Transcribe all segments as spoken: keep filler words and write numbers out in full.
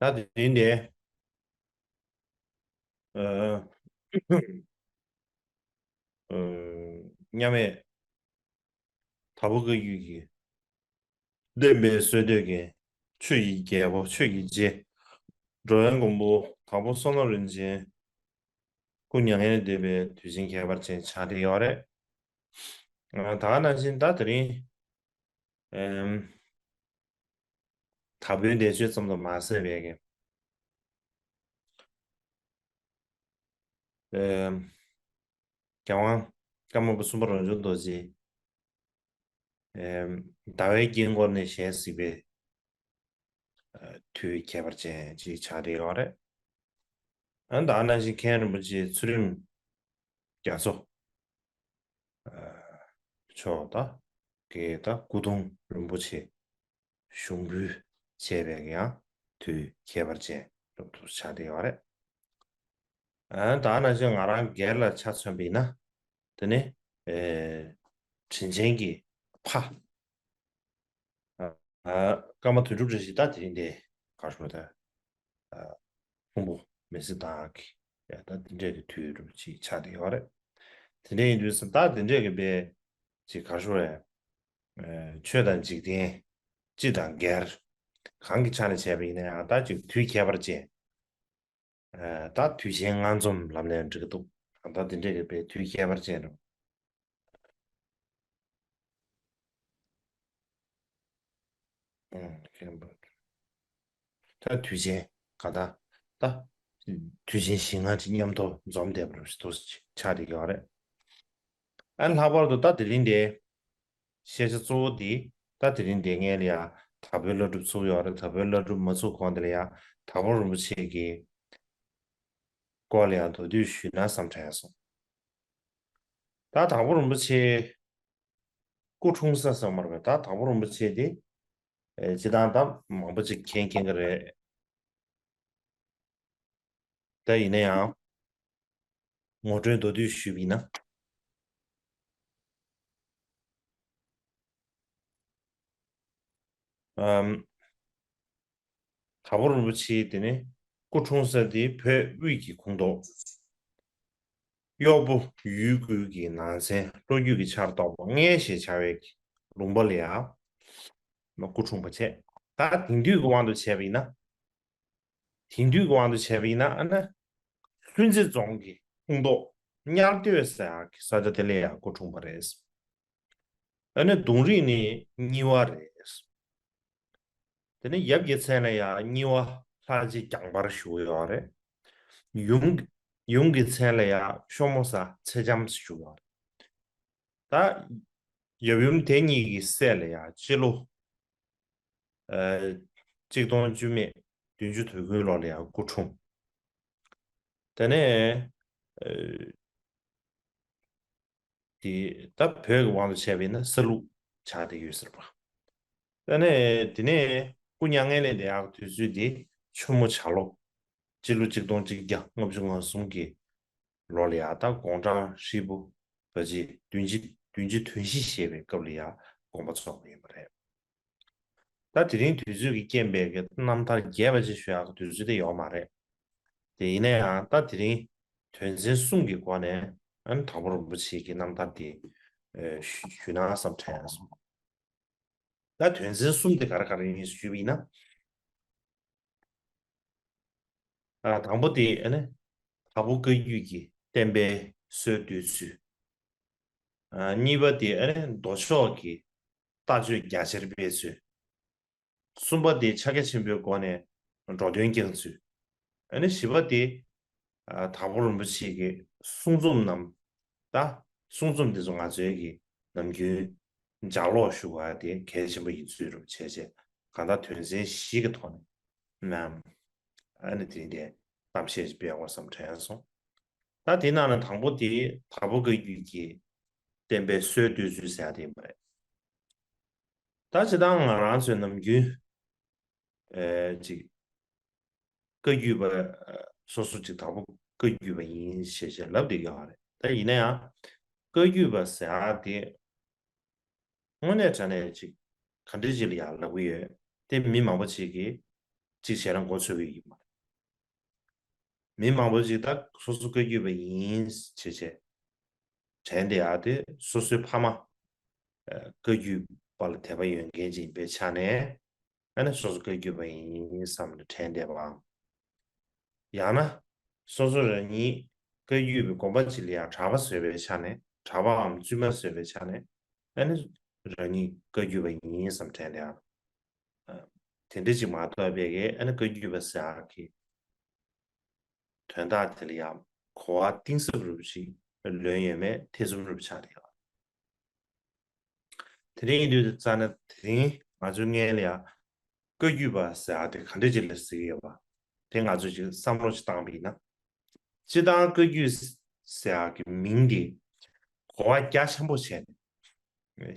ད་དེ་རིང་དེ། མཉམ་མེད་དྭགས་པོ་བཀའ་བརྒྱུད་ཀྱི་བསྟན་པའི་སྲོལ་གཏོད་ཀྱི་ཆོས་ཀྱི་རྒྱལ་པོ་ཆོས་ཀྱི་རྗེ། འགྲོ་བའི་མགོན་པོ་དྭགས་པོ་བསོད་ནམས་རིན་ཆེན་སྐུ་མྱ་ངན་ལས་འདས་པའི་དུས་ཆེན་ཁྱད་པར་ཅན་ཆགས་བསྡད་ཡོད་རེད། ད་ག་ནང་བཞིན་ད་དེ་རིང་། ཨེམ། དྭགས་པོའི་འདས་མཆོད་ཙམ་དུ་མ་ཟད་པའི་གི། ཨེམ། རྒྱལ་དབང་ཀརྨ་པ་གསུམ་པ་རང་བྱུང་རྡོ་རྗེ། ཨེམ། ཟླ་བའི་དཀྱིལ་འཁོར་ནས་ཞལ་གཟིགས་པའི་དུས་ཁྱད་པར་ཅན་ཅིག་ཆགས་བསྡད་ཡོད་རེད། ཨ་ནི་ད་ག་ནང་བཞིན་མཁན་རིན་པོ་ཆེ་ཚུལ་ཁྲིམས་རྒྱ་མཚོ་མཆོག་དང་གི་ད་སྐུ་གདུང་རིན་པོ་ཆེ་ཞུགས་འབུལ་བྱས་པའི་ཡང་དུས་ཁྱད་པར་ཅན་སློབ་ཏུ་ཆགས་བསྡད་ཡོད་རེད། ཨ་ནི་ད་ག་ནང་བཞིན་ང་རང་སྒེར་ལ་ཆ་མཚོན་པ་ཡིན་ན། དེ་ནི། ཨེ། དྲིན་ཆེན་གྱི་ཕ། ཨ། ཀརྨ་དོན་གྲུབ་བཀྲ་ཤིས་ད་དེ་རིང་དེ་ག་རེ་ཞུ་དགོས་རེད། ཨ། ཕུང་པོ་མེ་བསྲེགས་བཏང་གི་ཡ་ད་དེ་འདྲས་ཀྱི་དུས་རབས་ཅིག་ཆགས་བསྡད་ཡོད་རེད། དེ་འདྲས་ཡིན་དུས་ཙམ་ད་དེ་འདྲས་ཀྱི་དཔེ་ཅིག་ག་རེ་ཞུ་དགོས་རེད། ཨེ། ཆོས་དང་འཇིག་རྟེན་སྤྱི་དང་སྒེར་གང་གི་ཆ་ནས་བྱས་པ་ཡིན་ན་ཡང་ད་ཅིག་དུས་ཁྱད་པར་ཅན། ཨ། ད་དུས་ཆེན་ལྔ་འཛོམས་ལབ་ནའང་འགྲིག་གི་འདུག་ད་འདི་འདྲས་ཀྱི་དཔེ་དུས་ཁྱད་པར་ཅན་རེད། ཨང་། ཁྱད་པར། ད་དུས་ཆེན་ག་ད། ད་དུས་ཆེན་བཞི་ལྔ་ཅིག་མཉམ་དུ་འཛོམས་བསྡད་པ་རེད་འདུག་ཆགས་བསྡད་ཡོད་རེད། ཨ་ནི་ལྷག་པར་དུ་ད་དེ་རིང་འདི། ཤེས་བྱ་གཙོ་བོ་འདི་ད་དེ་རིང་འདི་ངས་ལ་ཡ་དྭགས་པོའི་བླ་སྒྲུབ་ཚུགས་ཡོད་རེད། དྭགས་པོའི་བླ་སྒྲུབ་མ་ཚུགས་གོང་དེ་ལ་ཡ་དྭགས་པོ་རིན་པོ་ཆེ་གི་སྐོར་ལ་ཡ་མདོར་བསྡུས་ཞུས་ན་བསམ་དྲན་སོང་། ད་དྭགས་པོ་རིན་པོ་ཆེ་སྐུ་འཁྲུངས་ས་ཟེར་མ་རེད་པས། ད་དྭགས་པོ་རིན་པོ་ཆེ་དེ་ཨེ་སྤྱིར་བཏང་ད་མང་པོ་ཅིག་མཁྱེན་མཁྱེན་གྱི་རེད། ད་ཡིན་ན་ཡང་། ངོ་སྤྲོད་མདོར་བསྡུས་ཞུས་པ་ཡིན་ན། ཨམ། དྭགས་པོ་རིན་པོ་ཆེའི་དེ་ནི་སྐུ་འཁྲུངས་ས་དེ་བོད་དབུས་ཀྱི་ཁོངས་གཏོགས། གཡོག་པོ་ཡུལ་ཀུན་གྱི་ནང་ཚན་སྤྲོ་རྒྱུད་ཀྱི་ཆར་གཏོགས་པ་མངལ་ཞེས་བྱ་བའི་ལུང་པ་ལ་ཡང་སྐུ་འཁྲུངས་པ་བྱས། ད་དེང་དུས་ཀྱི་དབང་དུ་བྱས་པ་ཡིན་ན། དེང་དུས་ཀྱི་དབང་དུ་བྱས་པ་ཡིན་ན་ཨ་ནི། ལྷུན་རྩེ་རྫོང་གི་ཁོངས་གཏོགས་གཉལ་སྟོད་ཟེར་ཡག་གི་ས་ཆ་དེ་ལ་ཡང་སྐུ་འཁྲུངས་པ་རེད། ཨ་ནི་གདུང་རིགས་ནི་གཉི་བ་རེད། དེ་ནས་ཡབ་ཀྱི་མཚན་ལ་ཡང་གཉི་བ་ལྷ་རྗེ་རྒྱང་འཕར་ཞུ་གི་ཡོད་རེད། ཡུམ། ཡུམ་གྱི་མཚན་ལ་ཡང་ཤོ་མོ་ཟ་ཚེ་རྒྱམ་ཞུ་གི་ཡོད་རེད། ད། ཡབ་ཡུམ་དེ་གཉིས་ཀྱི་སྲས་ལ་ཡང་སྤྱི་ལོ། ཨ། གཅིག་སྟོང་བཅུ་མེད་བདུན་ཅུ་དོན་དགུའི་ལོ་ལ་ཡང་སྐུ་འཁྲུངས། དེ་ནས། ཨ། དེ་ད་བོད་ཀྱི་དབང་དུ་བྱས་པ་ཡིན་ན་ས་ལུག་ཆགས་བསྡད་ཡོད་ཟེར་བ། དེ་ནས་དེ་ནས་སྐུ་མྱ་ངན་ལས་འདས་ཡག་དུས་ཚོད་དེ་ཆུ་མོ་བྱ་ལོ། སྤྱི་ལོ་གཅིག་སྟོང་གཅིག་བརྒྱ་ལྔ་བཅུ་ང་གསུམ་གྱི་ལོ་ལ་ཡ་ད་དགུང་གྲངས་ཧྲིལ་པོ་ད་ཅི་བདུན་ཅུ་བདུན་ཅུ་དོན་བཞི་བཞེས་པའི་སྐབས་ལ་ཡ་དགོངས་པ་རྫོགས་པ་ཡིན་པ་རེད། ད་དེ་རིང་དུས་ཚོད་ཀྱི་རྐྱེན་པས་ཀྱི་རྣམ་ཐར་རྒྱས་པ་ཅིག་ཞུ་ཡག་གི་དུས་ཚོད་དེ་ཡོད་མ་རེད། དེ་ཡིན་ན་ཡང་ད་དེ་རིང་དོན་ཚན་གསུམ་གྱི་སྒོ་ནས་ཨ་ནི་དྭགས་པོ་རིན་པོ་ཆེ་གི་རྣམ་ཐར་དེ་ཨེ་ཞུ་ཞུས་ན་བསམ་དྲན་སོང་། ད་དོན་ཚན་གསུམ་དེ་ག་རེ་ག་རེ་ཡིན་ཞུས་པ་ཡིན་ན། ཨ། དང་པོ་དེ་ཨ་ནི་དྭགས་པོ་བཀའ་བརྒྱུད་ཀྱི་བསྟན་པའི་སྲོལ་གཏོད་ཚུལ། ཨ། གཉིས་པ་དེ་ཨ་ནི་མདོ་ཕྱོགས་ཀྱི་ལྟ་སྤྱོད་རྒྱ་ཆེར་སྤེལ་ཚུལ། གསུམ་པ་དེ་ཕྱག་རྒྱ་ཆེན་པོའི་སྒོ་ནས་འགྲོ་དོན་བསྐྱངས་ཚུལ། ཨ་ནི་བཞི་པ་དེ་ཨ། དྭགས་པོ་རིན་པོ་ཆེ་གི་གསུང་རྩོམ་རྣམས། ད་གསུང་རྩོམ་འདི་ཚོ་ང་ཚོའི་གི་ནམ་རྒྱུན་ལྗགས་ཀློག་ཞུ་བ་དེ་གལ་ཆེན་པོ་ཡིན་ཚུལ་རུ་བྱས་རྗེས་གང་ལྟར་དོན་ཚན་བཞི་གི་ཐོག་ནས་ནམ་ཨ་ནི་དེ་རིང་དེ་གཏམ་བཤད་ཅིག་སྤེལ་དགོས་བསམ་དྲན་སོང་། ད་དེ་ནང་ནས་དང་པོ་དེ་དྭགས་པོ་བཀའ་བརྒྱུད་ཀྱི་བསྟན་པའི་སྲོལ་གཏོད་ཚུལ་ཟེར་ཡ་དེ་ཡིན་པ་རེད། ད་སྤྱིར་བཏང་ང་རང་ཚོའི་ནམ་རྒྱུན། ཨེ། ཅིག་བཀའ་བརྒྱུད་པ། སོ་སོ་ཅིག་དྭགས་པོ་བཀའ་བརྒྱུད་པ་ཡིན་ཞེས་བྱས་ལབ་བསྡད་ཀྱི་ཡོད་རེད། ད་ཡིན་ན་ཡང་བཀའ་བརྒྱུད་པ་ཟེར་ཡག་དེ་དངོས་གནས་དྲང་གནས་ཅིག་ག་འདྲ་ཅིག་ལ་ཡང་ལབ་ཀྱི་ཡོད་དེ་མི་མང་པོ་ཅིག་གིས་ གཅིག་བྱས་ན་མགོ་ཚོས་ཀྱི་ཡོད་མ་རེད། མི་མང་པོ་ཅིག་ད་སོ་སོ་བཀའ་བརྒྱུད་པ་ཡིན་བྱས་བྱས་དྲན་བསྡད་ཡག་དེ། སོ་སོའི་ཕ་མ་ཨ་བཀའ་བརྒྱུད་པ་ལ་དད་པ་ཡོད་མཁན་ཅིག་ཡིན་པའི་ཆ་ནས། ཨ་ནི་སོ་སོ་བཀའ་བརྒྱུད་པ་ཡིན་བསམ་ནས་དྲན་བསྡད་པའམ། ཡང་ན་སོ་སོ་རང་ཉིད་བཀའ་བརྒྱུད་པའི་དགོན་པ་ཅིག་ལ་ཡང་གྲྭ་པ་བཟོས་པའི་ཆ་ནས། གྲྭ་པའམ་བཙུན་མ་བཟོས་པའི་ཆ་ནས། ཨ་ནི་རང་ཉིད་བཀའ་བརྒྱུད་པ་ཡིན་བསམ་དྲན་བསྡད་ཡག་དེ་འདྲ་ཅིག་མ་གཏོགས་པའི་གི། ཨ་ནི་བཀའ་བརྒྱུད་པ་ཟེར་ཡག་གི་དོན་དག་དེ་ལ་ཡང་གོ་བ་གཏིང་ཟབ་རུ་ཞིག་ལོན་ཡོད་མེད་ཐེ་ཚོམ་རུ་ཆགས་བསྡད་ཡོད། དེ་འདྲ་ཡིན་དུས་ཙ་ན། དེ་རིང་ང་ཚོའི་སྔན་ལ་ཡང་བཀའ་བརྒྱུད་པ་ཟེར་ཡག་དེ་ག་འདྲ་ཅིག་ལ་ཟེར་གྱི་ཡོད་པ་དེ་ང་ཚོས་ཅིག་བསམ་བློ་ཅིག་བཏང་བ་ཡིན་ན། སྤྱིར་བཏང་བཀའ་བརྒྱུད་ཟེར་ཡག་གི་མིང་དེ་གོ་བ་རྒྱ་ཆེན་པོ་བྱས་ནས་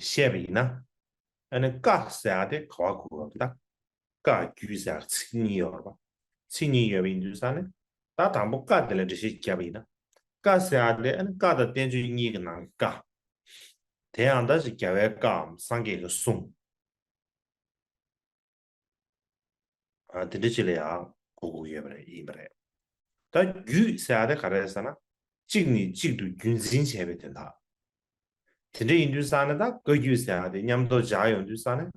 བཤད་པ་ཡིན་ན། ཨ་ནི་བཀའ་ཟེར་ཡག་དེ་ག་པར་གོ་དགོས་པ་ད། བཀའ་བརྒྱུད་ཟེར་ཚིག་གཉིས་ཡོད་རེད་པ། ཚིག་གཉིས་ཡོད་པ་ཡིན་དུས་ཙ་ན། ད་དང་པོ་བཀའ་དེ་ལ་འགྲེལ་བཤད་བརྒྱབ་པ་ཡིན་ན། བཀའ་ཟེར་ཡག་དེ་ཨ་ནི་བཀའ་དང་བསྟན་བཅོས་གཉིས་ཀྱི་ནང་གི་བཀའ། དེ་ཡང་ད་ཅིག་རྒྱལ་བའི་བཀའམ་སངས་རྒྱས་ཀྱི་གསུང་། ཨ། དེ་འདྲ་ཅིག་ལ་ཡང་གོ་དགོས་ཡོད་པ་རེད། ཡིན་པ་རེད། ད་བརྒྱུད་ཟེར་ཡག་དེ་ག་རེ་རེད་ཟེར་ན། གཅིག་ནས་གཅིག་ཏུ་རྒྱུན་འཛིན་བྱས་པའི་དོན་དག་དེ་འདྲ་ཡིན་དུས་ཙ་ན། ད་བཀའ་བརྒྱུད་ཟེར་ཡག་དེ་མཉམ་དུ་སྦྱར་ཡོང་དུས་ཙ་ན།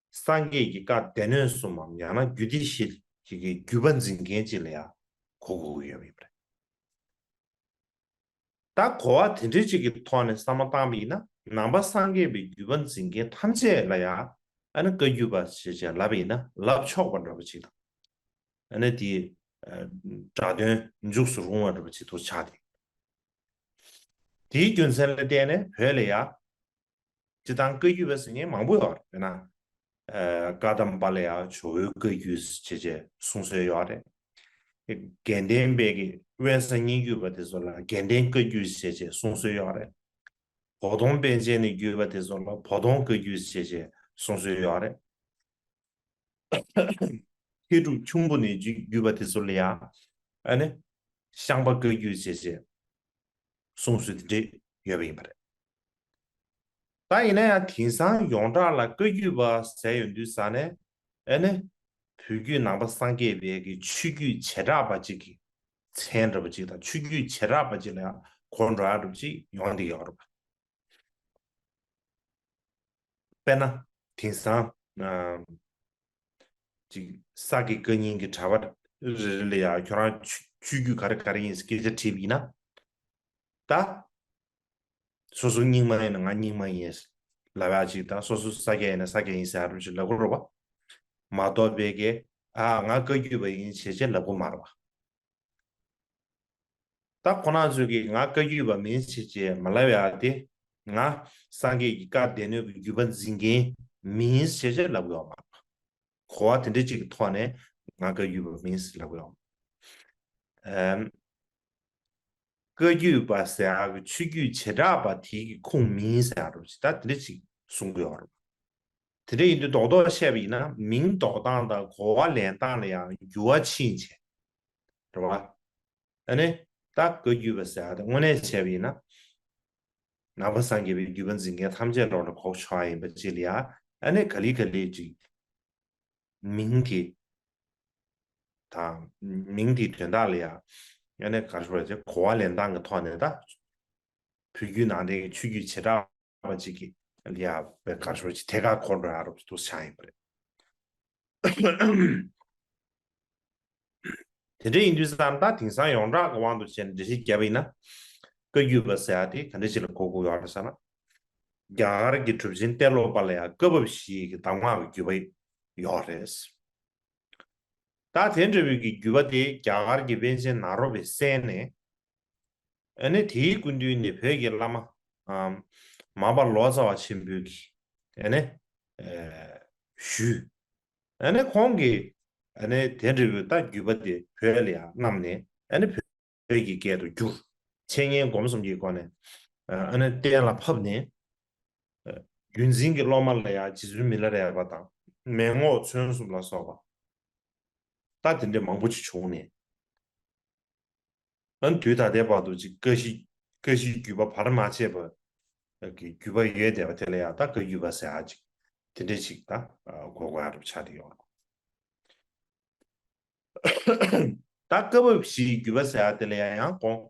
སངས་རྒྱས་ཀྱི་བཀའ་སྡེ་སྣོད་གསུམ་མམ། ཡང་ན་རྒྱུད་སྡེ་བཞི་ཞིག་གི་བརྒྱུད་པ་འཛིན་མཁན་ཅིག་ལ་ཡང་གོ་དགོས་ཀྱི་ཡོད་པ་ཡིན་པ་རེད། ད་གོ་བ་དེ་འདྲ་ཅིག་གི་ཐོག་ནས་བསམ་བློ་བཏང་བ་ཡིན་ན། ནང་པ་སངས་རྒྱས་པའི་བརྒྱུད་པ་འཛིན་མཁན་ཐམས་ཅད་ལ་ཡང་། ཨ་ནི་བཀའ་བརྒྱུད་པ་ཞེས་བྱས་ལབ་པ་ཡིན་ན་ལབ་ཆོག་པ་འདྲ་པོ་ཅིག་དང་། ཨ་ནི་དེའི་ཨ་སྒྲ་དོན་འཇུག་སུ་རུང་བ་འདྲ་པོ་ཅིག་ཏུ་ཆགས་ཏེ། དེའི་རྒྱུ་མཚན་ལ་བརྟེན་ནས་བོད་ལ་ཡང་། སྤྱིར་བཏང་བཀའ་བརྒྱུད་པ་ཟེར་མཁན་མང་པོ་ཡོད་རེད། དཔེར་ན། ཨ། བཀའ་གདམས་པ་ལ་ཡང་ཇོ་བོའི་བཀའ་བརྒྱུད་ཅེས་བྱས་གསུང་སྲོལ་ཡོད་རེད། དགེ་ལྡན་པའི་གི་དབེན་ས་སྙན་བརྒྱུད་པ་དེ་ཚོ་ལ་དགེ་ལྡན་བཀའ་བརྒྱུད་ཅེས་བྱས་གསུང་སྲོལ་ཡོད་རེད། བོ་དོང་པཎ་ཆེན་ནས་བརྒྱུད་པ་དེ་ཚོ་ལ་བོ་དོང་བཀའ་བརྒྱུད་ཅེས་བྱས་གསུང་སྲོལ་ཡོད་རེད། མཁས་གྲུབ་ཁྱུང་པོ་ནས་བརྒྱུད་པ་དེ་ཚོ་ལ་ཡང་། ཨ་ནི་ཤངས་པ་བཀའ་བརྒྱུད་ཅེས་བྱས་གསུང་སྲོལ་དེ་འདྲ་ཡོད་པ་ཡིན་པ་རེད། ད་ཡིན་ན་ཡང་དེང་སང་ཡོངས་གྲགས་ལ་བཀའ་བརྒྱུད་པ་ཟེར་ཡོང་དུས་ཙ་ན། ཨ་ནི་བོད་བརྒྱུད་ནང་པ་སངས་རྒྱས་པའི་གི་ཆོས་བརྒྱུད་བྱེ་བྲག་པ་ཅིག་གི་མཚན་འདྲ་པོ་ཅིག་དང་། ཆོས་བརྒྱུད་བྱེ་བྲག་པ་ཅིག་ལ་ཡང་གོ་འགྲོ་ཡག་འདྲ་པོ་ཅིག་ཡོང་བསྡད་ཡོད་རེད་པ། དཔེར་ན། དེང་སང་ཨ་ཅིག་ས་དགེ་བཀའ་རྙིང་གི་གྲྭ་པ་རེ་རེ་ལ་ཡང་ཁྱོད་རང་ཆོས་ཆོས་བརྒྱུད་ག་རེ་ག་རེ་ཡིན་ཟེར་སྐད་ཆ་དྲིས་པ་ཡིན་ན། ད་སོ་སོ་རྙིང་མ་ཡིན་ན་ང་རྙིང་མ་ཡིན་ལབ་ཡག་ཅིག་དང་། སོ་སོ་ས་སྐྱ་ཡིན་ན་ས་སྐྱ་ཡིན་ཟེར་ཡག་འདྲ་པོ་ཅིག་ལབ་ཀྱི་རེད་པ། མ་གཏོགས་པའི་གི། ཨ། ང་བཀའ་བརྒྱུད་པ་ཡིན་ཞེས་བྱས་ལབ་ཀྱི་མ་རེད་པ། ད་ཁོ་རང་ཚོས་ཀྱིས་ང་བཀའ་བརྒྱུད་པ་མིན་ཞེས་བྱས་མ་ལབ་ཡག་དེ། ང་སངས་རྒྱས་ཀྱི་བཀའ་སྡེ་སྣོད་ཀྱི་བརྒྱུད་པ་འཛིན་མཁན་མིན་ཞེས་བྱས་ལབ་ཀྱི་ཡོད་མ་རེད། གོ་བ་དེ་འདྲ་ཅིག་གི་ཐོག་ནས་ང་བཀའ་བརྒྱུད་པ་མིན་ཞེས་ལབ་ཀྱི་ཡོད་མ་རེད། ཨམ། བཀའ་བརྒྱུད་པ་ཟེར་ཡག་གི་ཆོས་བརྒྱུད་བྱེ་བྲག་པ་དེའི་གི་ཁུངས་མིན་ཟེར་ཡག་འདྲ་པོ་ཅིག་ད་དེ་འདྲ་ཅིག་གསུང་གི་ཡོད་རེད། དེ་འདྲ་ཡིན་དུས་རྡོག་རྡོག་བཤད་པ་ཡིན་ན། མིང་འདོགས་སྟངས་དང་གོ་བ་ལེན་སྟངས་ལ་ཡང་འགྱུར་བ་ཕྱིན་བྱས། རེད་པ། ཨ་ནི་ད་བཀའ་བརྒྱུད་པ་ཟེར་ཡག་དེ་དངོས་གནས་བྱས་པ་ཡིན་ན། ནང་པ་སངས་རྒྱས་པའི་བརྒྱུད་པ་འཛིན་མཁན་ཐམས་ཅད་ལོག་ལ་གོ་ཆོག་ཡག་ཡིན་པ་ཅིག་ལ་ཡང་། ཨ་ནི་ག་ལེ་ག་ལེ་ཅིག་མིང་དེ་དང་། མིང་དེའི་དོན་དག་ལ་ཡང་། ཨ་ནི་ག་རེ་ཟེར་བ་ཅིག་གོ་བ་ལེན་སྟངས་ཀྱི་ཐོག་ནས། ད་བོད་བརྒྱུད་ནང་བསྟན་གྱི་ཆོས་བརྒྱུད་བྱེ་བྲག་པ་ཅིག་གི་ལ་ཡང་བའི་ག་རེ་ཟེར་བ་ཅིག་ཐད་ཀར་གོ་འགྲོ་ཡག་འདྲ་པོ་ཅིག་ཏུ་ཆགས་ཡིན་པ་རེད། དེ་འདྲ་ཡིན་དུས་ཙ་ན། ད་དེང་སང་ཡོངས་གྲགས་ཀྱི་དབང་དུ་བྱས་ནས་འགྲེལ་བཤད་བརྒྱབ་པ་ཡིན་ན། བཀའ་བརྒྱུད་པ་ཟེར་ཡག་དེ་ག་འདྲ་ཅིག་ལ་གོ་དགོས་ཡོད་རེད་ཟེར་ན། རྒྱ་གར་གྱི་གྲུབ་ཆེན་ཏེ་ལོ་པ་ལ་ཡང་བཀའ་བབས་བཞི་ཡི་གི་གདམས་ངག་གི་བརྒྱུད་པ་ཡོད་རེད། ད་དེ་འདྲ་བའི་གི་བརྒྱུད་པ་དེ་རྒྱ་གར་གྱི་པཎ་ཆེན་ནཱ་རོ་པས་གསན་ནས། ཨ་ནི་དེའི་སྐུ་མདུན་ནས་བོད་ཀྱི་བླ་མ། ཨམ། མར་པ་ལོ་ཙཱ་བ་ཆེན་པོས་ཀྱིས། ཨ་ནི་ཨེ་ཞུས། ཨ་ནི་ཁོང་གིས། ཨ་ནི་དེ་འདྲ་བའི་ད་བརྒྱུད་པ་དེ་བོད་ལ་ཡང་བསྣམས་ནས། ཨ་ནི་བོད་ཀྱི་སྐད་དུ་བསྒྱུར། འཆད་ཉན་སྒོམ་གསུམ་གྱི་སྒོ་ནས། ཨ་ནི་གཏན་ལ་ཕབ་ནས། རྒྱུན་འཛིན་གྱི་སློབ་མ་ལ་ཡང་རྗེ་བཙུན་མི་ལ་རས་པ་དང་། མེས་ངོར་ཚོན་གསུམ་ལ་སོགས་པ། ད་དེ་འདྲ་མང་པོ་ཅིག་བྱུང་ནས། ཨ་ནི་དུས་ད་ལྟའི་བར་དུ་ཅིག་བཀའ་བཞི། བཀའ་བཞིའི་བརྒྱུད་པ་བར་མ་ཆད་པ་གི་བརྒྱུད་པ་ཡོད་བསྡད་པ་དེ་ལ་ཡང་ད་བཀའ་བརྒྱུད་པ་ཟེར་ཡག་ཅིག་དེ་འདྲ་ཅིག་ད་གོ་དགོས་ཡག་འདྲ་པོ་ཆགས་བསྡད་ཡོད་རེད། ད་སྐབས་བབ་བཞིའི་བརྒྱུད་པ་ཟེར་ཡ་དེ་ལ་ཡང་ཡང་དགོངས་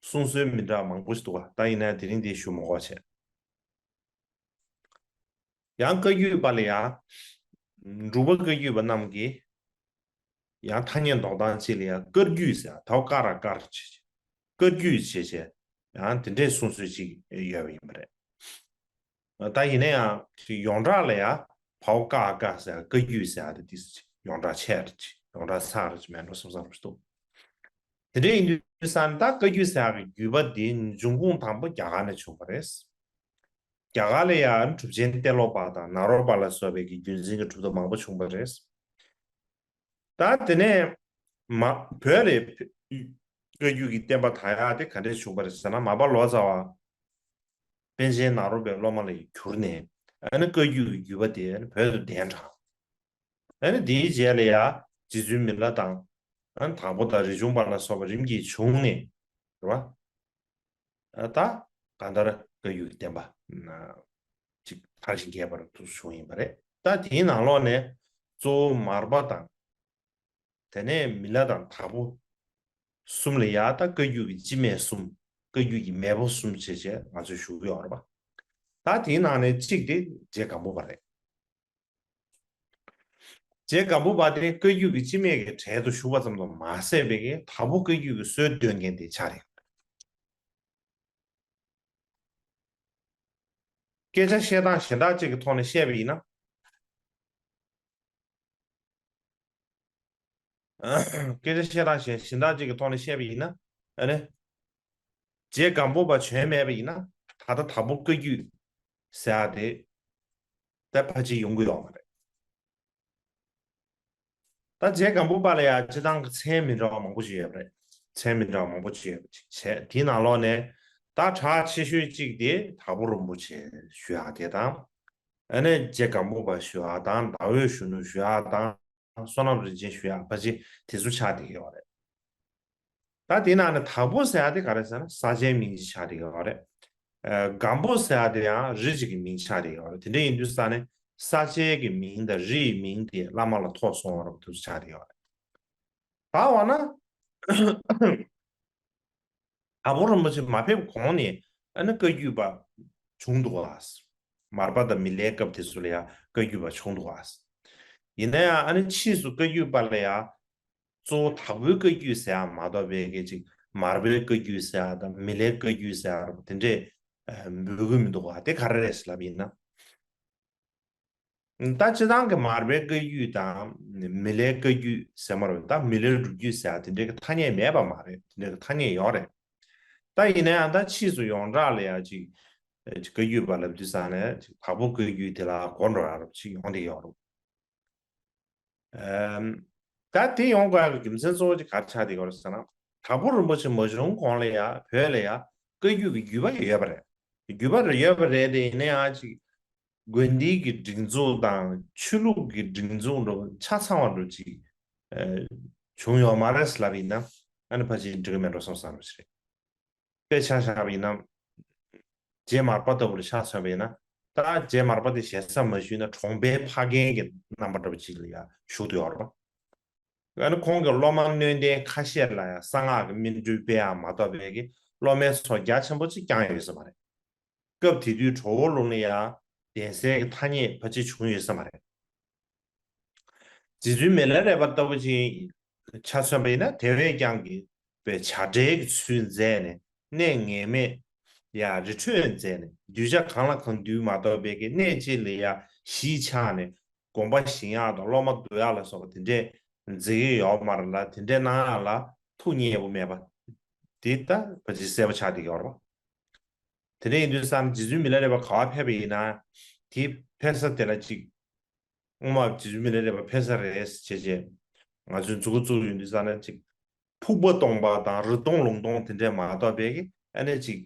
གསུང་སྲོལ་མི་འདྲ་བ་མང་པོ་ཞིག་འདུག་བ། ད་ཡིན་ན་དེ་རིང་དེ་ཞུ་མ་དགོས་བྱས། ཡང་བཀའ་བརྒྱུད་པ་ལ་ཡང་འབྲུག་པ་བཀའ་བརྒྱུད་པ་རྣམས་ཀྱིས་ཡང་ཐ་སྙད་འདོགས་སྟངས་གཅིག་ལ་ཡང་བཀའ་བརྒྱུད་ཟེར་ཡ། ད་བཀའ་ར་བཀར་བྱས་བྱས། བཀའ་བརྒྱུད་བྱས་བྱས། ཡང་དེ་འདྲའི་གསུང་སྲོལ་ཅིག་ཡོད་པ་ཡིན་པ་རེད། ད་ཡིན་ན་ཡང་ཡོངས་གྲགས་ལ་ཡང་བའོ་ཀ་ཀ་ཟེར་ཡ། བཀའ་བརྒྱུད་ཟེར་ཡ་དེ་དེ་ཡོངས་གྲགས་ཆེ་རེད། ཡོངས་གྲགས་ཚང་རེད་ཅེས་མེད་འགྲོ་བསམ་བསམ་རེད་འདུག་དེ་འདྲ་ཡིན་དུས་ས་ད་བཀའ་བརྒྱུད་ཟེར་ཡ་གི་བརྒྱུད་པ་དེ་འབྱུང་ཁུངས་དང་པོ་རྒྱ་གར་ནས་བྱུང་བ་རེད། རྒྱ་གར་ལ་ཡང་གྲུབ་ཆེན་ཏེ་ལོ་པ་དང་ནཱ་རོ་པ་ལ་སོགས་པའི་གི་བརྒྱུད་འཛིན་གྱི་གྲུབ་མཐའ་མང་པོ་བྱུང་བ་རེད། ད་དེ་ནས་མ་བོད་ལ་བཀའ་བརྒྱུད་ཀྱི་བསྟན་པ་དར་ཡག་དེ་ག་འདྲས་བྱུང་བ་རེད་ཟེར་ན། མར་པ་ལོ་ཙཱ་བ་པཎ་ཆེན་ནཱ་རོ་པའི་སློབ་མ་ལ་གྱུར་ནས། ཨ་ནི་བཀའ་བརྒྱུད་ཀྱི་བརྒྱུད་པ་དེ་ཨ་ནི་བོད་དུ་གདན་དྲངས། ཨ་ནི་དེའི་རྗེས་ལ་ཡང་རྗེ་བཙུན་མི་ལ་དང་། ཨ་ནི་དྭགས་པོ་དང་རས་ཆུང་པ་ལ་སོགས་པ་རིམ་གྱིས་བྱུང་ནས། རེད་བ། ཨ་ད་གང་ལྟར་བཀའ་བརྒྱུད་ཀྱི་བསྟན་པ་ཅིག་དར་ཞིང་རྒྱས་པར་དུ་བྱུང་ཡིན་པ་རེད། ད་དེའི་ནང་ལོགས་ནས་གཙོ་བོ་མར་པ་དང་། དེ་ནས་མི་ལ་དང་དྭགས་པོ་གསུམ་ལ་ཡ་ད་བཀའ་བརྒྱུད་ཀྱི་སྤྱི་མེས་གསུམ། བཀའ་བརྒྱུད་ཀྱི་མེས་པོ་གསུམ་བྱས་བྱས་ང་ཚོས་ཞུ་གི་ཡོད་རེད་པ། ད་དེའི་ནང་ནས་གཅིག་དེ་རྗེ་སྒམ་པོ་པ་རེད། རྗེ་སྒམ་པོ་པ་དེ་བཀའ་བརྒྱུད་ཀྱི་སྤྱི་མེས་ཀྱི་གྲལ་དུ་ཞུགས་པ་ཙམ་དུ་མ་ཟད་པའི་གི་དྭགས་པོ་བཀའ་བརྒྱུད་ཀྱི་སྲོལ་འདོན་མཁན་དེ་ཆགས་རེད། སྐད་ཆ་བཤད་སྟངས་གཞན་དག་ཅིག་གི་ཐོག་ནས་བཤད་པ་ཡིན་ན། སྐད་ཆ་བཤད་སྟངས་གཞན་གཞན་དག་ཅིག་གི་ཐོག་ནས་བཤད་པ་ཡིན་ན། ཨ་ནི། རྗེ་སྒམ་པོ་པ་བྱོན་མེད་པ་ཡིན་ན། ད་ལྟ་དྭགས་པོ་བཀའ་བརྒྱུད་ཟེར་ཡ་དེ་ད་ཕལ་ཆེར་ཡོང་གི་ཡོད་མ་རེད། ད་རྗེ་སྒམ་པོ་པ་ལ་ཡང་སྤྱི་བཏང་གི་མཚན་མི་འདྲ་བ་མང་པོ་ཞིག་ཡོད་པ་རེད། མཚན་མི་འདྲ་བ་མང་པོ་ཞིག་ཡོད་པ་ཅིག་བྱས། དེའི་ནང་ལོགས་ནས་ད་གྲགས་ཆེ་ཤོས་གཅིག་དེ་དྭགས་པོ་རིན་པོ་ཆེ་ཞུ་ཡག་དེ་དང་། ཨ་ནི་རྗེ་སྒམ་པོ་པ་ཞུ་ཡག་དང་། ཟླ་འོད་གཞོན་ནུ་ཞུ་ཡག་དང་། བསོད་ནམས་རིན་ཆེན་ཞུ་ཡག་ཕལ་ཆེར་དེ་ཚོ་ཆགས་བསྡད་ཀྱི་ཡོད་རེད། ད་དེའི་ནང་ནས་དྭགས་པོ་ཟེར་ཡག་དེ་ག་རེ་ཟེར་ན། ས་ཆའི་མིང་ཅིག་ཆགས་བསྡད་ཀྱི་ཡོད་རེད། ཨ། སྒམ་པོ་ཟེར་ཡག་དེ་ཡང་རི་གཅིག་གི་མིང་ཆགས་བསྡད་ཀྱི་ཡོད་རེད། དེ་འདྲ་ཡིན་དུས་ས་ནས་ས་ཆའི་གི་མིང་དང་རི་ཡི་མིང་དེ་བླ་མ་ལ་ཐོགས་སོང་བ་རབ་ཏུ་ཆགས་བསྡད་ཀྱི་ཡོད་རེད། ད་འོ་ན། དྭགས་པོ་རིན་པོ་ཆེ་མ་ཕེབས་གོང་ནས་ཨ་ནི་བཀའ་བརྒྱུད་པ་བྱུང་འདུག་ག། མར་པ་དང་མི་ལའི་སྐབས་དེ་ཚོ་ལ་ཡང་བཀའ་བརྒྱུད་པ་བྱུང་འདུག་ག། ཡིན་ན་ཡང་ཨ་ནི་ཕྱིས་སུ་བཀའ་བརྒྱུད་པ་ལ་ཡང་གཙོ་བོ་དྭགས་པོའི་བཀའ་བརྒྱུད་ཟེར་ཡ་མ་གཏོགས་པའི་གི་ཅིག་མར་པའི་བཀའ་བརྒྱུད་ཟེར་ཡ་དང་མི་ལའི་བཀའ་བརྒྱུད་ཟེར་ཡ་དེ་འདྲས་འབོད་ཀྱི་མི་འདུག་ག། དེ་ག་རེ་རེད་ལབ་ཡིན་ན། ད་སྤྱི་བཏང་གི་མར་པའི་བཀའ་བརྒྱུད་དང་མི་ལའི་བཀའ་བརྒྱུད་ཟེར་མ་རེད། ད་མི་ལའི་སྒྲུབ་བརྒྱུད་ཟེར་ཡ་དེ་འདྲའི་གི་ཐ་སྙད་མེད་པ་མ་རེད། དེ་འདྲའི་གི་ཐ་སྙད་ཡོད་རེད། ད་ཡིན་ན་ཡང་ད་ཕྱིས་སུ་ཡོངས་གྲགས་ལ་ཡང་ཅིག་ཅིག་བཀའ་བརྒྱུད་པ་ལབ་དུས་ཙང་ནས་ཅིག་དྭགས་པོ་བཀའ་བརྒྱུད་དེ་ལ་གོ་འགྲོ་ཡ་རབས་ཅིག་ཡོང་བསྡད་ཡོད་རེད། ཨམ། ད་དེ་ཡོང་དགོས་ཡག་གི་རྒྱུ་མཚན་གཙོ་བོ་ཅིག་ག་རེ་ཆགས་བསྡད་ཡོད་རེད་ཟེར་ན། དྭགས་པོ་རིན་པོ་ཆེ་མ་བྱུང་གོང་ལ་ཡ་བོད་ལ་ཡ་བཀའ་བརྒྱུད་ཀྱི་བརྒྱུད་པ་ཡོད་པ་རེད། བརྒྱུད་པ་རེ་ཡོད་པ་རེད་དེ། ཡིན་ན་ཡང་ཅིག་དགོན་སྡེ་གི་སྒྲིག་འཛུགས་དང་ཆོས་ལུགས་ཀྱི་སྒྲིག་འཛུགས་འདྲ་ཆ་ཚང་བ་འདྲ་ཅིག་ཨ་བྱུང་ཡོད་མ་རེད་ལབ་ཡིན་ན། ཨ་ནི་ཕལ་ཆེར་འགྲིག་གི་མེད་འགྲོ་བསམ་བསམ་རོགས་ཞིག་རེད། དཔེ་ཆ་བཞག་པ་ཡིན་ན། རྗེ་མར་པ་ལྟ་བུ་ལ་ཆ་མཚོན་པ་ཡིན་ན། ད་རྗེ་མར་པ་དེ་ཞེ་ས་མ་ཞུས་ན་གྲོང་པའི་ཕ་རྒན་གྱི་རྣམ་པ་འདྲ་པོ་ཅིག་ལ་ཡང་བཞུགས་བསྡད་ཡོད་རེད་པ། ཨ་ནི་ཁོང་གི་སློབ་མ་སྣོད་ལྡན་ཁ་ཤས་ལ་ཡང་གསང་སྔགས་ཀྱི་སྨིན་གྲོལ་སྤེལ་ཡག་མ་གཏོགས་པའི་གི་སློབ་མའི་ཚོགས་རྒྱ་ཆེན་པོ་ཅིག་བསྐྱངས་ཡོད་ས་མ་རེད། སྐབས་དེ་དུས་བྲོ་བོ་ལུང་ལ་ཡང་གདན་སའི་གི་ཐ་སྙད་ཕལ་ཆེར་བྱུང་ཡོད་ས་མ་རེད། རྗེ་བཙུན་མི་ལ་རས་པ་ལྟ་བུ་ཅིག་ཆ་མཚོན་པ་ཡིན་ན། དེ་བས་ཀྱང་གི་པའི་བྱ་བྲལ་གྱི་ཚུལ་མཛད་ནས། གནས་ངེས་མེད་ཡ་རི་ཁྲོད་མཛད་ནས། གདུལ་བྱ་གང་ལ་གང་འདུལ་མ་གཏོགས་པའི་གི་གནས་གཅིག་ལ་ཡ་གཞིས་ཆགས་ནས་དགོན་པ་བཞེངས་ཡག་དང་སློབ་མ་བསྡུ་ཡག་ལ་སོགས་པ་དེ་འདྲས་མཛད་ཀྱི་ཡོད་མ་རེད་ལ། དེ་འདྲས་གནང་ཡག་ལ་ཐུགས་མཉེས་པོ་མེད་པ་དེ་ད་ཕལ་ཆེར་གསལ་པོ་ཆགས་བསྡད་ཡོད་རེད་པ། དེ་འདྲ་ཡིན་དུས་ཙང་རྗེ་བཙུན་མི་ལ་རས་པ་ག་པར་ཕེབས་པ་ཡིན་ན། དེ་ཕེབས་ས་དེ་ལ་ཅིག་སྔོན་མ་རྗེ་བཙུན་མི་ལ་རས་པ་ཕེབས་ས་རེད་ཟེར་བྱས་བྱས། ང་ཚོས་མཛུབ་གུ་བཙུགས་ཡོང་དུས་ཙང་ན་ཅིག་ཕུག་པ་སྟོང་པ་དང་རི་སྟོང་ལུང་སྟོང་དེ་འདྲས་མ་གཏོགས་པའི་གི་ཨ་ནི་ཅིག་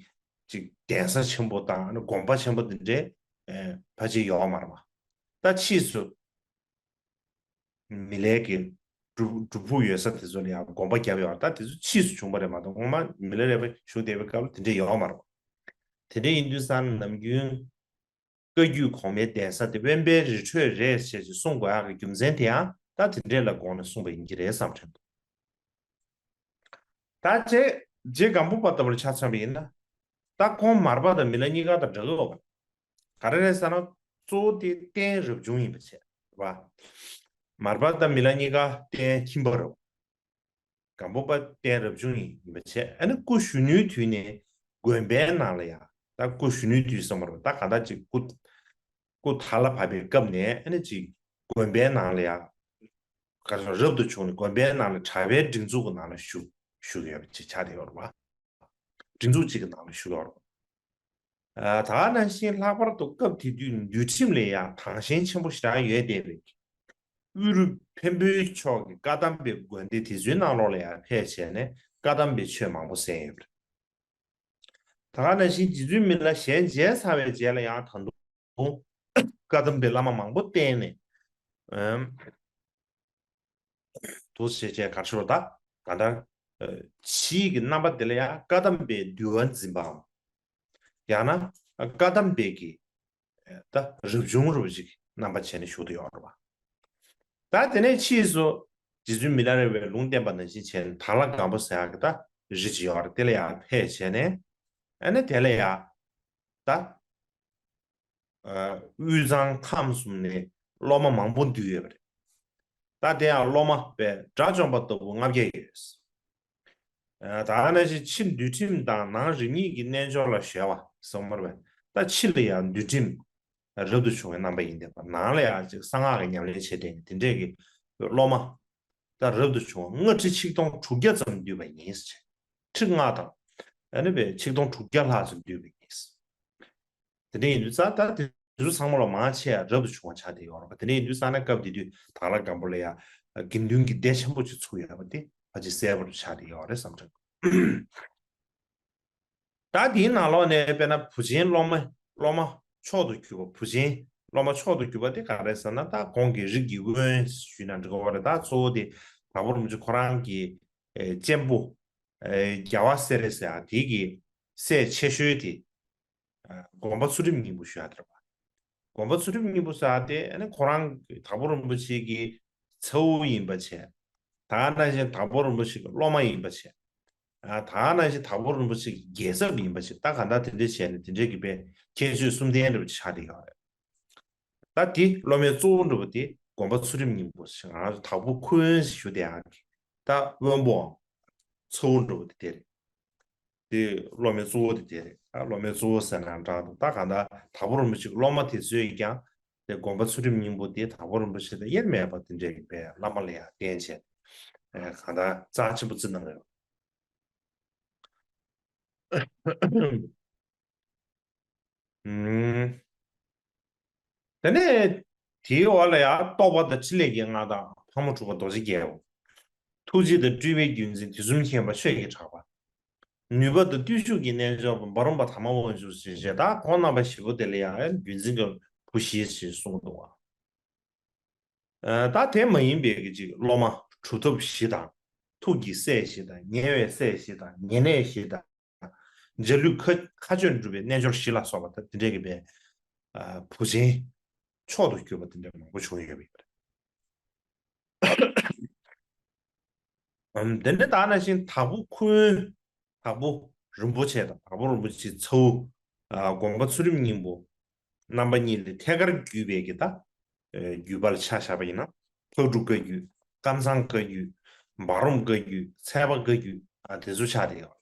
ཅིག་གདན་ས་ཆེན་པོ་དང་ཨ་ནི་དགོན་པ་ཆེན་པོ་དེ་འདྲས་ཨེ་ཕལ་ཆེར་ཡོད་མ་རེད་པ། ད་ཕྱིས་སུ། མི་ལའི་གི་སྒྲུབ་སྒྲུབ་ཕུག་ཡོད་ས་དེ་ཚོ་ལ་ཡང་དགོན་པ་བརྒྱབ་ཡོད་རེད། ད་དེ་ཚོ་ཕྱིས་སུ་བྱུང་བ་རེད་མ་གཏོགས། སྔོན་མ་མི་ལ་རས་པ་བཞུགས་བསྡད་པའི་སྐབས་ལ་དེ་འདྲས་ཡོད་མ་རེད། དེ་འདྲས་ཡིན་དུས་ཙང་ནམ་རྒྱུན་བཀའ་བརྒྱུད་གོང་མའི་གདན་ས་དེ་དབེན་པའི་རི་ཁྲོད་རེད་ཟེར་ཅིག་གསུང་དགོས་ཡག་གི་རྒྱུ་མཚན་དེ་ཡང་ད་དེ་འདྲས་ལ་དགོངས་ནས་གསུངས་པ་ཡིན་གྱི་རེད་བསམ་དྲན་འདུག་ད་རྗེ་རྗེ་སྒམ་པོ་པ་ལྟ་བུར་ཆ་མཚོན་པ་ཡིན་ན། ད་ཁོང་མར་པ་དང་མི་ལ་གཉིས་ཀ་དང་འདྲ་གི་ཡོད་པ། ག་རེ་རེད་ཟེར་ན། གཙོ་བོ་དེ་རྟེན་རབ་བྱུང་ཡིན་པ་བྱས། རེད་པ། མར་པ་དང་མི་ལ་གཉིས་ཀ་རྟེན་ཁྱིམ་པ་རེད། སྒམ་པོ་པ་རྟེན་རབ་བྱུང་ཡིན་པ་བྱས། ཨ་ནི་སྐུ་གཞོན་ནུའི་དུས་ནས་དགོན་པའི་ནང་ལ་ཡ། ད་སྐུ་གཞོན་ནུའི་དུས་བསམ་པ་རེད། ད་གང་ལྟར་ཅིག་སྐུ་སྐུ་དར་ལ་བབས་པའི་སྐབས་ནས། ཨ་ནི་ཅིག་དགོན་པའི་ནང་ལ་ཡ། ག་རེ་ཟེར། རབ་ཏུ་བྱུང་ནས་དགོན་པའི་ནང་ལ་གྲྭ་པའི་སྒྲིག་འཛུགས་ཀྱི་ནང་ལ་ཞུགས་ཞུགས་ཡོད་པ་ཅིག་ཆགས་བསྡད་ཡོད་རེད་པ། སྒྲིག་འཛུགས་གཅིག་གི་ནང་ལ་ཞུགས་ཡོད་རེད་པ། ཨ། ད་ག་ནང་བཞིན་ལྷག་པར་དུ་སྐབས་དེ་དུས་འདུལ་ཁྲིམས་ལ་ཡང་དྭངས་ཤིང་ཆེན་པོ་ཞེ་དྲག་ཡོད་བསྡད་པས། དབུ་རུ་འཕན་པོའི་ཕྱོགས་ཀྱི་བཀའ་གདམས་པའི་དགོན་སྡེ་དེ་ཚོའི་ནང་ལོགས་ལ་ཡང་ཕེབས་བྱས་ནས་བཀའ་གདམས་པའི་ཆོས་མང་པོ་གསན་ཡོད་པ་རེད། ད་ག་ནང་བཞིན་རྗེ་བཙུན་མི་ལ་ཞལ་མཇལ་ཚར་བའི་རྗེས་ལ་ཡང་ད་དུང་བཀའ་གདམས་པའི་བླ་མ་མང་པོ་བསྟེན་ནས། ཨམ། དུ་ཞེས་བྱས་གར་ཤོར་ད་ག་འདྲ། ཨ། ཕྱིའི་གི་རྣམ་པ་དེ་ལ་ཡང་བཀའ་གདམས་པའི་འདུལ་བ་འཛིན་པའམ། ཡང་ན་བཀའ་གདམས་པའི་གི་ད་རབ་བྱུང་རུ་ཞིག་རྣམ་པ་བྱས་ནས་བཞུགས་ཏེ་ཡོད་རེད་པ། ད་དེ་ནས་ཕྱིས་སུ་རྗེ་བཙུན་མི་ལ་རས་པའི་ལུང་བསྟན་པ་ནང་བཞིན་བྱས་ནས་དར་ལ་སྒམ་པོ་ཟེར་ཡག་གི་ད་རི་ཅིག་ཡོད་རེད། དེ་ལ་ཡང་ཕེབས་བྱས་ནས། ཨ་ནི་དེ་ལ་ཡང་ད། ཨ། དབུས་གཙང་ཁམས་གསུམ་ནས་སློབ་མ་མང་པོ་འདུས་ཡོད་པ་རེད། ད་དེ་ཡང་སློབ་མ་དཔེ་དགྲ་བཅོམ་པ་ལྟ་བུ་ལྔ་བརྒྱ་ཡོད། ཨ། ད་ག་ནང་བཞིན་ཕྱི་འདུལ་ཁྲིམས་དང་ནང་རིམ་གཉིས་ཀྱི་རྣལ་འབྱོར་ལ་གཞོལ་བ་གསུངས་པ་རེད་པས། ད་ཕྱི་ལ་ཡང་འདུལ་ཁྲིམས་རབ་ཏུ་བྱུང་བའི་རྣམ་པ་ཡིན་བསྡད་པ། ནང་ལ་ཡང་ཅིག་གསང་སྔགས་ཀྱི་ཉམས་ལེན་བྱེད་བསྡད་མཁན་དེ་འདྲས་ཀྱི་སློབ་མ། ད་རབ་ཏུ་བྱུང་བ་སྔ་ཁྲི་ཆིག་སྟོང་དྲུག་བརྒྱ་ཙམ་འདུས་པ་ཡིན་ཟེར། ཁྲི་ལྔ་དང་། ཨ་ནི་དཔེ་ཆིག་སྟོང་དྲུག་བརྒྱ་ལྷག་ཙམ་འདུས་པ་ཡིན་ཟེར། དེ་འདྲ་ཡིན་དུས་ཙང་ད་དེ་ཚོ་ཚང་མ་ལ་མང་ཆེ་བ་རབ་ཏུ་བྱུང་བ་ཆགས་བསྡད་ཡོད་རེད་པ། དེ་འདྲ་ཡིན་དུས་ཙང་ནས་སྐབས་དེ་དུས་དར་ལ་སྒམ་པོ་ལ་ཡ་དགེ་འདུན་གྱི་སྡེ་ཆེན་པོ་ཅིག་ཚུགས་ཡོད་པ་དེ་ཕལ་ཆེར་གསལ་པོ་ཆགས་བསྡད་ཡོད་རེད་བསམ་དྲན། ད་དེའི་ནང་ལོགས་ནས་དཔེར་ན་བུ་ཆེན་སློབ་མ་སློབ་མ་མཆོག་ཏུ་གྱུར་པ། བུ་ཆེན་སློབ་མ་མཆོག་ཏུ་གྱུར་པ་དེ་ག་རེ་ཟེར་ན། ད་གོང་གི་རིགས་ཀྱི་དབོན་ཞུས་ན་འགྲིག་གི་རེད། ད་གཙོ་བོ་དེ་དྭགས་པོ་རིན་པོ་ཆེ་ཁོ་རང་གི་ཨེ་གཅེན་པོ། ཨེ་རྒྱལ་བ་སེ་ར་ཟེར་ཡ་དེ་གི་སྲས་ཆེ་ཤོས་དེ། ཨ། དགོངས་པ་ཚུལ་ཁྲིམས་སྙིང་པོ་ཞུ་ཡ་དེ་རེད་པ། དགོངས་པ་ཚུལ་ཁྲིམས་སྙིང་པོ་ཟེར་ཡ་དེ་ཨ་ནི་ཁོ་རང་དྭགས་པོ་རིན་པོ་ཆེ་གི་ཚ་བོ་ཡིན་པ་བྱས། ད་ག་ནང་བཞིན་དྭགས་པོ་རིན་པོ་ཆེ་གི་སློབ་མ་ཡིན་པ་བྱས། ཨ། ད་ག་ནང་བཞིན་དྭགས་པོ་རིན་པོ་ཆེ་གི་རྒྱལ་ཚབ་ཡིན་པ་བྱས། ད་གང་ལྟར་དེ་འདྲ་བྱས་ནས་དེ་འདྲའི་གི་དཔེ་ཁྱད་ཆོས་གསུམ་ལྡན་འདྲ་པོ་ཆགས་བསྡད་ཡོད་རེད། ད་དེ་སློབ་མའི་གཙོ་བོ་འདྲ་པོ་དེ་དགོངས་པ་ཚུལ་ཁྲིམས་སྙིང་པོ་ཞེས། ང་རང་ཚོ་དྭགས་པོ་ཁུ་དབོན་ཞེས་ཞུ་བསྡད་ཡག་གི་ད་དབོན་པོའམ་ཚ་བོ་འདྲ་པོ་དེ་དེ་རེད། དེ་སློབ་མའི་གཙོ་བོ་དེ་དེ་རེད། ད་སློབ་མའི་གཙོ་བོ་ཟེར་ན་འདྲ་འདུག་ད་གང་ལྟར་དྭགས་པོ་རིན་པོ་ཆེ་གི་སློབ་མ་དེ་ཚོས་ཀྱང་དེ་དགོངས་པ་ཚུལ་ཁྲིམས་སྙིང་པོ་དེ་དྭགས་པོ་རིན་པོ་ཆེ་དང་དབྱེར་མེད་པ་དེ་འདྲའི་གི་དཔེ་བླ་མ་ལ་ཡང་བསྟེན་བྱས། ཨེ། གང་ལྟར་རྩ་ཆེན་པོ་བརྩི་གནང་ཡོད། ཨུམ། དེ་ནས་དེའི་འོག་ལ་ཡང་རྟོགས་པ་དང་ཕྲིན་ལས་ཀྱི་མངའ་བདག་ཕག་མོ་གྲུ་པ་རྡོ་རྗེ་རྒྱལ་པོ། ཐུགས་རྗེ་དང་སྤྲུལ་པའི་བརྒྱུད་འཛིན་དུས་གསུམ་མཁྱེན་པ་ཆོས་ཀྱི་གྲགས་པ། ནུས་པ་དང་བརྟུལ་ཞུགས་ཀྱི་རྣལ་འབྱོར་པ་འབའ་རོམ་པ་དར་མ་དབང་ཕྱུག་ཞེས་བྱས། ད་ཁོང་རྣམ་པ་བཞི་པོ་དེ་ལ་ཡང་བརྒྱུད་འཛིན་གྱི་བུ་བཞི་ཞེས་གསུངས་འདུག་པ། ཨ། ད་དེ་མ་ཡིན་པའི་གི་ཅིག་སློབ་མ་གྲུབ་ཐོབ་བཞི་དང་། ཐུགས་ཀྱི་སྲས་བཞི་དང་། ཉེ་བའི་སྲས་བཞི་དང་། ཉེ་གནས་བཞི་དང་། འཇའ་ལུས་མཁའ་མཁའ་སྤྱོད་འགྲུབ་པའི་རྣལ་འབྱོར་བཞི་ལ་སོགས་པ་དང་དེ་འདྲའི་གི་དཔེ། ཨ། བུ་ཆེན་མཆོག་ཏུ་གྱུར་པ་དེ་འདྲ་མང་པོ་བྱུང་ཡོད་པ་ཡིན་པ་རེད། ཨམ། དེ་འདྲ་ད་ནང་བཞིན་དྭགས་པོ་ཁུ་དབོན། དྭགས་པོ་རིན་པོ་ཆེ་དང་དྭགས་པོ་རིན་པོ་ཆེའི་ཚ་བོ། ཨ། དགོངས་པ་ཚུལ་ཁྲིམས་སྙིང་པོ་རྣམ་པ་གཉིས་ལས་ཐད་ཀར་བརྒྱུད་པའི་གི་ད། ཨེ། བརྒྱུད་པ་ལ་ཆ་བཞག་པ་ཡིན་ན། ཕག་གྲུ་བཀའ་བརྒྱུད། ཀམ་ཚང་བཀའ་བརྒྱུད། འབའ་རོམ་བཀའ་བརྒྱུད། ཚལ་པ་བཀའ་བརྒྱུད། ཨ། དེ་ཚོ་ཆགས་བསྡད་ཡོད།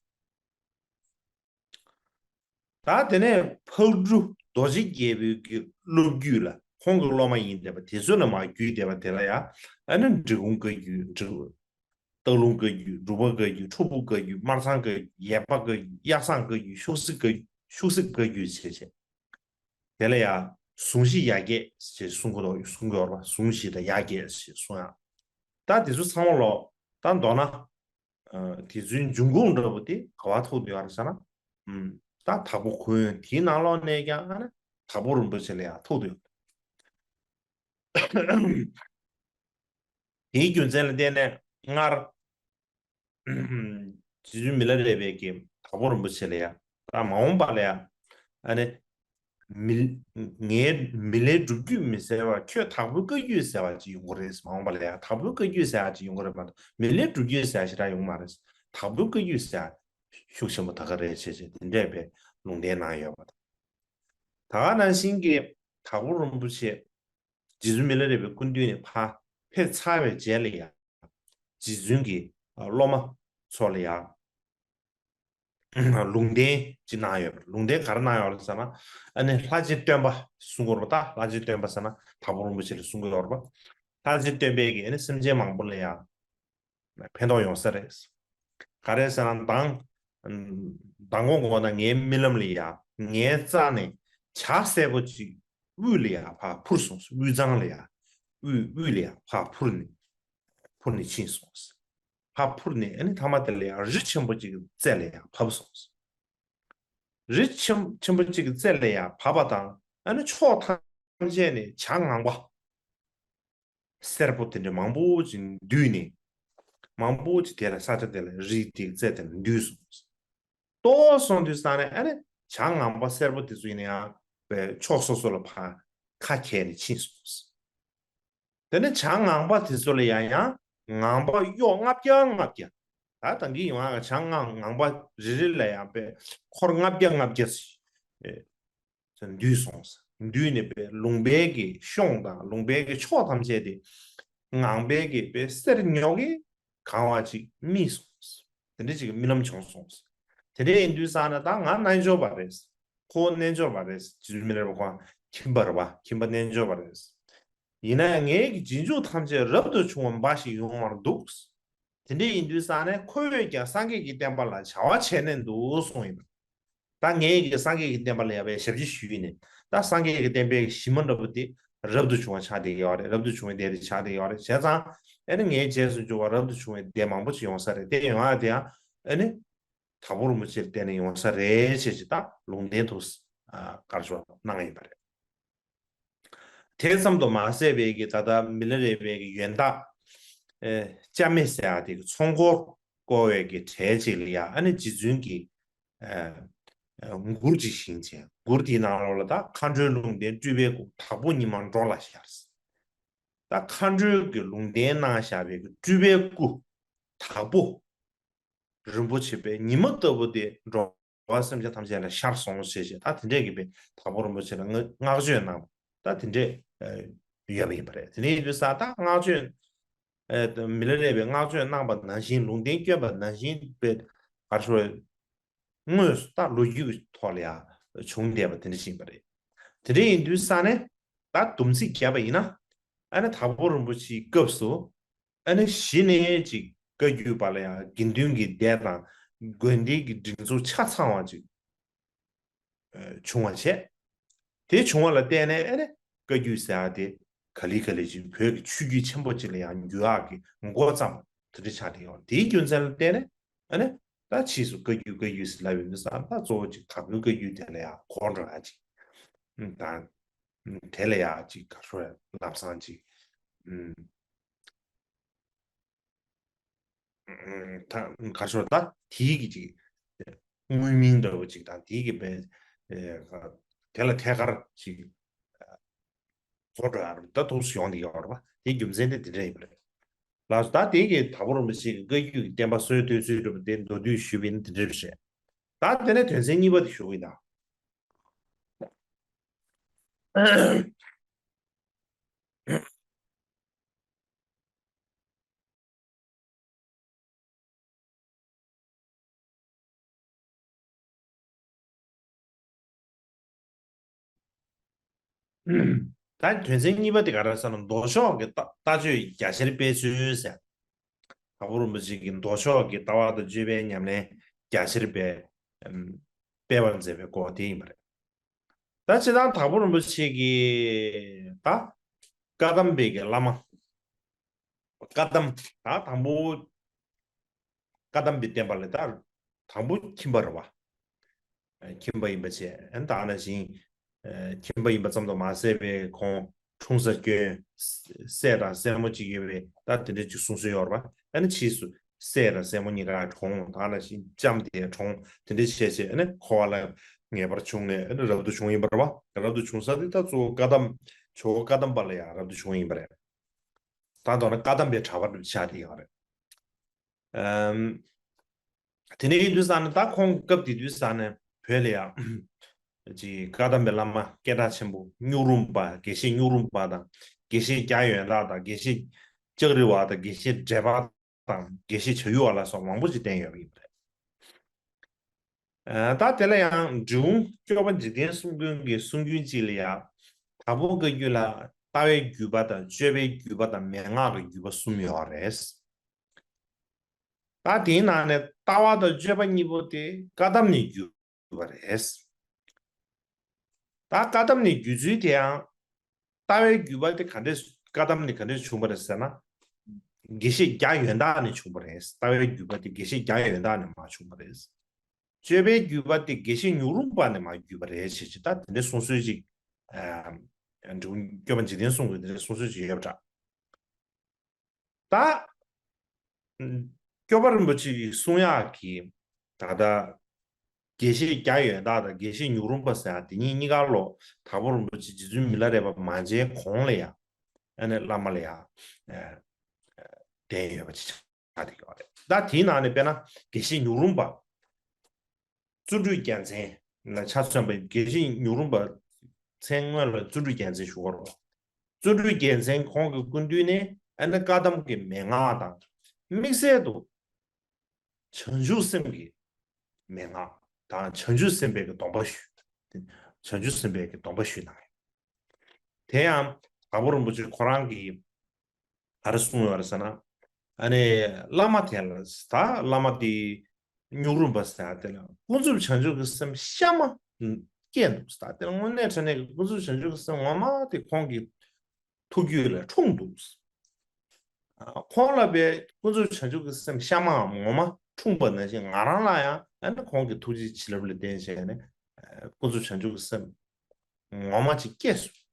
ད་དེ་ནས་ཕག་གྲུ་རྡོ་རྗེ་རྒྱལ་པོའི་གི་སློབ་བརྒྱུད་ལ་ཁོང་གི་སློབ་མ་ཡིན་བསྡད་པ་དེ་ཚོ་ལ་མར་བརྒྱུད་བསྡད་པ་དེ་ལ་ཡང་། ཨ་ནི་འབྲི་གུང་བཀའ་བརྒྱུད། འབྲི་སྟག་ལུང་བཀའ་བརྒྱུད། འབྲུག་པ་བཀའ་བརྒྱུད། ཁྲོ་ཕུ་བཀའ་བརྒྱུད། སྨར་ཚང་བཀའ་བརྒྱུད། ཡས་པ་བཀའ་བརྒྱུད། གཡའ་བཟང་བཀའ་བརྒྱུད། ཤུག་སེ་བཀའ་བརྒྱུད། ཤུག་སེ་བཀའ་བརྒྱུད་བྱས་བྱས། དེ་ལ་ཡང་ཟུང་བཞི་ཡ་བརྒྱད་ཅེས་གསུང་གི་འདུག་གསུང་གི་ཡོད་རེད་པ། ཟུང་བཞི་དང་ཡ་བརྒྱད་ཅེས་གསུང་ཡ། ད་དེ་ཚོ་ཚང་མ་ལོ། ད་མདོར་ན། ཨ། དེ་ཚོའི་འབྱུང་ཁུངས་འདྲ་པོ་དེ་ག་པར་ཐུག་བསྡད་ཡོད་རེད་ཟེར་ན། ཨུམ། ད་དྭགས་པོ་ཁུ་དབོན་དེའི་ནང་ལོགས་ནས་ཀྱང་ཨ་ནི་དྭགས་པོ་རིན་པོ་ཆེ་ལ་ཡང་ཐུག་བསྡད་ཡོད། དེའི་རྒྱུ་མཚན་ལ་བརྟེན་ནས་སྔར། རྗེ་བཙུན་མི་ལ་རས་པའི་གི་དྭགས་པོ་རིན་པོ་ཆེ་ལ་ཡ། ད་མ་འོངས་པ་ལ་ཡ། ཨ་ནི། མི། ངའི་མི་ལའི་སྒྲུབ་བརྒྱུད་མི་ཟེར་བ་ཁྱོད་དྭགས་པོའི་བཀའ་བརྒྱུད་ཟེར་བ་ཅིག་ཡོང་གི་རེད། མ་འོངས་པ་ལ་ཡ་དྭགས་པོའི་བཀའ་བརྒྱུད་ཟེར་བ་ཅིག་ཡོང་གི་རེད་མ་གཏོགས་མི་ལའི་སྒྲུབ་བརྒྱུད་ཟེར་བ་ཞེ་དྲག་ཡོང་གི་མ་རེད། དྭགས་པོའི་བཀའ་བརྒྱུད་ཟེར་ཡ་ཤུགས་ཆེན་པོ་ད་ག་རེད་བྱས་བྱས་དེ་འདྲས་པའི་ལུང་བསྟན་གནང་ཡོད་པ་དང་། ད་ག་ནང་བཞིན་གྱི་དྭགས་པོ་རིན་པོ་ཆེ་རྗེ་བཙུན་མི་ལ་རས་པའི་སྐུ་མདུན་ནས་ཕར་ཕེབས་ཚར་བའི་རྗེས་ལ་ཡང་རྗེ་བཙུན་གྱི་སློབ་མ་ཚོ་ལ་ཡང་ལུང་བསྟན་ཅིག་གནང་ཡོད་པ་རེད། ལུང་བསྟན་ག་རེ་གནང་ཡོད་རེད་ཟེར་ན། ཨ་ནི་ལྷ་རྗེ་སྟོན་པ་གསུང་གི་ཡོད་རེད་པ། ད་ལྷ་རྗེ་སྟོན་པ་ཟེར་ན་དྭགས་པོ་རིན་པོ་ཆེ་ལ་གསུང་གི་ཡོད་རེད་པ། ལྷ་རྗེ་སྟོན་པས་ཀྱིས་ཨ་ནི་སེམས་ཅན་མང་པོ་ལ་ཡང་ཕན་ཐོགས་ཡོང་ས་རེད། ག་རེ་ཟེར་ན་མདང་མདང་དགོང་དགོང་ན་ངའི་རྨི་ལམ་ལ་ཡང་ངའི་རྩ་ནས་བྱ་སེར་པོ་ཅིག་དབུས་ལ་ཡང་ཕར་འཕུར་སོང་། དབུས་གཙང་ལ་ཡང་དབུས་དབུས་ལ་ཡང་ཕར་འཕུར་ནས་འཕུར་ནས་ཕྱིན་སོང་། ཕར་འཕུར་ནས་ཨ་ནི་མཐའ་མ་དེ་ལ་ཡང་རི་ཆེན་པོ་གཅིག་གི་རྩེ་ལ་ཡང་བབས་སོང་། རི་ཆེན་ཆེན་པོ་གཅིག་གི་རྩེ་ལ་ཡང་བབས་པ་དང་། ཨ་ནི་ཕྱོགས་ཐམས་ཅད་ནས་བྱ་ངང་པ་སེར་པོ་དེ་འདྲ་མང་པོ་ཅིག་འདུས་ནས། མང་པོ་ཅིག་དེ་ལ་ས་ཆ་དེ་ལ་རི་དེའི་རྩེ་དེ་ལ་འདུས་སོང་། ཏོག་སོང་དུས་ཙང་ནས་ཨ་ནི་བྱ་ངང་པ་སེར་པོ་དེ་ཚོ་ཡིན་ན་ཡང་པའི་ཕྱོགས་སོ་སོ་ལ་ཕར་ཁ་གྱེས་ནས་ཕྱིན་སོང་། དེ་ནས་བྱ་ངང་པ་དེ་ཚོ་ལ་ཡང་ཡང་ངང་པ་གཡོག་ལྔ་བརྒྱ་ལྔ་བརྒྱ། ད་ད་གིན་ཡོང་ཡག་བྱ་ངང་ངང་པ་རེ་རེ་ལ་ཡང་པའི་འཁོར་ལྔ་བརྒྱ་ལྔ་བརྒྱ་ཞིག་འདུས་སོང་། འདུས་ནས་པའི་ལུང་པའི་གི་གཤོང་དང་ལུང་པའི་གི་ཕྱོགས་ཐམས་ཅད་དེ་ངང་པའི་གི་པའི་གསེར་ཉོག་གིས་གང་བ་ཅིག་རྨིས་སོང་། དེ་འདྲ་ཅིག་གི་རྨི་ལམ་བྱུང་སོང་། དེ་འདྲ་ཡིན་དུས་ཙང་ནས་ད་ང་རྣལ་འབྱོར་པ་རེད། ཁོ་རྣལ་འབྱོར་པ་རེད། རྗེ་བཙུན་མི་ལ་རས་པ་ཁོང་ཁྱིམ་པ་རེད་པ། ཁྱིམ་པ་རྣལ་འབྱོར་པ་རེད། ཡིན་ན་ཡང་ངའི་གི་རྗེས་འཇུག་ཐམས་ཅད་རབ་ཏུ་བྱུང་བ་འབའ་ཞིག་ཡོང་བར་འདུག། དེ་འདྲ་ཡིན་དུས་ཙང་ནས་ཁོ་བོས་ཀྱང་སངས་རྒྱས་ཀྱི་བསྟན་པ་ལ་བྱ་བ་བྱས་ནས་འདུག་གསུངས་ཡིན་པ། ད་ངས་ཀྱི་སངས་རྒྱས་ཀྱི་བསྟན་པ་ལ་ཡང་པའི་ཞབས་ཕྱི་ཞུས་ནས། ད་སངས་རྒྱས་ཀྱི་བསྟན་པའི་གཞི་མ་འདྲ་པོ་དེ་རབ་ཏུ་བྱུང་བ་ཆགས་བསྡད་ཡོད་རེད། རབ་ཏུ་བྱུང་བའི་སྡེ་དེ་ཆགས་བསྡད་ཡོད་རེད། བྱས་ཙང་ཨ་ནི་ངའི་རྗེས་སུ་འཇུག་པ་རབ་ཏུ་བྱུང་བའི་སྡེ་མང་པོ་ཞིག་ཡོང་ས་རེད། དེ་ཡོང་ཡག་དེ་ཡང་ཨ་ནི་དྭགས་པོ་རིན་པོ་ཆེར་བརྟེན་ནས་ཡོང་ས་རེད་ཅེས་ཅིག་ད་ལུང་བསྟན་དུ་ག་རེ་ཞུ་གནང་ཡིན་པ་རེད། དེ་ཙམ་དུ་མ་ཟད་པའི་གི་ད་ལྟ་མི་ལ་རས་པའི་གི་ཡོན་བདག་ཨེ་ལྕམ་མེ་ཟེར་ཡག་དེ་གི་ཚོགས་འཁོར་བསྐོར་བའི་གི་གྲལ་ཅིག་ལ་ཡ་ཨ་ནི་རྗེ་བཙུན་གྱི་ཨེ་མགུར་ཅིག་བཞེངས་བྱས། མགུར་དེའི་ནང་ལོགས་ལ་ད་མཁའ་འགྲོའི་ལུང་བསྟན་སྤྲུལ་པའི་སྐུ་དྭགས་པོ་ཉི་མ་འགྲོ་ལ་ཤར། ད་མཁའ་འགྲོའི་གི་ལུང་བསྟན་གནང་བཞག་པའི་གི་སྤྲུལ་པའི་སྐུ་དྭགས་པོ་རིན་པོ་ཆེ་པའི་ཉི་མ་ལྟ་བུ་དེ་འགྲོ་བ་སེམས་ཅན་ཐམས་ཅད་ལ་ཤར་སོང་ཞེས་བྱས། ད་དེ་འདྲས་ཀྱི་པའི་དྭགས་པོ་རིན་པོ་ཆེ་ལ་བསྔགས་བརྗོད་གནང་བ་ད་དེ་འདྲས་ཡོད་པ་ཡིན་པ་རེད། དེ་ནས་ཡིན་དུས་ཙང་ད་བསྔགས་བརྗོད་མི་ལ་རས་པའི་བསྔགས་བརྗོད་གནང་བ་ནང་བཞིན་ལུང་བསྟན་བསྐྱོན་པ་ནང་བཞིན་པའི་ག་རེ་ཞུ་དགོས་རེད། དངོས་སུ་ད་ལོ་རྒྱུས་ཀྱི་ཐོག་ལ་ཡང་བྱུང་བསྡད་པ་དེ་འདྲ་ཞིག་ཡིན་པ་རེད། དེ་འདྲ་ཡིན་དུས་ཙང་ནས་ད་སྡོམ་ཚིག་བརྒྱབ་པ་ཡིན་ན། ཨ་ནི་དྭགས་པོ་རིན་པོ་ཆེའི་སྐབས་སུ་ཨ་ནི་གཞི་ནས་ཅིག་བཀའ་བརྒྱུད་པ་ལ་ཡང་དགེ་འདུན་གྱི་སྡེ་དང་དགོན་སྡེ་གི་སྒྲིག་འཛུགས་ཆ་ཚང་བ་ཅིག་བྱུང་བ་བྱས། དེ་བྱུང་བ་ལ་བརྟེན་ནས་ཨ་ནི་བཀའ་བརྒྱུད་ཟེར་ཡ་དེ་ག་ལེ་ག་ལེ་ཅིག་བོད་ཀྱི་ཆོས་བརྒྱུད་ཆེན་པོ་ཅིག་ལ་ཡང་འགྱུར་ཡག་གི་འགོ་བརྩམས་པ་དེ་འདྲ་ཆགས་བསྡད་ཡོད། དེའི་རྒྱུ་མཚན་ལ་བརྟེན་ནས་ཨ་ནི་ད་ཕྱིས་སུ་བཀའ་བརྒྱུད་བཀའ་བརྒྱུད་ཟེར་ལབ་ཡོང་དུས་ཙང་ད་གཙོ་བོ་ཅིག་དྭགས་པོའི་བཀའ་བརྒྱུད་དེ་ལ་ཡང་གོ་འགྲོ་ཡག་ཅིག་དང་། དེ་ལ་ཡང་ཅིག་ག་རེ་ཞུ་ལམ་སང་ཅིག་ད་ག་རེ་ཞུ་ད་དེའི་གི་ཅིག་དངོས་མིང་འདྲ་བོ་ཅིག་དང་དེའི་གི་པའི་དེ་ལ་ཐད་ཀར་ཅིག་གོ་འགྲོ་ཡག་རེད། ད་ཐུགས་སུ་ཡོང་བསྡད་ཡོད་རེད་པ། དེའི་རྒྱུ་མཚན་དེ་དེ་འདྲ་ཡིན་པ་རེད། ལགས་སོ། ད་དེ་གི་དྭགས་པོ་རིན་པོ་ཆེ་གི་བཀའ་བརྒྱུད་ཀྱི་བསྟན་པ་སྲོལ་གཏོད་ཚུལ་འདྲ་པོ་དེ་མདོར་བསྡུས་ཞུས་པ་ཡིན་ན་དེ་འདྲ་རེད་པ། ད་དེ་ནས་དོན་ཚན་གཉིས་པ་དེ་ཞུ་གི་ཡིན་ད། ད་དོན་ཚན་གཉིས་པ་དེ་ག་རེ་ཟེར་ན་མདོ་ཕྱོགས་ཀྱི་ལྟ་ལྟ་སྤྱོད་རྒྱ་ཆེར་སྤེལ་ཚུལ་ཟེར། དྭགས་པོ་རིན་པོ་ཆེ་གིས་མདོ་ཕྱོགས་ཀྱི་ལྟ་བ་དང་སྤྱོད་པའི་ཉམས་ལེན་རྒྱ་ཆེར་སྤེལ་སྤེལ་བར་མཛད་པའི་སྐོར་དེ་ཡིན་པ་རེད། ད་སྤྱིར་བཏང་དྭགས་པོ་རིན་པོ་ཆེ་གི་ད་བཀའ་གདམས་པའི་གི་བླ་མ། བཀའ་གདམས་ད་དང་པོ་བཀའ་གདམས་པའི་བསྟན་པ་ལ་ད་དང་པོ་ཁྱིམ་པ་རེད་པ། ཁྱིམ་པ་ཡིན་པ་བྱས་ཨ་ནི་ད་ནང་བཞིན་ཁྱིམ་པ་ཡིན་པ་ཙམ་དུ་མ་ཟད་པའི་ཁོང་འཁྲུངས་ས་སྐྱོན་སྲས་དང་སྲས་མོ་གཅིག་ཡོད་པའི་ད་དེ་འདྲ་གཅིག་གསུང་སྲོལ་ཡོད་རེད་པ། ཨ་ནི་ཕྱིས་སུ་སྲས་དང་སྲས་མོ་གཉིས་ཀ་གྲོངས། ད་ནང་བཞིན་ལྕམ་དེ་གྲོངས། དེ་འདྲ་བྱས་བྱས་ཨ་ནི་འཁོར་བ་ལ་ངེས་པར་བྱུང་ནས་ཨ་ནི་རབ་ཏུ་བྱུང་ཡིན་པ་རེད་པ། རབ་ཏུ་བྱུང་ས་དེ་ད་གཙོ་བོ་བཀའ་གདམས་ཇོ་བོ་བཀའ་གདམས་པ་ལ་ཡང་རབ་ཏུ་བྱུང་ཡིན་པ་རེད། ད་མདོར་ན་བཀའ་གདམས་པའི་གྲྭ་པ་ཆགས་བསྡད་ཡོད་རེད། ཨམ། དེ་ནས་ཡིན་དུས་ཙང་ནས་ད་ཁོང་སྐབས་དེ་དུས་ཙང་ནས་བོད་ལ་ཡང་ཅིག་བཀའ་གདམས་པའི་བླ་མ་སྐད་གྲགས་ཆེན་པོ་སྨྱུག་རུམ་པ། དགེ་བཤེས་སྨྱུག་རུམ་པ་དང་། དགེ་བཤེས་རྒྱ་ཡོན་བདག་དང་། དགེ་བཤེས་ལྕགས་རི་བ་དང་། དགེ་བཤེས་འབྲས་པ་དང་། དགེ་བཤེས་བྱ་ཡུལ་བ་ལ་སོགས་མང་པོ་ཅིག་བསྟེན་ཡོད་པ་ཡིན་པ་རེད། ཨ། ད་དེ་ལ་ཡང་འབྲི་གུང་སྐྱོབ་པ་འཇིག་རྟེན་གསུམ་མགོན་གྱི་གསུང་རྒྱུན་གཅིག་ལ་ཡང་དྭགས་པོ་བཀའ་བརྒྱུད་ལ་ལྟ་བའི་བརྒྱུད་པ་དང་། སྤྱོད་པའི་བརྒྱུད་པ་དང་། མན་ངག་གི་བརྒྱུད་པ་གསུམ་ཡོད་རེད། ད་དེའི་ནང་ནས་ལྟ་བ་དང་སྤྱོད་པ་གཉིས་པོ་དེ་བཀའ་གདམས་ནས་བརྒྱུད་པ་རེད། ད་བཀའ་གདམས་ནས་བརྒྱུད་ཚུལ་དེའང་ལྟ་བའི་བརྒྱུད་པ་དེ་ག་འདྲས། བཀའ་གདམས་ནས་ག་འདྲས་བྱུང་བ་རེད་ཟེར་ན། དགེ་བཤེས་རྒྱ་ཡོན་བདག་ནས་བྱུང་བ་རེད། ལྟ་བའི་བརྒྱུད་པ་དེ་དགེ་བཤེས་རྒྱ་ཡོན་བདག་ནས་མར་བྱུང་བ་རེད། སྤྱོད་པའི་བརྒྱུད་པ་དེ་དགེ་བཤེས་སྨྱུག་རུམ་པ་ནས་མར་བརྒྱུད་པ་རེད་ཅེས་ཅེས་ད་དེ་འདྲའི་གསུང་སྲོལ་ཅིག་ཨ། འབྲི་གུང་སྐྱོབ་པ་འཇིག་རྟེན་གསུམ་མགོན་དེ་འདྲའི་གསུང་སྲོལ་ཅིག་ཡོད་པ་འདྲ། ད་སྐྱོབ་པ་རིན་པོ་ཆེ་ཡི་གསུང་ཡག་གི་ད་ལྟ་དགེ་བཤེས་རྒྱ་ཡོན་བདག་དང་དགེ་བཤེས་སྨྱུག་རུམ་པ་ཟེར་ཡག་དེ་གཉིས་གཉིས་ཀ་ལོ་དྭགས་པོ་རིན་པོ་ཆེ་རྗེ་བཙུན་མི་ལ་རས་པ་མ་མཇལ་གོང་ལ་ཡང་ཨ་ནི་བླ་མ་ལ་ཡང་ཨ། བསྟེན་ཡོད་པ་ཅིག་ཆགས་བསྡད་ཡོད་རེད། ད་དེའི་ནང་ནས་དཔེར་ན་དགེ་བཤེས་སྨྱུག་རུམ་པ། བརྩོན་འགྲུས་རྒྱལ་མཚན་ལ་ཆ་མཚོན་པ་ཡིན། དགེ་བཤེས་སྨྱུག་རུམ་པ་མཚན་སྔོན་ལ་བརྩོན་འགྲུས་རྒྱལ་མཚན་ཞུ་བ་རེད། བརྩོན་འགྲུས་རྒྱལ་མཚན་ཁོང་གི་སྐུ་མདུན་ནས་ཨ་ནི་བཀའ་གདམས་ཀྱི་མན་ངག་དང་། དམིགས་བསལ་དུ་བྱང་ཆུབ་སེམས་ཀྱི་མན་ངག་དང་། བྱང་ཆུབ་སེམས་དཔའི་གི་སྡོམ་པ་ཞུས། བྱང་ཆུབ་སེམས་དཔའི་གི་སྡོམ་པ་ཞུས་གནང་ཡོད། དེ་ཡང་དྭགས་པོ་རིན་པོ་ཆེ་ཁོ་རང་གིས་ག་རེ་གསུངས་ཡོད་རེད་ཟེར་ན། ཨ་ནི་བླ་མ་དེ་ལ། ད་བླ་མ་དེ་སྨྱུག་རུམ་པ་ཟེར་ཡག་དེ་ལ་ཀུན་རྫོབ་བྱང་ཆུབ་ཀྱི་སེམས་གཤའ་མ་སྐྱེས་འདུག། ད་དེ་ལ་དངོས་གནས་དྲང་གནས་ཀྱི་ཀུན་རྫོབ་བྱང་ཆུབ་ཀྱི་སེམས་ངོ་མ་དེ་ཁོང་གི་ཐུགས་རྒྱུད་ལ་འཁྲུངས་འདུག། ཨ། ཁོང་ལ་དཔེ་ཀུན་རྫོབ་བྱང་ཆུབ་ཀྱི་སེམས་གཤའ་མའམ་ངོ་མ་འཁྲུངས་པ་ནང་བཞིན་ང་རང་ལ་ཡང་ཨ་ནི་ཁོང་གི་ཐུགས་རྗེ་བྱིན་རླབས་ལ་བརྟེན་བྱས་ནས་ཨ་ཀུན་རྫོབ་བྱང་ཆུབ་ཀྱི་སེམས་ངོ་མ་ཅིག་སྐྱེས་སོང་།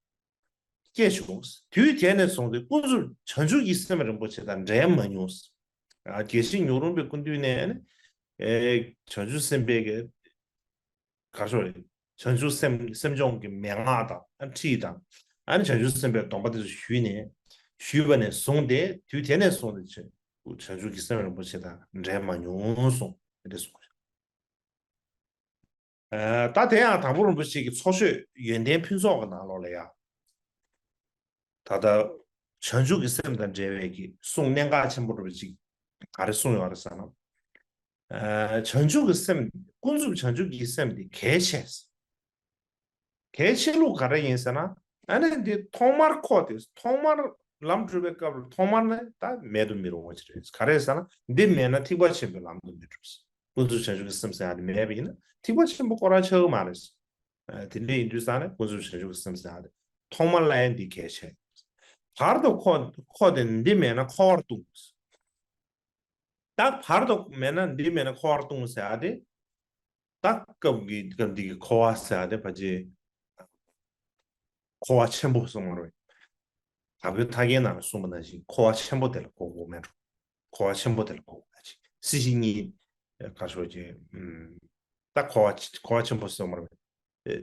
སྐྱེས་བྱུང་། དུས་དེ་ནས་བཟུང་སྟེ་ཀུན་རྫོབ་བྱང་ཆུབ་ཀྱི་སེམས་རིན་པོ་ཆེ་དང་འབྲལ་མ་མྱོང་། ཨ། དགེ་བཤེས་སྨྱུག་རུམ་པའི་སྐུ་མདུན་ནས་ཨ་ནི་ཨེ་བྱང་ཆུབ་སེམས་དཔའི་གི་ག་རེ་ཞུ་དགོས་རེད། བྱང་ཆུབ་སེམས་སེམས་སྦྱོང་གི་མན་ངག་དང་། ཨ། ཁྲིད་དང་། ཨ་ནི་བྱང་ཆུབ་སེམས་དཔའི་སྡོམ་པ་དེ་ཚོ་ཞུས་ནས། ཞུས་པ་ནས་བཟུང་སྟེ་དུས་དེ་ནས་བཟུང་སྟེ་བྱང་ཆུབ་ཀྱི་སེམས་རིན་པོ་ཆེ་དང་འབྲལ་མ་མྱོང་གསུངས། དེ་འདྲ་གསུངས། ཨ། ད་དེ་ཡང་དྭགས་པོ་རིན་པོ་ཆེ་གི་ཚོགས་ཆོས་ཡོན་ཏན་ཕུན་ཚོགས་ཀྱི་ནང་ལོགས་ལ་ཡང་། ད་ལྟ་བྱང་ཆུབ་ཀྱི་སེམས་དང་འབྲེལ་བའི་གི་གསུང་གནད་འགག་ཆེན་པོ་འདྲ་པོ་ཅིག་ག་རེ་གསུངས་ཡོད་རེད་ཟེར་ན། ཨ། བྱང་ཆུབ་ཀྱི་སེམས། ཀུན་རྫོབ་བྱང་ཆུབ་ཀྱི་སེམས་དེ་གལ་ཆེ། གལ་ཆེ་ལུགས་ག་རེ་ཡིན་ཟེར་ན། ཨ་ནི་འདི་ཐོག་མར་ཁོ་དེ་ཐོག་མར་ལམ་སྒྲུབ་པའི་སྐབས་ལ་ཐོག་མར་ནི་ད་མེད་དུ་མི་རུང་བ་ཅིག་རེད། ག་རེ་ཟེར་ན་འདི་མེད་ན་ཐེག་པ་ཆེན་པོའི་ལམ་དུ་མི་འགྲོ། ཀུན་རྫོབ་བྱང་ཆུབ་ཀྱི་སེམས་ཟེར་ཡག་དེ་མེད་པ་ཡིན་ན་ཐེག་པ་ཆེན་པོ་སྐོར་ར་ཆགས་ཀྱི་མ་རེད། ཨ། དེ་འདྲ་ཡིན་དུས་ཙང་ནས་ཀུན་རྫོབ་བྱང་ཆུབ་ཀྱི་སེམས་ཟེར་ཡག་དེ་ཐོག་མར་ལ་ཡང་འདི་གལ་ཆེ། བར་དུ་ཁོ་ཁོ་དེ་འདི་མེད་ན་འཁོར་བར་ལྟུང་། ད་བར་དུ་མེད་ན་འདི་མེད་ན་འཁོར་བར་ལྟུང་ཟེར་ཡག་དེ། ད་སྐབས་ཀྱི་སྐབས་འདི་གི་འཁོར་བ་ཟེར་ཡག་དེ་ཕལ་ཆེར་འཁོར་བ་ཆེན་པོ་གསུངས་པ་རེད། དྭགས་པོའི་ཐར་རྒྱན་ནང་ལ་གསུངས་པ་ནང་བཞིན་འཁོར་བ་ཆེན་པོ་དེ་ལ་གོ་དགོས་མེད་འགྲོ། འཁོར་བ་ཆེན་པོ་དེ་ལ་གོ་དགོས་ཡག་ཅིག། སྲིད་ཞི་གཉིས། ག་རེ་ཞུ་དགོས་རེད། ཨམ། ད་འཁོར་བ་འཁོར་བ་ཆེན་པོ་གསུངས་པ་རེད། ཨེ།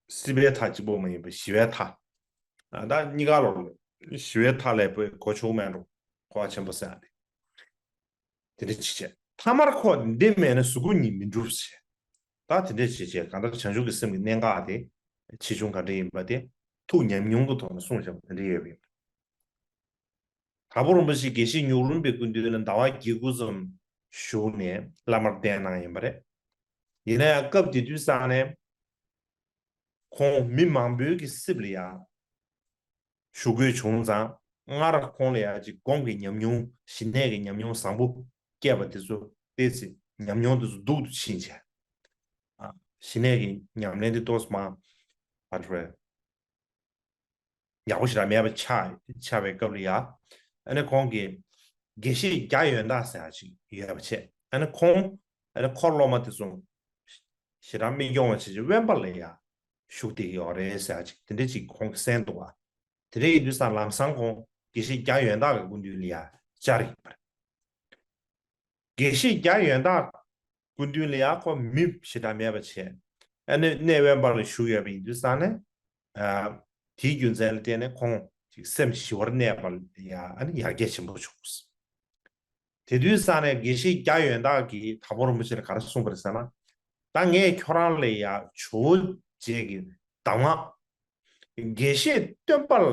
སྲིད་པའི་མཐའ་གཅིག་པོ་མ་ཡིན་པར་ཞི་བའི་མཐའ། ཨ། ད་གཉིས་ཀ་ལོག་ཞི་བའི་མཐའ་ལ་གོ་ཆོག་མེད་འགྲོ། འཁོར་བ་ཆེན་པོ་ཟེར་ཡག་དེ། དེ་འདྲ་ཅིག་བྱས། ཐ་མར་ཁོ་འདི་མེད་ན་གཟུགས་སྐུ་གཉིས་མི་འགྲུབ་ཟེར། ད་དེ་འདྲ་ཅིག་བྱས། གང་ལྟར་བྱང་ཆུབ་ཀྱི་སེམས་ཀྱི་གནད་འགག་དེ་ཆེ་ཆུང་ག་འདྲ་ཡིན་པ་དེ་ཐུགས་ཉམས་མྱོང་གི་ཐོག་ནས་གསུངས་བཞག་པ་དེ་འདྲ་ཡོད་པ་ཡིན། དྭགས་པོ་རིན་པོ་ཆེ་དགེ་བཤེས་སྨྱུག་རུམ་པའི་སྐུ་མདུན་ལ་ཟླ་བ་བརྒྱད་དགུ་ཙམ་བཞུགས་ནས་བླ་མར་བསྟེན་གནང་ཡིན་པ་རེད། ཡིན་ན་ཡང་སྐབས་དེ་དུས་ཙང་ནས་ཁོང་མི་མང་པོའི་གི་སེམས་ལ་ཡང་ཞུགས་དགོས་བྱུང་ཙང་། སྔར་ཁོང་ལ་ཡང་ཅིག་སྒོམ་གྱི་ཉམས་མྱོང་། ཞི་གནས་ཀྱི་ཉམས་མྱོང་བཟང་པོ་སྐྱེས་པ་དེ་ཚོ་ཏོག་ཙམ་ཉམས་མྱོང་དེ་ཚོ་སྡུག་ཏུ་ཕྱིན་བྱས། ཨ། ཞི་གནས་ཀྱི་ཉམས་ལེན་དེ་ཏོག་ཙམ་མ་ཨ་རེ་ཡག་པོ་ཞེ་དྲག་མེད་པ་ཆགས་ཆགས་པའི་སྐབས་ལ་ཡ། ཨ་ནི་ཁོང་གིས་དགེ་བཤེས་རྒྱ་ཡོན་བདག་ཟེར་ཡག་ཅིག་ཡོད་པ་བྱས། ཨ་ནི་ཁོང་ཨ་ནི་འཁོར་སློབ་མ་དེ་ཚོ་ཞེ་དྲག་མི་སྐྱོང་བ་བྱས་ཅིག་དབེན་པ་ལ་ཡ་བཞུགས་བསྡད་ཀྱི་ཡོད་རེད་ཟེར་ཡག་ཅིག་དེ་འདྲ་ཅིག་ཁོང་གིས་གསན་འདུག་པ། དེ་འདྲ་ཡིན་དུས་ཙང་ལམ་སང་ཁོང་དགེ་བཤེས་རྒྱ་ཡོན་བདག་གི་སྐུ་མདུན་ལ་ཡ་བཅར་ཡིན་པ་རེད། དགེ་བཤེས་རྒྱ་ཡོན་བདག་སྐུ་མདུན་ལ་ཡང་ཁོ་མི་ཞེ་དྲག་མེད་པ་བྱས། ཨ་ནི་གནས་དབེན་པ་ལ་བཞུགས་ཡོད་པ་ཡིན་དུས་ཙང་ནས། ཨ། དེའི་རྒྱུ་མཚན་ལ་བརྟེན་ནས་ཁོང་ཅིག་སེམས་ཞི་བར་གནས་པ་ལ་ཡང་ཨ་ནི་ཡར་རྒྱས་ཆེན་པོ་བྱུང་། དེ་དུས་ས་ནས་དགེ་བཤེས་རྒྱ་ཡོན་བདག་གིས་དྭགས་པོ་རིན་པོ་ཆེ་ལ་ག་རེ་གསུངས་པ་རེད་ཟེར་ན། ད་ངས་ཁྱོད་རང་ལ་ཡ་ཇོ་བོ་རྗེ་གི་གདམས་ངག་དགེ་བཤེས་སྟོན་པ་ལ་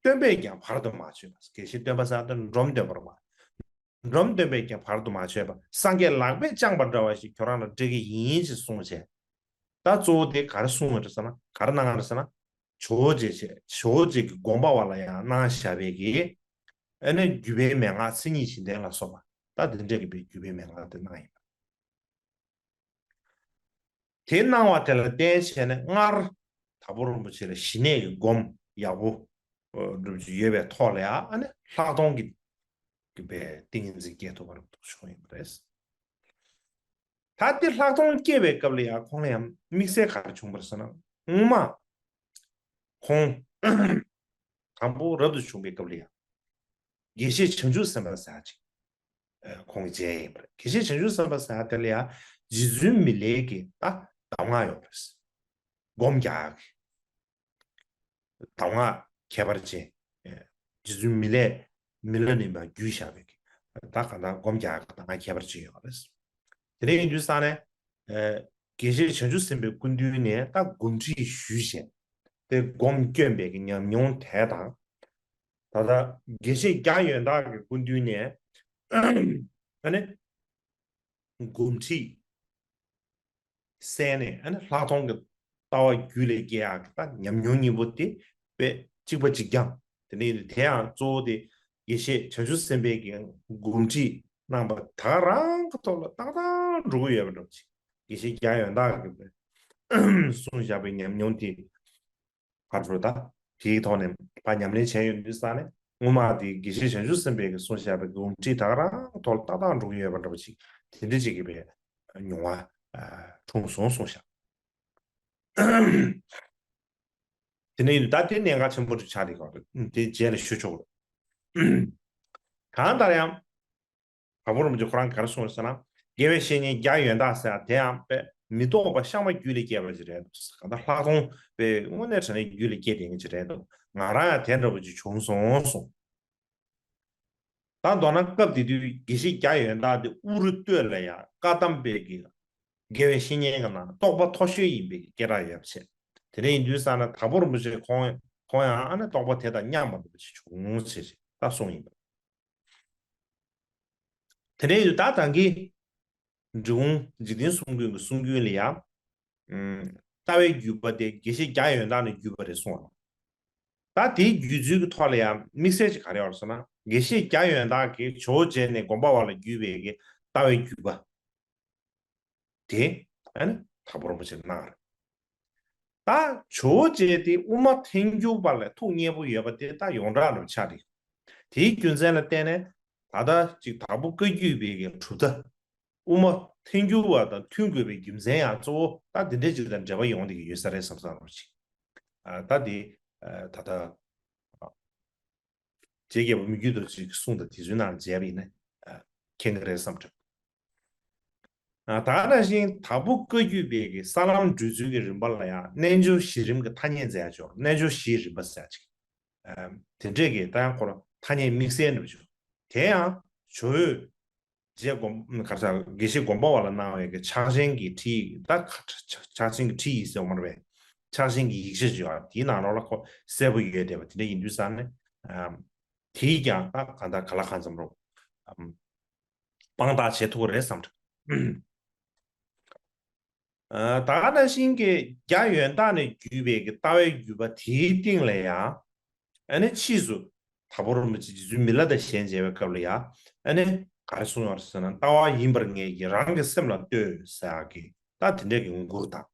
སྟོན་པས་ཀྱང་བར་དུ་མ་ཆོད་པ། དགེ་བཤེས་སྟོན་པ་ཟེར་དུས་འབྲོམ་སྟོན་པ་རེད་པ། འབྲོམ་སྟོན་པས་ཀྱང་བར་དུ་མ་ཆོད་པ། སངས་རྒྱས་ལག་པས་བཅངས་པ་འདྲ་བ་ཞིག་ཁྱོད་རང་ལ་སྤྲད་ཀྱི་ཡིན་ཞེས་གསུངས་བྱས། ད་གཙོ་བོ་དེ་ག་རེ་གསུངས་པ་རེད་ཟེར་ན། ག་རེ་གནང་བ་རེད་ཟེར་ན། ཇོ་བོ་རྗེ་ཆེ་ཇོ་བོ་རྗེ་གི་དགོངས་པ་བ་ལ་ཡང་གནང་བཞག་པའི་གི། ཨ་ནི་བརྒྱུད་པའི་མན་ངག་མཚན་ཉིད་བཞི་ལྡན་ལ་སོགས་པ། ད་དེ་འདྲ་གི་བའི་བརྒྱུད་པའི་མན་ངག་དེ་གནང་ཡིན་པ། དེ་གནང་བ་དེ་ལ་བརྟེན་བྱས་ནས་སྔར་དྭགས་པོ་རིན་པོ་ཆེ་ལ་ཞི་གནས་ཀྱི་སྒོམ་ཡག་པོ་སྒྲུབ་རྒྱུ་ཡོད་པའི་ཐོག་ལ་ཡང་ཨ་ནི་ལྷག་མཐོང་གི་གི་བའི་ཏིང་ངེ་འཛིན་སྐྱེ་ཐུབ་པ་རབ་ཏུ་བྱུང་ཡོད་པ་རེད། ད་དེ་ལྷག་མཐོང་སྐྱེས་པའི་སྐབས་ལ་ཡང་ཁོང་ལ་ཡང་དམིགས་བསལ་ག་རེ་བྱུང་བ་རེད་ཟེར་ན། སྔོན་མ་ཁོང་དང་པོ་རབ་ཏུ་བྱུང་བའི་སྐབས་ལ་ཡང་དགེ་བཤེས་བྱང་ཆུབ་སེམས་དཔའ་ཟེར་ཅིག་ཁོང་གི་མཇལ་ཡིན་པ་རེད། དགེ་བཤེས་བྱང་ཆུབ་སེམས་དཔའ་ཟེར་དེ་ལ་ཡང་རྗེ་བཙུན་མི་ལའི་གི་ད་གདམས་ངག་ཡོད་པ་རེད། སྒོམ་རྒྱག་གི་གདམས་ངག་ཁྱད་པར་ཅན། རྗེ་བཙུན་མི་ལས་མི་ལ་ནི་མ་བརྒྱུད་བཞག་པའི་གི་ད་ག་ད་སྒོམ་རྒྱག་གི་གདམས་ངག་ཁྱད་པར་ཅན་ཡོད་རེད། དེ་ནས་ཡིན་དུས་ས་ནས་དགེ་བཤེས་བྱང་ཆུབ་སེམས་དཔའི་སྐུ་མདུན་ནས་ད་སྒོམ་ཁྲིད་ཞུས་བྱས་དེ་སྒོམ་བསྐྱོན་པའི་གི་ཉམས་མྱོང་དེ་དང་། ད་ལྟ་དགེ་བཤེས་རྒྱ་ཡོན་བདག་གི་སྐུ་མདུན་ནས་ཨ་ནི་སྒོམ་ཁྲིད་གསན་ནས་ཨ་ནི་ལྷག་མཐོང་གི་ལྟ་བ་རྒྱུད་ལ་སྐྱེ་ཡག་གི་ད་ཉམས་མྱོང་གཉིས་པོ་དེ་དཔེ་གཅིག་པ་གཅིག་རྐྱང་། དེ་ནས་དེ་ཡང་གཙོ་བོ་དེ་དགེ་བཤེས་བྱང་ཆུབ་སེམས་དཔའི་གི་སྒོམ་ཁྲིད་གནང་བ་ད་ག་རང་གི་ཐོག་ལ་ཏག་ཏག་འགྲོ་གི་ཡོད་པ་འདྲ་པོ་ཅིག་དགེ་བཤེས་རྒྱ་ཡོན་བདག་གི་གསུངས་བཞག་པའི་ཉམས་མྱོང་དེ། ཕར་འགྲོ་ད། དེའི་ཐོག་ནས་ཕར་ཉམས་ལེན་བྱས་ཡོད་དུས་ས་ནས་སྔོན་མ་དེ་དགེ་བཤེས་བྱང་ཆུབ་སེམས་དཔའི་གི་གསུངས་བཞག་པའི་སྒོམ་ཁྲིད་ད་ག་རང་ཐོག་ཏག་ཏག་འགྲོ་གི་ཡོད་པ་འདྲ་པོ་ཅིག་དེ་འདྲ་ཅིག་གི་བའི་མྱོང་བ་འཁྲུངས་སོང་གསུངས་བཞག་དེ་ནས་ད་དེ་གནད་འགག་ཆེན་པོ་ཅིག་ཆགས་དེ་ག་དེ་རྗེས་ལ་ཞུ་ཆོག་རེད། གང་ལྟར་ཡང་། དྭགས་པོ་རིན་པོ་ཆེ་ཁོ་རང་ག་རེ་གསུངས་ཟེར་ན། དགེ་བའི་བཤེས་གཉེན་རྒྱ་ཡོན་བདག་ཟེར་ཡ་དེ་ཡང་དཔེ་མི་རྟོག་པ་ཤར་མ་རྒྱུད་ལ་སྐྱེས་པ་ཅིག་རེད་འདུག་གང་ལྟར་ལྷག་མཐོང་དཔེ་དངོས་གནས་དྲང་གནས་རྒྱུད་ལ་སྐྱེས་བསྡད་མཁན་ཅིག་རེད་འདུག་ང་རང་ཡང་དེ་འདྲ་པོ་ཅིག་བྱུང་སོང་གསུངས། ད་མདོར་ན་སྐབས་དེ་དུས་དགེ་བཤེས་རྒྱ་ཡོན་བདག་དེ་དབུ་རུ་སྟོད་ལ་ཡང་བཀའ་གདམས་པའི་གི་དགེ་བའི་བཤེས་གཉེན་གྱི་ནང་རྟོགས་པ་མཐོ་ཤོས་ཡིན་པའི་སྐད་གྲགས་ཡོད་པ་བྱས། དེ་འདྲ་ཡིན་དུས་ཙང་ན་དྭགས་པོ་རིན་པོ་ཆེ་ཁོང་ཁོང་ཡང་ཨ་ནི་རྟོགས་པ་དེ་དང་མཉམ་པ་འདྲ་པོ་ཅིག་བྱུང་ཟེར་ད་གསུངས་ཡིན་པ། དེ་འདྲའི་ཡུལ་ད་ད་གིན་འབྲི་གུང་འཇིག་རྟེན་གསུམ་མགོན་གྱི་གསུང་རྒྱུན་ལ་ཡང་། ལྟ་བའི་བརྒྱུད་པ་དེ་དགེ་བཤེས་རྒྱ་ཡོན་བདག་ནས་བརྒྱུད་པ་རེད་གསུངས་པ། ད་དེའི་བརྒྱུད་ཚུལ་གྱི་ཐོག་ལ་ཡང་དམིགས་བསལ་ཅིག་ག་རེ་ཡོད་རེད་ཟེར་ན། དགེ་བཤེས་རྒྱ་ཡོན་བདག་གིས་ཇོ་བོ་རྗེ་ནས་དགོངས་པ་བ་ལ་བརྒྱུད་པའི་གི་ལྟ་བའི་བརྒྱུད་པ། དེ་ཨ་ནི་དྭགས་པོ་རིན་པོ་ཆེ་གནང་རེད། ད་ཇོ་བོ་རྗེ་དེ་དབུ་མ་ཐལ་འགྱུར་བ་ལ་ཐུགས་མཉེས་པོ་ཡོད་པ་དེ་ད་ཡོངས་གྲགས་རུ་ཆགས་རེད། དེའི་རྒྱུ་མཚན་ལ་བརྟེན་ནས་ད་ལྟ་ཅིག་དྭགས་པོ་བཀའ་བརྒྱུད་པའི་གི་གྲུབ་མཐའ་དབུ་མ་ཐལ་འགྱུར་བ་དང་མཐུན་དགོས་པའི་རྒྱུ་མཚན་ཡང་གཙོ་བོ་ད་དེ་འདྲ་ཅིག་དང་འབྲེལ་བ་ཡོང་བསྡད་ཀྱི་ཡོད་ས་རེད་བསམ་བསམ་རོགས་ཅིག་ད་དེ་ད་ལྟ། རྗེ་རྒྱལ་པོ་མི་བསྐྱོད་རྡོ་རྗེ་གི་གསུང་དང་དེ་ཚོའི་ནང་མཇལ་བ་ཡིན་ན་མཁྱེན་གྱི་རེད་བསམ་དྲན། ད་ག་ནང་བཞིན་དྭགས་པོ་བཀའ་བརྒྱུད་པའི་གི་ས་ལམ་བགྲོད་ཚུལ་གྱི་རིམ་པ་ལ་ཡང་རྣལ་འབྱོར་བཞི་རིམ་གྱི་ཐ་སྙད་མཛད་ཡ་ཅིག་རྣལ་འབྱོར་བཞིའི་རིམ་པ་ཟེར་ཡ་ཅིག་དེ་འདྲས་ཀྱི་ད་ཡང་ཁོ་རང་ཐ་སྙད་དམིགས་བསལ་འདྲ་པོ་ཅིག་དེ་ཡང་ཇོ་བོས་རྗེ་དགོངས་གར་ས་དགེ་བཤེས་དགོངས་པ་བ་ལ་གནང་བའི་གི་ཕྱག་ཆེན་གྱི་ཁྲིད་ད་ཕྱག་ཆེན་གྱི་ཁྲིད་ཡིན་ཟེར་བ་མ་རེད་པས། ཕྱག་ཆེན་གྱི་ཡིག་ཆ་ཅིག་ཡོད་དེའི་ནང་ལོགས་ལ་ཁོ་གསལ་པོ་ཡོད་བསྡད་པ་དེ་འདྲ་ཡིན་དུས་ཙང་ནས། དེས་ཀྱང་ད་གང་ལྟར་ག་ལ་གང་འཚམ་རོགས། དཔང་རྟགས་བྱེད་ཐུབ་ཀྱི་རེད་བསམ་འདྲ། ད་ག་ནང་བཞིན་གྱི་རྒྱ་ཡོན་བདག་ནས་བརྒྱུད་པའི་གི་ལྟ་བའི་བརྒྱུད་པ་དེའི་སྟེང་ལ་ཡང་། ཨ་ནི་ཕྱིས་སུ་དྭགས་པོ་རིན་པོ་ཆེ་རྗེ་བཙུན་མི་ལ་དང་ཞལ་མཇལ་བའི་སྐབས་ལ་ཡང་། ཨ་ནི་ག་རེ་གསུངས་ཡོད་རེད་ཟེར་ན། ལྟ་བ་ཡིན་པར་ངེས་ཀྱིས་རང་གི་སེམས་ལ་ལྟོས་ཟེར་ཡག་གི་ད་དེ་འདྲས་ཀྱི་མགུར་དང་།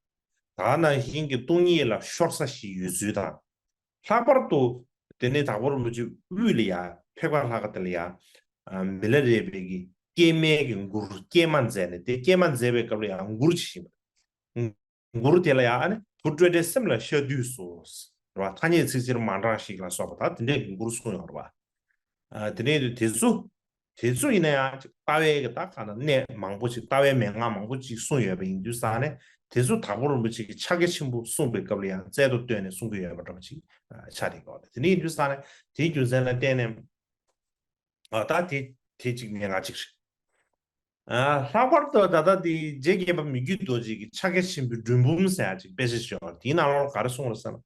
ད་ག་ནང་བཞིན་གྱི་སྟོང་ཉིད་ལ་ཤོར་ས་ཞིག་ཡོད་ཚུལ་དང་། ལྷག་པར་དུ་དེ་ནས་དྭགས་པོ་རིན་པོ་ཆེ་དབུས་ལ་ཡ་ཕེབས་ཁ་ལྷག་ག་དེ་ལ་ཡ། མི་ལ་རས་པའི་གི་སྐྱེས་མའི་གི་མགུར་སྐྱེས་མ་མཛད་ནས་དེ་སྐྱེས་མ་མཛད་པའི་སྐབས་ལ་ཡ་མགུར་ཅིག་ཞིག་མགུར་དེ་ལ་ཡ་ཨ་ནི་བུ་སྤྲོས་བྲལ་སེམས་ལ་ཤར་དུས་སུ། རེད་བ། ཐ་སྙད་ཚིག་ཕྱིར་མ་འདྲ་ཞིག་ལ་སོགས་པ་ད་དེ་འདྲའི་གི་མགུར་གསུངས་ཡོད་རེད་བ། དེ་འདྲའི་དུས་དེ་ཚོ། དེ་ཚོ་ཡིན་ན་ཡང་ཅིག་ལྟ་བའི་གི་ད་ག་ན་གནད་མང་པོ་ཅིག་ལྟ་བའི་མན་ངག་མང་པོ་ཅིག་གསུངས་ཡོད་པ་ཡིན་དུས་ཙང་ནས་དེ་ཚོ་དྭགས་པོ་རིན་པོ་ཆེ་གི་ཕྱག་རྒྱ་ཆེན་པོ་གསུངས་པའི་སྐབས་ལ་ཡང་རྩལ་དུ་བཏོན་ནས་གསུང་གི་ཡོད་པ་འདྲ་པོ་ཅིག་ཆགས་ཀྱི་ཡོད་རེད། དེ་འདྲ་ཡིན་དུས་ཙང་ནས་དེའི་རྒྱུ་མཚན་ལ་བརྟེན་ནས་ཨ་ད་དེ་དེ་ཅིག་གནད་འགག་ཅིག་ ལྷག་པར་དུ་ད་ལྟ་དེ་རྗེ་བརྒྱད་པ་མི་བསྐྱོད་རྡོ་རྗེ་གི་ཕྱག་རྒྱ་ཆེན་པོའི་མགྲོན་འབུམ་ཟེར་ཡག་ཅིག་དཔེ་ཆ་ཞིག་ཡོད། དེའི་ནང་ལོགས་ག་རེ་གསུངས་རེད་ཟེར་ན།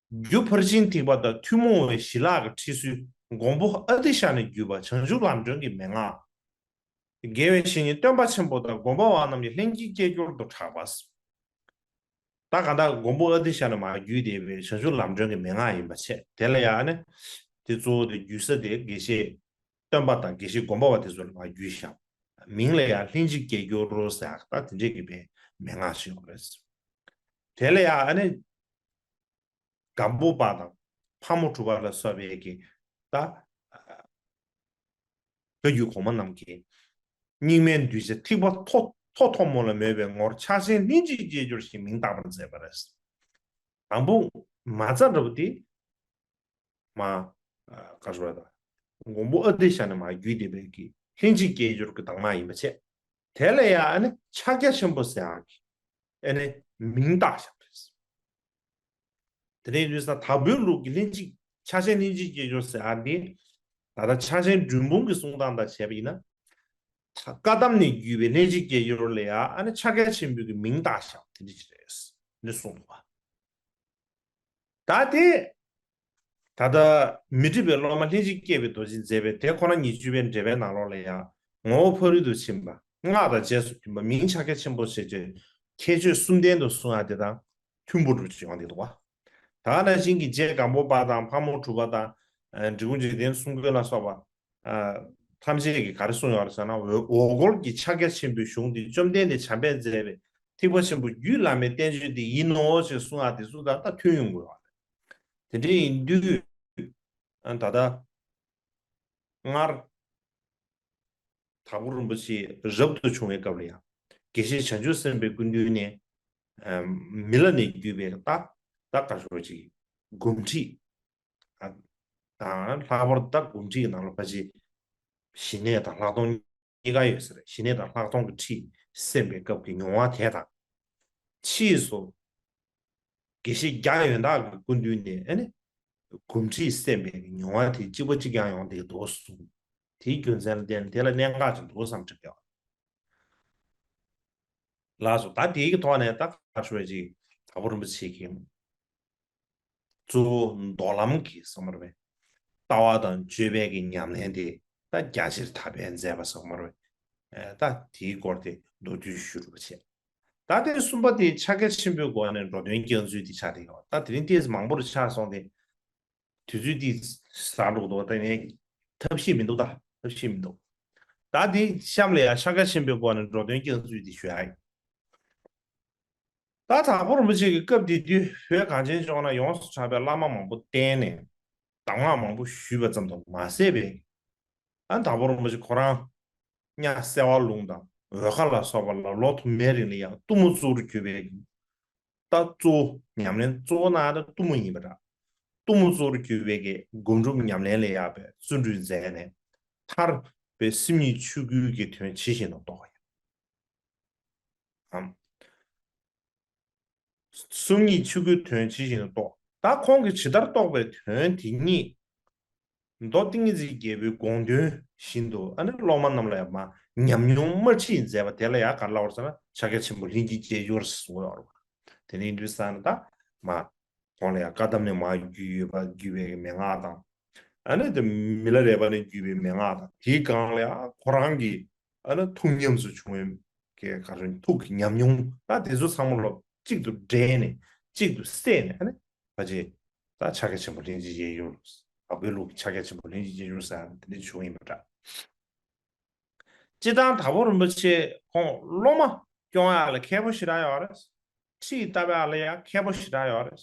རྒྱུ་ཕར་ཕྱིན་ཐེག་པ་དང་ཐུན་མོང་བའི་ཞི་ལྷག་གི་ཁྲིད་ཚུལ་མགོན་པོ་ཨ་ཏི་ཤ་ནས་བརྒྱུད་པ་བྱང་ཆུབ་ལམ་སྒྲོན་གྱི་མན་ངག། དགེ་བའི་བཤེས་གཉེན་སྟོན་པ་ཆེན་པོ་དང་སྒོམ་པ་པ་རྣམས་ཀྱི་ལྷན་ཅིག་སྐྱེས་སྦྱོར་དུ་གྲགས་པ། ད་གང་ལྟར་མགོན་པོ་ཨ་ཏི་ཤ་ནས་མར་བརྒྱུད་བསྡད་པའི་བྱང་ཆུབ་ལམ་སྒྲོན་གྱི་མན་ངག་ཡིན་པ་བྱས། དེ་ལ་ཡང་ནི་དེ་གཙོ་བོ་དེ་བརྒྱུད་ས་དེ་དགེ་བཤེས་སྟོན་པ་དང་དགེ་བཤེས་སྒོམ་པ་པ་དེ་ཚོ་ལ་མར་བརྒྱུད་བཞག། མིང་ལ་ཡང་ལྷན་ཅིག་སྐྱེས་སྦྱོར་ཟེར་ཡག་ད་དེ་འདྲས་ཀྱི་པའི་མན་ངག་ཞིག་ཡོད་རེད། དེ་ལ་ཡང་ཨ་ནི་སྒམ་པོ་པ་དང་ཕག་མོ་གྲུ་པ་ལ་སོགས་པའི་གི་ད་བཀའ་བརྒྱུད་གོང་མ་རྣམས་ཀྱིས་རྙིང་མའི་གདུལ་བྱ་ཐེག་པ་མཐོ་མཐོ་ཐོབ་མོ་ལ་མོས་པའི་ངོར་ཕྱག་ཆེན་ལྷན་ཅིག་སྐྱེས་སྦྱོར་ཞེས་མིང་བཏགས་པར་མཛད་པ་རེད། དང་པོ་མ་རྩ་འདྲ་བོ་དེ་མ་ག་རེ་ཟེར་དང་མགོན་པོ་ཨ་ཏི་ཤ་ནས་མར་བརྒྱུད་བསྡད་པའི་གི་ལྷན་ཅིག་སྐྱེས་སྦྱོར་གྱི་གདམས་ངག་ཡིན་པ་བྱས། དེ་ལ་ཡང་ཨ་ནི་ཕྱག་རྒྱ་ཆེན་པོ་ཟེར་ཡག་གི་ཨ་ནི་མིང་བཏགས་བཞག་པ་རེད། དེ་ནས་ཡིན་དུས་ས་དྭགས་པོའི་ལུགས་ཀྱི་ལྷན་ཅིག་ཕྱག་ཆེན་ལྷན་ཅིག་སྐྱེས་སྦྱོར་ཟེར་ཡག་འདི་ད་ལྟ་ཕྱག་ཆེན་མགྲོན་འབུམ་གྱི་གསུང་སྟངས་དང་བྱས་པ་ཡིན་ན། བཀའ་གདམས་ནས་བརྒྱུད་པའི་ལྷན་ཅིག་སྐྱེས་སྦྱོར་ལ་ཡང་ཨ་ནི་ཕྱག་རྒྱ་ཆེན་པོའི་གི་མིང་བཏགས་བཞག་དེ་འདྲ་ཅིག་རེད། འདི་གསུངས་འདུག་པ། ད་དེ། ད་ལྟ་མི་སྒྲིབ་པའི་སློབ་མ་ལྷན་ཅིག་སྐྱེས་པའི་རྡོ་རྗེ་མཛད་པའི་དེ་ཁོ་ན་ཉེར་གཅིག་པའི་འགྲེལ་པའི་ནང་ལོགས་ལ་ཡང་ངོ་བོ་ཕ་རོལ་ཏུ་ཕྱིན་པ་སྔགས་དང་རྗེས་སུ་མཐུན་པ་མིང་ཕྱག་རྒྱ་ཆེན་པོ་ཞེས་བརྗོད། ཁྱད་ཆོས་གསུམ་ལྡན་དུ་གསུང་ཡག་དེ་དང་མཐུན་པོ་འགྲུབ་ཅིག་ཡོང་བསྡད་འདུག་པ། ད་ནང་བཞིན་གྱི་རྗེ་སྒམ་པོ་པ་དང་ཕག་མོ་གྲུ་པ་དང་། འབྲི་གུང་འཇིག་རྟེན་གསུམ་མགོན་ལ་སོགས་པ། ཐམས་ཅད་ཀྱིས་ག་རེ་གསུངས་ཡོད་རེད་ཟེར་ན། འོ་འོ་སྐོལ་གྱི་ཕྱག་རྒྱ་ཆེན་པོའི་གཞུང་འདི་བཅོམ་ལྡན་འདས་བྱམས་པས་མཛད་པའི་ཐེག་པ་ཆེན་པོ་རྒྱུད་བླ་མའི་བསྟན་བཅོས་འདི་ཡིན་ནོ་ཞེས་གསུང་ཡག་དེ་ཚོ་དང་ད་མཐུན་ཡོང་དགོས་པ་རེད། དེ་འདྲ་ཡིན་དུས། ད་ལྟ་སྔར་དྭགས་པོ་རིན་པོ་ཆེ་རབ་ཏུ་བྱུང་བའི་སྐབས་ལ་ཡང་དགེ་བཤེས་བྱང་ཆུབ་སེམས་དཔའི་སྐུ་མདུན་ནས་མི་ལ་ནས་བརྒྱུད་པའི་ད་ད་ག་ཞོ་ཅིག་སྒོམ་ཁྲིད། དང་ལྷག་པར་དུ་སྒོམ་ཁྲིད་ཀྱི་ནང་ལ་ཕལ་ཆེར་ཞི་གནས་དང་ལྷག་མཐོང་གཉིས་ཀ་ཡོད་ས་རེད། ཞི་གནས་དང་ལྷག་མཐོང་གི་ཁྲིད་གསན་པའི་སྐབས་ཀྱི་མྱོང་བ་དེ་དང་། ཕྱིས་སུ་དགེ་བཤེས་རྒྱ་ཡོན་བདག་གི་སྐུ་མདུན་ནས་ཨ་ནི་སྒོམ་ཁྲིད་གསན་པའི་མྱོང་བ་དེ་གཅིག་པ་གཅིག་རྐྱང་ཡོང་བསྡད་འདུག་གསུངས། དེའི་རྒྱུ་མཚན་ལ་བརྟེན་ནས་དེ་ལ་གནད་འགག་ཅིག་འདུག་བསམ་དྲན་པ། ལགས་སོ། ད་དེའི་གི་ཐོག་ནས་ད་ག་ཞུ་བ་ཅིག་དྭགས་པོ་རིན་པོ་ཆེ་གིས་གཙོ་བོ་མདོ་ལམ་གྱི་ཟེར་མ་རེད་པས། ལྟ་བ་དང་སྤྱོད་པའི་གི་ཉམས་ལེན་དེ་ད་རྒྱ་ཆེར་དར་སྤེལ་མཛད་པ་ཟེར་མ་རེད་པས། ད་དེའི་སྐོར་དེ་མདོར་བསྡུས་ཞུ་རུ་བ་བྱས། ད་དེ་གསུམ་པ་དེ་ཕྱག་རྒྱ་ཆེན་པོའི་སྒོ་ནས་འགྲོ་དོན་རྒྱག་ཚུལ་དེ་ཆགས་བསྡད་ཡོད། ད་དེ་རིང་ཏོག་ཙམ་མང་པོ་རུ་ཆགས་སོང་སྟེ། དུས་ཚོད་འདི་ཟ་འགྲོ་འདུག་ད་ནི་ཐབས་ཤེས་མི་འདུག་ད་ཐབས་ཤེས་མི་འདུག་ད་འདི་གཤམ་ལ་ཡང་ཕྱག་རྒྱ་ཆེན་པོའི་སྒོ་ནས་འགྲོ་དོན་རྒྱག་ཚུལ་འདི་ཞུ་ཡ་ཡིན། ད་དྭགས་པོ་རིན་པོ་ཆེ་གི་སྐབས་དེ་དུས་བོད་གངས་ཅན་ལྗོངས་ན་ཡོངས་སུ་གྲགས་པའི་བླ་མ་མང་པོ་བསྟེན་ནས་གདམས་ངག་མང་པོ་ཞུས་པ་ཙམ་དུ་མ་ཟད་པའི། ཨ་དྭགས་པོ་རིན་པོ་ཆེ་ཁོ་རང་གཉའ་སེ་བ་ལུང་དང་འོལ་ཁ་ལ་སོགས་པ་ལ་ལོ་དུ་མའི་རིང་ལ་ཡང་གཏུམ་མོ་གཙོ་བོར་གྱུར་པའི་ད་གཙོ་བོ་ཉམས་ལེན་གཙོ་བོ་ན་ད་གཏུམ་མོ་ཡིན་པ་འདྲ། གཏུམ་མོ་གཙོ་བོར་གྱུར་པའི་གི་སྒོམ་སྒྲུབ་ཉམས་ལེན་ལ་ཡག་པའི་བརྩོན་འགྲུས་མཛད་ནས་མཐར་པའི་སེམས་ཉིད་ཆོས་སྐུའི་གི་དོན་ཇི་བཞིན་དུ་རྟོགས་པ་ཡིན། སེམས་ཉིད་ཆོས་སྐུའི་དོན་ཇི་བཞིན་དུ་རྟོགས། ད་ཁོང་གིས་ཇི་ལྟར་རྟོགས་པའི་དོན་དེ་ཉིད། མདོ་ཏིང་འཛིན་རྒྱལ་པོའི་དགོངས་དོན་བཞིན་དུ་ཨ་ནི་སློབ་མ་རྣམས་ལ་ཡང་མ་ཉམས་མྱོང་དམར་ཁྲིད་མཛད་པ་དེ་ལ་ཡང་ག་རེ་ལབ་པ་རེད་ཟེར་ན་ཕྱག་རྒྱ་ཆེན་པོ་ལྷན་ཅིག་སྐྱེས་སྦྱོར་ཟེར་གསུངས་ཡོད་རེད་པ། དེ་ནས་ཡིན་དུས་ཙང་ནས་ད་མ་ཁོང་ལ་ཡང་བཀའ་གདམས་ནས་མར་བརྒྱུད་ཡོད་པ་བརྒྱུད་པའི་མན་ངག་དང་། ཨ་ནི་དེ་མི་ལ་རས་པ་ནས་བརྒྱུད་པའི་མན་ངག་དང་དེའི་སྒང་ལ་ཡང་ཁོ་རང་གི་ཨ་ནི་ཐུགས་ཉམས་སུ་བྱུང་བའི་ག་རེ་ཐུགས་ཀྱི་ཉམས་མྱོང་ད་དེ་ཚོ་ཚང་མ་ལོ་གཅིག་ཏུ་འདྲེས་ནས་གཅིག་ཏུ་བསྲེས་ནས་ཨ་ནི། ཕལ་ཆེར་ད་ཕྱག་རྒྱ་ཆེན་པོ་ལྷན་ཅིག་སྐྱེས་སྦྱོར། དྭགས་པོའི་ལུགས་ཀྱི་ཕྱག་རྒྱ་ཆེན་པོ་ལྷན་ཅིག་སྐྱེས་སྦྱོར་ཟེར་ཡག་དེ་འདྲ་བྱུང་ཡིན་པ་འདྲ། སྤྱིར་བཏང་དྭགས་པོ་རིན་པོ་ཆེ་ཁོང་སློབ་མ་སྐྱོང་ཡག་ལ་མཁས་པོ་ཞེ་དྲག་ཡོད་རེད། ཁྲིད་བཏབ་ཡག་ལ་ཡང་མཁས་པོ་ཞེ་དྲག་ཡོད་རེད།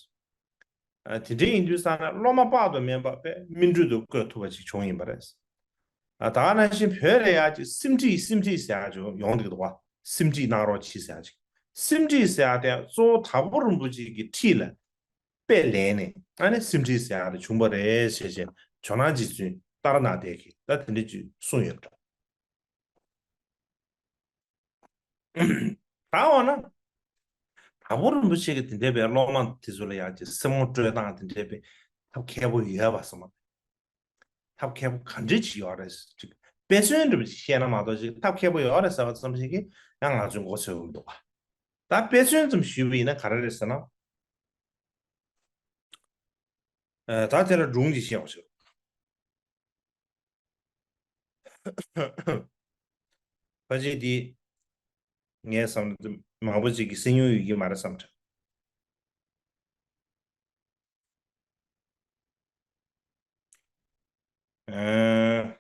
ཨ་དེ་འདྲ་ཡིན་དུས་ཙང་ནས་སློབ་མ་དཔག་ཏུ་མེད་པ་དཔེ་སྨིན་གྲོལ་དུ་བཀོད་ཐུབ་པ་ཅིག་བྱུང་ཡིན་པ་རེད། ཨ་ད་ག་ནང་བཞིན་བོད་ལ་ཡག་ཅིག་སེམས་ཁྲིད་སེམས་ཁྲིད་ཟེར་ཡག་ཅིག་ཡོང་གི་འདུག་པ། སེམས་ཁྲིད་གནང་རོགས་གྱིས་ཟེར་ཡག་ཅིག་སེམས་ཁྲིད་ཟེར་ཡག་དེ་གཙོ་བོ་དྭགས་པོ་རིན་པོ་ཆེ་གི་ཁྲིད་ལ་དཔེ་ལེན་ནས་ཨ་ནི་སེམས་ཁྲིད་ཟེར་ཡག་དེ་བྱུང་བ་རེད་ཞེས་བྱས་ཇོ་ནང་རྗེ་བཙུན་ཏཱ་ར་ནཱ་ཐས་ཀྱིས་ད་དེ་འདྲ་ཅིག་གསུངས་ཡོད་འདྲ། ད་འོ་ན། དྭགས་པོ་རིན་པོ་ཆེ་གི་དེ་འདྲའི་བའི་སློབ་མ་དེ་ཚོ་ལ་ཡག་ཅིག་སེམས་ངོ་སྤྲོད་སྟངས་དེ་འདྲའི་བའི་ཐབས་མཁས་པོ་ཡོད་པ་སོང་བ། ཐབས་མཁས་པོ་ག་འདྲ་ཅིག་ཡོད་རེད་ཅིག་ དཔེ་མཚོན་འདྲ་པོ་ཅིག་བཤད་ན་མ་གཏོགས་ཅིག་ཐབས་མཁས་པོ་ཡོད་རེད་ཟེར་བ་ཙམ་ཞིག་གིས་ཡང་ང་ཚོས་མགོ་ཚོས་ཀྱི་མི་འདུག་བ། ད་དཔེ་མཚོན་ཙམ་ཞུས་པ་ཡིན་ན་ག་རེ་རེད་ཟེར་ན། ཨ། ད་དེ་ལ་སྒྲུང་ཅིག་བཤད་པ་ཞིག་ཕལ་ཆེར་འདི་ངའི་བསམ་ན་མང་པོ་ཅིག་གིས་གསན་མྱོང་ཡོད་ཀྱི་མ་རེད་བསམ་དྲན། ཨ།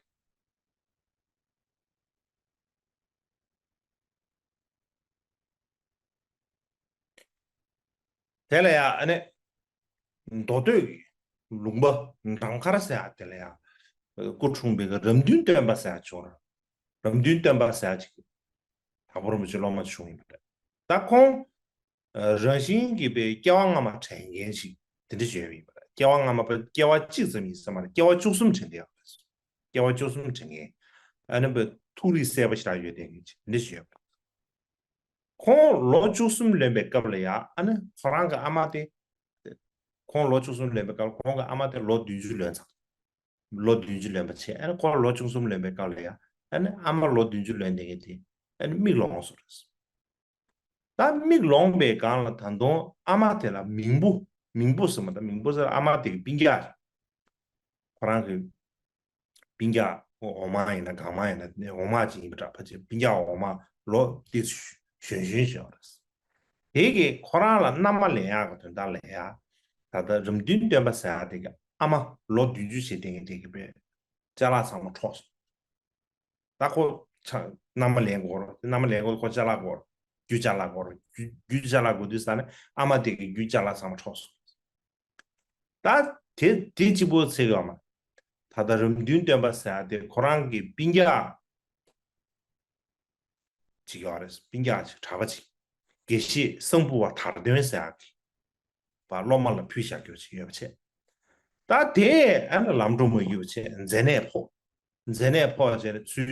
དེ་ལ་ཡང་ཨ་ནི་མདོ་སྟོད་ཀྱི་ལུང་པ་འདམ་མཁར་ཟེར་ཡ་དེ་ལ་ཡང་སྐུ་འཁྲུངས་པའི་རབ་འདུན་སྟོན་པ་ཟེར་ཡ་བྱུང་ར། རབ་འདུན་སྟོན་པ་ཟེར་ཡ་ཅིག་དྭགས་པོ་རིན་པོ་ཆེའི་སློབ་མ་བྱུང་ཡིན་པ་རེད། ད་ཁོང་རང་བཞིན་གྱིས་པའི་སྐྱེ་བ་སྔ་མ་དྲན་མཁན་ཞིག་དེ་འདྲ་བརྗོད་ཡོད་པ་རེད། སྐྱེ་བ་སྔ་མ་པ་སྐྱེ་བ་གཅིག་ཙམ་ཡིན་ས་མ་རེད། སྐྱེ་བ་བཅུ་གསུམ་དྲན་གྱི་ཡོད་རེད། སྐྱེ་བ་བཅུ་གསུམ་དྲན་མཁན་ཨ་ནི་པའི་ཐུགས་རིག་གསལ་པོ་ཞིག་ཡོད་དེ་འདི་བརྗོད་ཡོད་པ་རེད། ཁོང་ལོ་བཅུ་གསུམ་ལོན་པའི་སྐབས་ལ་ཡ་ཨ་ནི་ཁོ་རང་གི་ཨ་མ་དེ། ཁོང་ལོ་བཅུ་གསུམ་ལོན་པའི་སྐབས་ལ་ཁོང་གི་ཨ་མ་དེ་ལོ་བདུན་ཅུ་ལོན་ཚར། ལོ་བདུན་ཅུ་ལོན་པ་བྱས་ཨ་ནི་ཁོང་ལོ་བཅུ་གསུམ་ལོན་པའི་སྐབས་ལ་ཡ་ཨ་ནི་ཨ་མ་ལོ་བདུན་ཅུ་ལོན་དེ་གི་དེ་ཨ་ནི་མིག་ལོང་སོང་རེད། ད་མིག་ལོང་པའི་སྒང་ལ་ད་དུང་ཨ་མ་དེ་ལ་མིང་པོ། མིང་པོ་ཟེར་མ་ད་མིང་པོ་ཟེར་ཨ་མ་དེ་གི་སྤུན་ཀྱག་རེད། ཁོ་རང་གི་སྤུན་ཀྱག་འོག་མ་ཡིན་ན་སྒང་མ་ཡིན་ན་འོག་མ་ཅིག་ཡིན་པ་འདྲ། ཕལ་ཆེར་སྤུན་ཀྱག་འོག་མ་ལོ་དེ་གཞོན་གཞོན་ཞིག་ཡོད་རེད། དེ་གིས་ཁོ་རང་ལ་མནའ་མ་ལེན་ཡག་གི་དོན་དག་ལ་ཡ། ད་ལྟ་རབ་འདུན་སྟོན་པ་ཟེར་ཡག་དེ་གི་ཨ་མ་ལོ་བདུན་ཅུ་བྱེད་དེ་གི་དེ་གི་པའི་ཅ་ལག་ཚང་མ་འཕྲོག་སོང་། ད་ཁོ་ཆ་མནའ་མ་ལེན་དགོས་རེད། མནའ་མ་ལེན་དགོས་ཁོ་ཅ་ལག་དགོས་རེད། རྒྱུ་ཅ་ལག་དགོས་རེད། རྒྱུ་རྒྱུ་ཅ་ལག་དགོས་དུས་ས་ནས་ཨ་མ་དེ་གི་རྒྱུ་ཅ་ལག་ཚང་མ་འཕྲོག་སོང་། ད་དེ་དེ་གཅིག་པོ་ཚེ་ག་མ། ད་ལྟ་རབ་འདུན་སྟོན་པ་ཟེར་ཡ་དེ་ཁོ་རང་གི་སྤུན་ཀྱག་ཅིག་ཡོད་རེད། སྤུན་ཀྱག་ཅིག་གྲྭ་པ་ཅིག་དགེ་བཤེས་གསང་ཕུ་བ་དར་སྟོན་ཟེར་ཡ་གི་བ་སློབ་མ་ལ་ཕུལ་བཞག་རྒྱུ་ཅིག་ཡོད་པ་བྱས། ད་དེ་ཨ་ནི་ལམ་འགྲོ་མ་ཡོད་པ་བྱས་མཛེ་ནད་ཕོག་མཛེ་ནད་ཕོག་བྱས་ནས་ཚུར་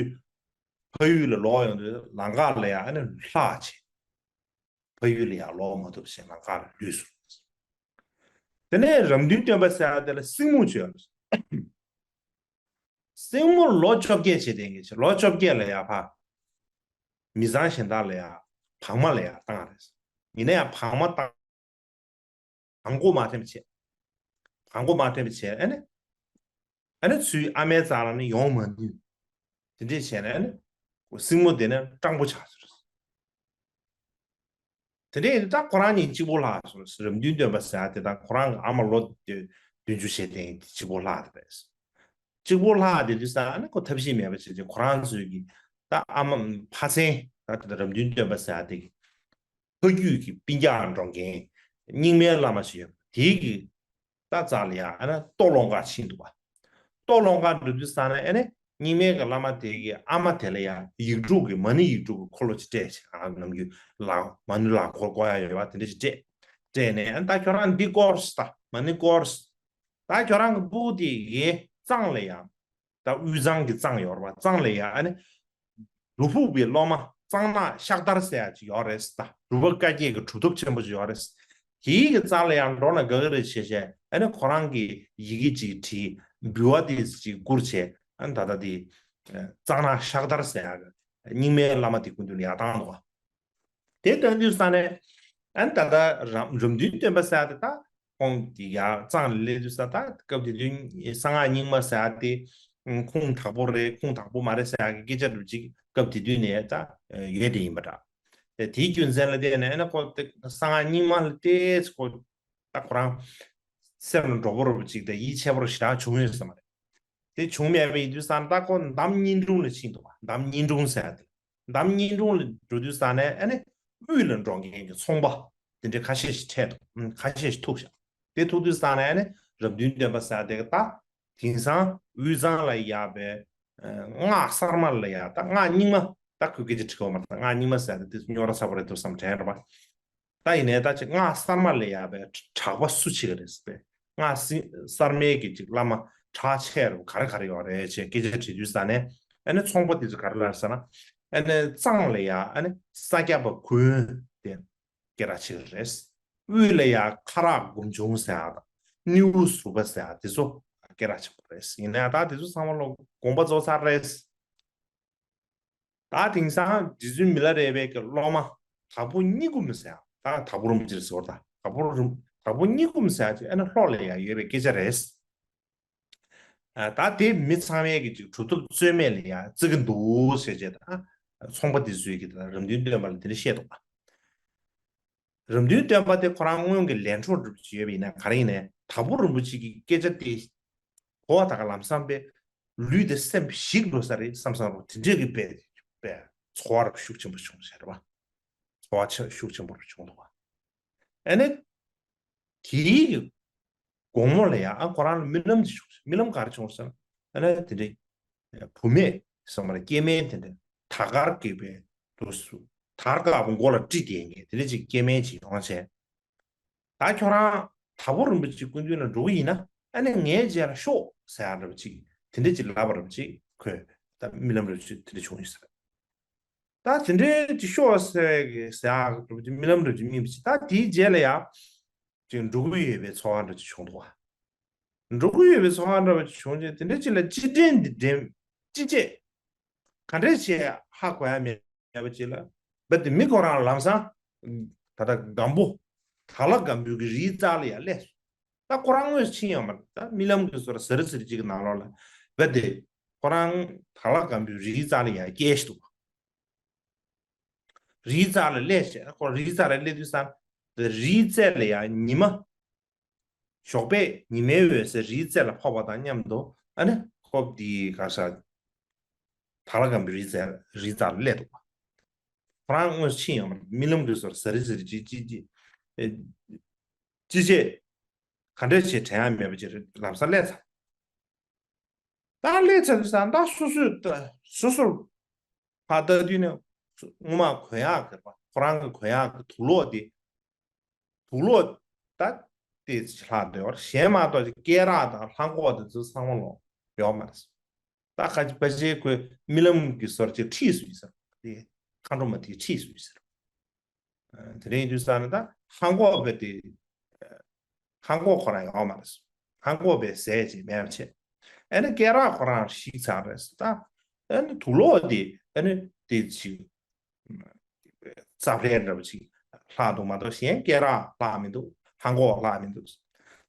ཕ་ཡུལ་ལ་ལོག་ཡོང་དུས་ལམ་ཁ་ལ་ཡ་ཨ་ནི་ལྷག་བྱས། ཕ་ཡུལ་ལ་ཡང་ལོག་མ་ཐུབ་ཞེས་ལམ་ཁ་ལ་ལུས་སོང་། དེ་ནས་རབ་འདུན་སྟོན་པ་ཟེར་ཡ་དེ་ལ་སྲིང་མོ་བྱོས། སྲིང་མོ་ལོ་བཅོ་བརྒྱད་བྱས་དེ་གི་ལོ་བཅོ་བརྒྱད་ལ་ཡང་ཕ་མི་ཚང་གཞན་དག་ལ་ཡང་བག་མ་ལ་ཡང་བཏང་རེད། ཡིན་ན་ཡང་བག་མ་བཏང་། བག་མགོ་མ་འཐེན་པ་བྱས། བག་མགོ་མ་འཐེན་པ་བྱས་ཨ་ནི། ཨ་ནི་ཚུར་ཨ་མའི་རྩ་ལ་ནི་ཡོང་མ་ནུས། དེ་འདྲས་བྱས་ནས་ཨ་ནི། སྲིང་མོ་དེ་ནི་སྤྲང་པོ་ཆགས་སོང་། དེ་འདྲས་ཡིན་ད་ཁོ་རང་གཉིས་གཅིག་པོ་ལྷག་སོང་། རབ་འདུན་སྟོན་པ་ཟེར་ཡ་དེ་དང་ཁོ་རང་གི་ཨ་མ་ལོ་བདུན་ཅུ་བྱས་དེ་གཅིག་པོ་ལྷག་དེ་རེད། གཅིག་པོ་ལྷག་དེ་དུས་ཙང་ཨ་ནི་ཁོ་ཐབས་ཤེས་མེད་པ་བྱས་རྗེས་ཁོ་རང་ཚོའི་གི་ད་ཨ་མ་ཕ་ཚན་ད་དེ་རབ་འདུན་སྟོན་པ་ཟེར་ཡ་དེ་གི་ཕ་རྒྱུད་ཀྱི་སྤུན་ཀྱག་འགྲོ་མཁན་རྙིང་མའི་བླ་མ་ཞིག་ཡོད་པ་དེའི་གི་ད་རྩ་ལ་ཡ་ཨ་ནི་ལྟོ་སློང་ག་ཕྱིན་འདུག་བ། ལྟོ་སློང་ག་འགྲོ་དུས་ཙང་ནས་ཨ་ནི་རྙིང་མའི་གི་བླ་མ་དེ་གི་ཨ་མ་དེ་ལ་ཡ་ཡིག་དྲུག་གི་མ་ཎི་ཡིག་དྲུག་གི་འཁོར་ལོ་ཅིག་སྤྲད་བྱས། ཨ་ནམ་རྒྱུན་ལག་མ་ཎི་ལག་འཁོར་བསྐོར་ཡ་ཡོད་པ་དེ་འདྲ་ཞིག་སྤྲད། སྤྲད་ནས་ཨ་ནི་ད་ཁྱོད་རང་འདི་བསྐོར་ཟེར། ད་མ་ཎི་བསྐོར་ཟེར། ད་ཁྱོད་རང་གི་སྤུ་གུ་དེ་གི་གཙང་ལ་ཡ། ད་དབུས་གཙང་གི་གཙང་ཡོད་རེད་པ། གཙང་ལ་ཡ་ཨ་ནི། སྒྲུབ་ཕུག་པའི་སློབ་མ་གཙང་ནག་ཤག་དར་ཟེར་ཡ་ཅིག་ཡོད་རེད་ད། སྒྲུབ་པ་བཀའ་བརྒྱད་ཀྱི་གྲུབ་ཐོབ་ཆེན་པོ་ཅིག་ཡོད་རེད། དེའི་གི་རྩ་ལ་ཡང་འགྲོ་ན་དགའ་གི་རེད་བྱས་བྱས་ཨ་ནི་ཁོ་རང་གི་ཡི་གེ་ཅིག་བྲིས། འབུལ་བ་དེ་ཅིག་བསྐུར་བྱས་ཨ་ནི་ད་ལྟ་དེ་གཙང་ནག་ཤག་དར་ཟེར་ཡ་གི་རྙིང་མའི་བླ་མ་དེ་སྐུ་མདུན་ལ་ཡར་བཏང་འདུག་བ། དེ་བཏོན་དུས་ས་ནས་ཨ་ནི་ད་ལྟ་རབ་རབ་འདུན་སྟོན་པ་ཟེར་ཡ་དེ་ད། ཁོང་གི་ཡར་གཙང་ལ་སླེབས་དུས་ས་ད་སྐབས་དེ་དུས་གསང་སྔགས་རྙིང་མ་ཟེར་ཡ་དེ་ཁུངས་དག་པོ་རེད་ཁུངས་དག་པོ་མ་རེད་ཟེར་ཡ་གི་སྐད་ཆ་འདྲ་ཅིག་སྐབས་དེ་དུས་ནས་ད་ཡོད་དེ་ཡིན་པ་འདྲ། དེའི་རྒྱུ་མཚན་ལ་བརྟེན་ནས་ཨ་ནི་ཁོ་དེ་གསང་སྔགས་རྙིང་མ་ལ་བལྟས་ཁོ་ད་ཁོ་རང་སེམས་ལ་འགྲོ་པོ་རུ་ཅིག་དང་ཡིད་ཆེས་པོ་རུ་ཞེ་དྲག་བྱུང་ཡོད་ས་མ་རེད། དེ་བྱུང་མེད་པ་ཡིན་དུས་ས་ད་ཁོ་འདམ་སྙིང་དྲུང་ལ་ཕྱིན་འདུག་བ། འདམ་སྙིང་དྲུང་ཟེར་ཡ་དེ། འདམ་སྙིང་དྲུང་ལ་འགྲོ་དུས་ས་ནས་ཨ་ནི་དབུས་ལ་འགྲོ་མཁན་གྱི་ཚོང་པ་དེ་འདྲའི་ཁ་ཤས་ཤིག་འཕྲད་འདུག་ཁ་ཤས་ཤིག་ཐུག་ཤག་དེ་ཐུག་དུས་ས་ནས་ཨ་ནི་རབ་འདུན་སྟོན་པ་ཟེར་ཡ་དེ་ག་ད་དེང་སང་དབུས་གཙང་ལ་ཡོད་པའི་སྔགས་གསར་མ་ལ་ཡ་ད་སྔགས་རྙིང་མ་ད་ཁོས་སྐད་ཆ་དྲི་གི་ཡོད་མ་རེད། སྔགས་རྙིང་མ་ཟེར་ཡ་དེ་སྨྱོ་ར་ཚ་པོ་རེད་འདུག་བསམ་དྲན་རེད་པ། ད་ཡིན་ནའི་ད་ཅིག་སྔགས་གསར་མ་ལ་ཡ་པའི་གྲགས་པ་སུ་ཆེ་གི་རེད་ཟེར་པས། སྔགས་སྲིད་གསར་མའི་གི་ཅིག་བླ་མ་གྲགས་ཆེ་རུ་ག་རེ་ག་རེ་ཡོད་རེད་ཅེས་སྐད་ཆ་དྲི་དུས་ས་ནས་ཨ་ནི་ཚོང་པ་དེ་ཚོ་ག་རེ་ལབ་ཟེར་ན། ཨ་ནི་གཙང་ལ་ཡ་ཨ་ནི་ས་སྐྱ་པ་དགོན་དེ་སྐད་གྲགས་ཆེ་གི་རེད། དབུས་ལ་ཡ་ཁ་རག་སྒོམ་ཆུང་ཟེར་ཡ་དང་སྣེའུ་ཟུར་པ་ཟེར་ཡ་དེ་ཚོ་སྐད་གྲགས་ཆེ་པོ་རེད། ཡིན་ནའི་ད་དེ་ཚོ་ཚང་མ་ལོ་དགོངས་པ་རྫོགས་ཚར་རེད། ད་དེང་སང་རྗེ་བཙུན་མི་ལ་རས་པའི་གི་སློབ་མ་དྭགས་པོ་སྙི་སྒོམ་ཟེར་ཡ། ད་དྭགས་པོ་རིན་པོ་ཆེ་ཟེར་བ། ད་དྭགས་པོ་རིན་དྭགས་པོ་སྙི་སྒོམ་ཟེར་ཡ་ཅིག་ཨ་ནི་ལྷོ་ལ་ཡ་ཡོད་པའི་སྐད་ཆ་རེད། ད་དེ་མི་ཚང་མས་ཀྱི་ཅིག་གྲུབ་ཐོབ་རྩོད་མེད་ལ་ཡ་བརྩི་གི་འདུག་ཟེར་བྱས། ད་ཚོང་པ་དེ་ཚོས་ཀྱི་ད་རམ་སྟོན་སྟོན་པ་ལ་དེ་འདྲ་བཤད་འདུག་པ། རམ་སྟོན་སྟོན་པ་དེ་ཁོ་རང་སྔོན་གྱི་ལས་འཕྲོ་འགྲུབ་ཀྱི་ཡོད་པ་ཡིན་ན་ག་རེ་ཡིན་ནའི་དྭགས་པོ་རིན་པོ་ཆེ་གི་སྐད་ཆ་དེ་གོ་བ་ད་ག་ལམ་སང་པའི་ལུས་དེ་སེམས་ཞིག་འགྲོ་ས་རེད་བསམ་བསམ་རོ། དེ་འདྲས་ཀྱི་པའི་པའི་ཚོར་བ་རབ་ཤུགས་ཆེན་པོ་བྱུང་ཟེར་བ། ཚོར་བ་ཆེ་ཤུགས་ཆེན་པོ་རུ་བྱུང་འདུག་བ། ཨ་ནི་དེའི་དགོང་མོ་ལ་ཡང་ཨ་ཁོ་རང་ལ་རྨི་ལམ་ཅིག་བྱུང་། རྨི་ལམ་ག་རེ་བྱུང་ཟེར་ན། ཨ་ནི་དེ་འདྲའི་བུད་མེད་ཟེར་མ་རེད། སྐྱེ་དམན་དེ་འདྲ་དར་དཀར་གྱི་པའི་དུ་སུ་དར་དཀར་པོ་མགོ་ལ་དཀྲིས་བསྡད་མཁན་དེ་འདྲ་ཅིག་སྐྱེ་དམན་ཅིག་ཡོང་བྱས། ད་ཁྱོད་རང་དྭགས་པོ་རིན་པོ་ཆེ་སྐུ་མདུན་ལ་འགྲོ་གི་ཡིན་ན་ཨ་ནི་ངའི་རྗེས་ལ་ཤོག་ཟེར་ཡ་འདྲ་པོ་ཅིག་དེ་འདྲ་ཅིག་ལབ་པ་འདྲ་པོ་ཅིག་ཁོས་ད་རྨི་ལམ་འདྲ་པོ་ཅིག་དེ་འདྲ་བྱུང་ཡོད་ཟེར། ད་དེ་འདྲའི་ཅིག་ཤོག་ཟེར་གི་ཟེར་ཡག་འདྲ་པོ་ཅིག་རྨི་ལམ་འདྲ་པོ་ཅིག་རྨིས་པ་ཅིག་ད་དེའི་རྗེས་ལ་ཡང་ཅིག་འགྲོ་གི་ཡོད་པའི་ཚོར་བ་འདྲ་ཅིག་བྱུང་འདུག་བ། འགྲོ་གི་ཡོད་པའི་ཚོར་བ་འདྲ་པོ་ཅིག་བྱུང་རྗེས་དེ་འདྲ་ཅིག་ལ་ཅི་དྲན་འདི་དྲན་ཅི་བྱེད། ག་འདྲས་བྱས་ཧ་གོ་ཡ་མེད་པ་ཅིག་ལ། རྦད་དེ་མི་ཁོ་རང་ལམ་སང་ད་ལྟ་སྒམ་པོ་དྭགས་ལྷ་སྒམ་པོའི་གི་རིའི་རྩ་ལ་ཡར་སླེབས་སོང་། ད་ཁོ་རང་དངོས་སུ་ཕྱིན་ཡོད་མ་རེད། ད་རྨི་ལམ་གྱི་བཟོ་འདྲ་ཟེར་ཟེར་ཅིག་གི་ནང་ལོགས་ལ་རྦད་དེ་ཁོ་རང་དྭགས་ལྷ་སྒམ་པོའི་རིའི་རྩ་ལ་ཡར་བསྐྱལ་ཞིག་འདུག་རིའི་རྩ་ལ་སླེབས་བྱས། ཁོ་རིའི་རྩ་ལ་སླེབས་དུས་ཙང་དེ་རིའི་རྩེ་ལ་ཡར་ཉི་མ་ཞོགས་པའི་ཉི་མའི་འོད་ཟེར་རིའི་རྩེ་ལ་ཕོག་པ་དང་མཉམ་དུ་ཨ་ནི་ཁོ་འདི་ག་ས་དྭགས་ལྷ་སྒམ་པོའི་རིའི་རྩེ་རིའི་རྩ་ལ་སླེབས་འདུག་ཁོ་རང་དངོས་སུ་ཕྱིན་ཡོད་མ་རེད། རྨི་ལམ་གྱི་བཟོ་འདྲ་ཟེར་ཟེར་ཅིག་ཅིག་ཅིག་ཅི་བྱེད་ག་འདྲས་བྱེད་དྲན་ཡ་མེད་པ་ཅིག་རེད། ལམ་སང་སླེབས་ཚར། ད་སླེབས་ཚར་དུས་ཙང་ད་སོ་སོས་ད་སོ་སོར་ཕར་ལྟ་དུས་ནས་སྔོན་མ་གོན་ཡག་གི་རེད་པ། ཁོ་རང་གི་གོན་ཡག་གི་དུག་ལོག་དེ་དུག་ལོག་ད་དེ་ལྷག་འདུག་གཞན་མ་གཏོགས་ཀྱི་སྐེ་རགས་དང་ལྷམ་གོག་དེ་ཚོ་ཚང་མ་ལོག་ཡོད་མ་རེད། ད་ཁ་ཅིག་ཕལ་ཆེར་ཁོས་རྨི་ལམ་གྱི་བཟོ་འདྲ་ཅིག་ཁྲིད་སོང་ཡོད་ས་རེད། དེ་མཁའ་འགྲོ་མ་དེས་ཁྲིད་སོང་ཡོད་ས་རེད། དེ་རིང་དུས་ཙང་ནས་ད་ལྷམ་གོག་བས་དེ་ལྷམ་གོག་ཁོ་རང་ཡོད་མ་རེད། ལྷམ་གོག་བས་ཟས་ཅིག་མེད་པ་བྱས། ཨ་ནི་སྐེ་རགས་ཁོ་རང་བཤིག་ཚར་རེད། ད་ཨ་ནི་དུག་ལོག་དེ་ཨ་ནི་དེ་ཅིག་རྩ་ཕྲན་འདྲ་པོ་ཅིག་ལྷག་འདུག་མ་གཏོགས་གཞན་སྐེ་རགས་ལྷག་མི་འདུག་ལྷམ་གོག་ལྷག་མི་འདུག་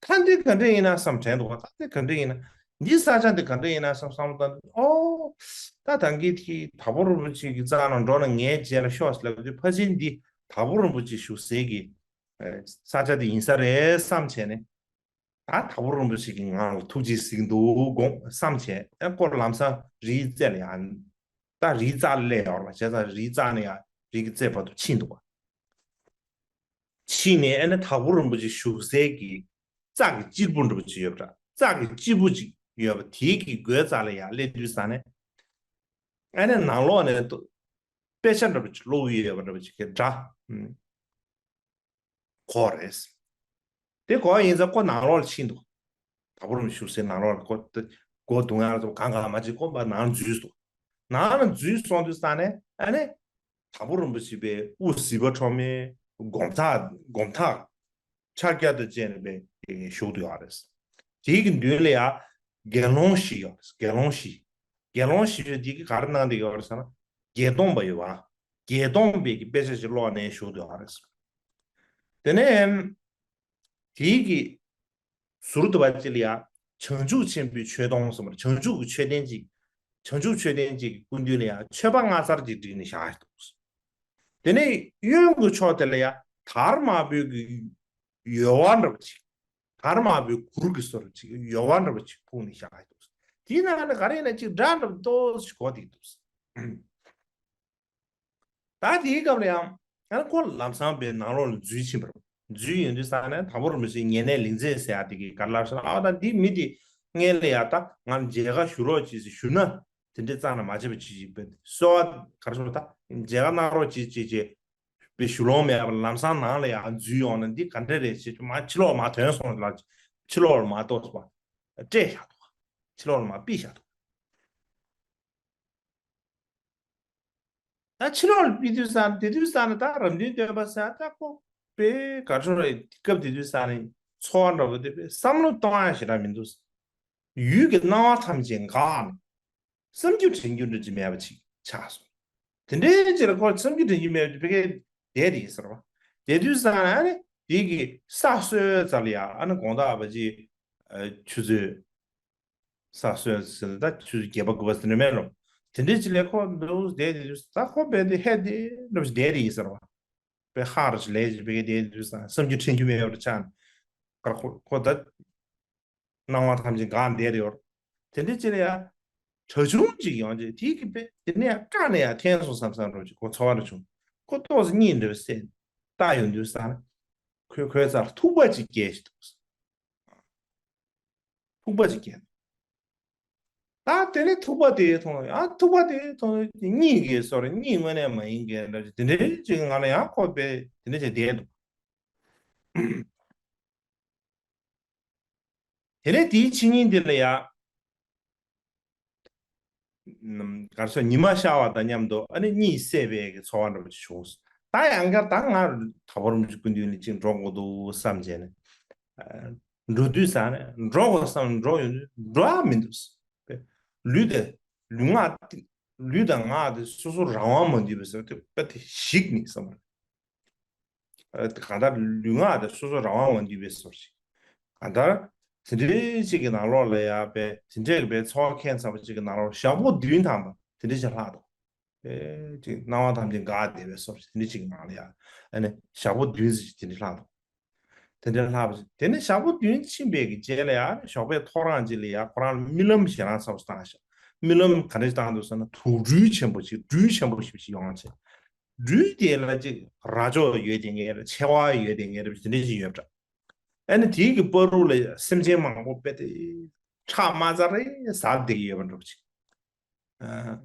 ད་འདི་ག་འདྲ་ཡིན་ན་བསམ་དྲན་འདུག་ད་འདི་ག་འདྲ་ཡིན་ན། འདི་ས་ཆ་འདི་ག་འདྲ་ཡིན་ན་བསམ་བསམ་བློ་བཏང་དུས། ཨོ། ད་ད་གིན་དེ་དྭགས་པོ་རིན་པོ་ཆེ་གི་རྩ་ནང་འགྲོ་ན་ངའི་རྗེས་ལ་ཤོག་ཟེར་ལབ་དུས་ཕལ་ཆེར་འདི་དྭགས་པོ་རིན་པོ་ཆེ་བཞུགས་སའི་གི་ས་ཆ་དེ་ཡིན་ས་རེད་བསམ་བྱས་ནས། ད་དྭགས་པོ་རིན་པོ་ཆེ་གིས་ང་ལ་ཐུགས་རྗེ་གཟིགས་འདུག་དགོངས་བསམ་བྱས། ཨ་ཁོ་ལམ་སང་རིའི་རྩེ་ལ་ཡར། ད་རིའི་རྩ་ལ་སླེབས་ཡོད་རེད་པ། བྱས་ཙང་རིའི་རྩ་ནས་ཡར་རི་གི་རྩེ་བར་དུ་ཕྱིན་འདུག་པ། ཕྱིན་ནས་ཨ་ནི་དྭགས་པོ་རིན་པོ་ཆེ་བཞུགས་སའི་གི་རྩྭ་གི་གཅེར་བུ་འདྲ་པོ་ཅིག་ཡོད་པ་འདྲ། རྩྭ་གི་གཅེར་བུ་ཅིག་ཡོད་པ་དེའི་གི་སྒོའི་རྩ་ལ་ཡར་སླེབས་དུས་ཙང་ནས། ཨ་ནི་ནང་ལོགས་ནས་ཏོ་དཔེ་ཆ་འདྲ་པོ་ཅིག་ཀློག་གི་ཡོད་པ་འདྲ་པོ་ཅིག་གི་སྒྲ་གོ་རེད། དེ་གོ་ཡིན་ཙང་ཁོ་ནང་ལོགས་ལ་ཕྱིན་འདུག་དྭགས་པོ་རིན་པོ་ཆེ་བཞུགས་སའི་ནང་ལོགས་ལ་ཁོ་སྒོ་རྡུང་ཡག་ལ་གང་གང་མ་བྱེད་ཁོ་ཕར་ནང་འཛུལ་སོང་། ནང་ལ་འཛུལ་སོང་དུས་ཙང་ནས་ཨ་ནི་དྭགས་པོ་རིན་པོ་ཆེ་པའི་དབུ་ཟིལ་པ་འཕྲོག་མའི་སྒོམ་ཐག་སྒོམ་ཐག་ཕྱག་རྒྱ་དང་བཅས་ནས་པའི་བཞུགས་འདུག་ཡོད་རེད། དེའི་གི་མདུན་ལ་ཡང་དགེ་སློང་བཞི་ཡོད་རེད། དགེ་སློང་བཞི། དགེ་སློང་བཞི་པོ་དེ་གིས་ག་རེ་གནང་བསྡད་ཡོད་རེད་ཟེར་ན། བརྒྱད་སྟོང་པ་ཡོད་པ། བརྒྱད་སྟོང་པའི་གི་དཔེ་ཆ་ཞིག་ཀློག་ནས་བཞུགས་འདུག་ཡོད་རེད། དེ་ནས་དེའི་གི་ཟུར་དུ་བ་ཅིག་ལ་ཡང་བྱང་ཆུབ་ཆེན་པོའི་མཆོད་སྡོང་ཟེར་བ་རེད། བྱང་ཆུབ་ཀྱི་མཆོད་རྟེན་ཅིག་བྱང་ཆུབ་མཆོད་རྟེན་ཅིག་གི་སྐུ་མདུན་ལ་ཡང་མཆོད་པ་སྔ་ཚར་ཅིག་བསྒྲིགས་ནས་བཞག་འདུག་དེ་ནས་གཡོན་གྱི་ཕྱོགས་དེ་ལ་ཡང་དར་དམར་པོའི་གི་ཡོལ་བ་འདྲ་པོ་ཅིག་དར་དམར་པོའི་གུར་གྱི་བཟོ་འདྲ་ཅིག་ཡོལ་བ་འདྲ་པོ་ཅིག་ཕུག་ནས་བཞག་འདུག་དེའི་ནང་ལ་ག་རེ་ཡིན་ན་ཅིག་སྒྲ་འདྲ་པོ་ཏོག་ཙམ་གོ་བསྡད་འདུག་ད་དེའི་སྐབས་ལ་ཡང་ཡང་ཁོ་ལམ་སང་པའི་ནང་ལོགས་ལ་འཛུལ་ཕྱིན་པ་རེད། འཛུལ་ཡོང་དུས་ཙང་ནས་དྭགས་པོ་རིན་པོ་ཆེའི་ཉེ་གནས་ལིང་རྩེ་ཟེར་ཡ་དེ་གིས་ག་རེ་ལབ་ཟེར་ན། ཨ་ད་འདི་མི་དེ་སྔོན་ལ་ཡ་ད་ང་མཇལ་ཁ་ཞུ་རོགས་གྱིས་ཟེར་ཞུ་ན་དེ་འདྲའི་གཙང་མ་བྱས་པ་ཅིག་ཅིག་པས་གསོལ་བ་ག་རེ་ཟེར་ད་མཇལ་ཁ་གནང་རོགས་གྱིས་ཅིག་ཅིག་པའི་ཞུ་ལོང་མེད་པར་ལམ་སང་ནང་ལ་ཡ་འཛུལ་ཡོང་ན་འདི་ག་འདྲ་རེད་ཅེས་མ་ཕྱི་ལོགས་མ་ཐོན་སོང་ལ་ཕྱི་ལོགས་ལ་མ་གཏོགས་པ་སྤྲད་བཞག་འདུག་ཕྱི་ལོགས་ལ་མ་ཕུད་བཞག་འདུག་ད་ཕྱི་ལོགས་ལ་ཕུད་དུས་ཙང་དེ་དུས་ཙང་ནས་ད་རབ་འབྲིང་སྟོན་པ་ཟེར་ད་ཁོ་པའི་ག་ཚོད་རེད། སྐབས་དེ་དུས་ཙང་ནས་ཚོར་བ་འདྲ་པོ་དེ་པའི་བསམ་བློ་གཏོང་ཡ་ཞེ་དྲག་མི་འདུག་ཡུལ་གྱི་སྣང་བ་ཐམས་ཅད་འགག་ནས་བསམ་རྒྱུ་དྲན་རྒྱུ་འདྲ་ཅིག་མེད་པ་ཅིག་ཆགས་སོང་ དེ་འདྲའི་ཅིག་ལ་ཁོ་བསམ་རྒྱུ་དྲན་རྒྱུ་མེད་པའི་ཕ་གིར་བསྡད་དེ་ཡིན་ཟེར་བ། བསྡད་དུས་ཙང་ནས་ཨ་ནི་དེ་གི་ས་སྲོས་ཙམ་ལ་ཡ་ཨ་ནི་དགོང་དག་བ་ཅིག་ཆུ་ཚོད་ས་སྲོས་ཟེར་ན་ད་ཆུ་ཚོད་བརྒྱད་པ་དགུ་པ་ཟེར་ནས་མེད་ལོ། དེ་འདྲའི་ཅིག་ལ་ཁོ་འདུག་བསྡད་དེ་དུས་ད་ཁོ་བསྡད་དེ་ཧད་དེ་འདྲ་བ་ཞིག་བསྡད་དེ་ཡིན་ཟེར་བ། པའི་ཧ་ར་ཞིག་ལས་ཀྱི་པའི་དེ་དུས་སང་བསམ་རྒྱུ་དྲན་རྒྱུ་མེད་པར་ཆགས་ནས་ཁར་ཁོ་ཁོ་ད་སྣང་བ་ཐམས་ཅད་འགག་བསྡད་ཡོད། དེ་འདྲ་ཅི་ལ་ཡ་གྲྭ་ཆུང་ཅིག་ཡོང་རྗེས་དེའི་གི་པའི་དེ་ནས་ཡ་བཀག་ནས་ཡ་འཐེན་སོང་བསམ་བསམ་རོགས་ཅིག་ཁོ་ཚོར་བ་ར་བྱུང་། ཁོ་ཏོག་ཙམ་གཉིད་འདྲ་བ་སད་ལྟ་ཡོང་དུས་སང་ཁོས་ཁོའི་རྩར་ཐུག་པ་ཅིག་སྐྱེས་ཤིག་འདུག་ཐུག་པ་ཅིག་སྐྱེས། ད་དེ་ནས་ཐུག་པ་དེ་མཐོང་ཡང་ཐུག་པ་དེ་མཐོང་གཉིད་ཀྱི་སོར་གཉིད་དངོས་གནས་མ་ཡིན་གྱི་འདྲ་ཅིག་དེ་འདྲའི་ཅིག་ང་ལ་ཡང་ཁོ་པས་དེ་འདྲ་ཅིག་བསྡད་འདུག་དེ་ནས་དེའི་ཕྱི་ཉིན་དེ་ལ་ཡ། གར་སོ་ཉི་མ་ཤར་བ་དང་མཉམ་དུ་ཨ་ནི་གཉིད་སད་པའི་གི་ཚོར་བ་འདྲ་པོ་ཅིག་བྱུང་། ད་ཡང་བསྐྱར་ད་ང་དྭགས་པོ་རིན་པོ་ཆེ་སྐུ་མདུན་ལ་ཅིག་འགྲོ་དགོས་འདུག་བསམ་བྱས་ནས། འགྲོ་དུས་ཙང་ནས་འགྲོ་དགོས་བསམ་འགྲོ་ཡོང་དུས་འགྲོ་ཡ་མི་འདུག་ལུས་དེ་ལུས་ངག་ལུས་དང་ངག་དེ་སོ་སོ་རང་དབང་མ་འདུས་པའི་ཟེར་དེ་དཔེ་དེ་ཞིག་ནི་བསམ་པ་རེད། གང་ལྟར་ལུས་ངག་དེ་སོ་སོ་རང་དབང་མ་འདུས་པའི་བཟོ་ཞིག་གང་ལྟར་དེ་འདྲའི་ཅིག་གི་ནང་ལོགས་ལ་ཡ་པའི་དེ་འདྲའི་གི་པའི་ཚོར་བ་ཁྱད་མཚར་པོ་ཅིག་གི་ནང་ལོགས་ཞག་པོ་བདུན་ཐམ་པ་དེ་འདྲའི་ཅིག་ལྷག་འདུག་ཨེ་ཅིག་སྣང་བ་ཐམས་ཅད་འགག་བསྡད་པའི་བཟོ་ཞིག་དེ་འདྲའི་ཅིག་གི་ནང་ལ་ཡ་ཨ་ནི་ཞག་པོ་བདུན་ཙམ་ཅིག་དེ་འདྲའི་ལྷག་འདུག་དེ་འདྲའི་ལྷག་པ་ཅིག་དེ་ནས་ཞག་པོ་བདུན་ཕྱིན་པའི་གི་རྗེས་ལ་ཡ་ཞོགས་པའི་ཐོ་རངས་ཅིག་ལ་ཡ་ཁོ་རང་ལ་རྨི་ལམ་ཞེ་དྲག་ཚ་པོ་བཏང་ཤག་རྨི་ལམ་ག་འདྲ་ཞིག་བཏང་འདུག་ཟེར་ན་དུག་སྦྲུལ་ཆེན་པོ་ཅིག་སྦྲུལ་ཆེན་པོ་ཞིག་ཅིག་ཡོང་བྱས། སྦྲུལ་དེ་ལ་ཅིག་རྭ་ཅོ་ཡོད་དེ་ངེས་རེད། མཆེ་བ་ཡོད་དེ་ངེས་རེད། དེ་འདྲ་ཅིག་ཡོད་པ་འདྲ། ཨ་ནི་དེའི་གི་བར་དུ་ལ་སེམས་ཅན་མང་པོ་དཔེ་དེ་ཁྲག་དམར་ཙག་རེ་ཟགས་བསྡད་ཀྱི་ཡོད་པ་འདྲ་པོ་ཅིག་ཨ།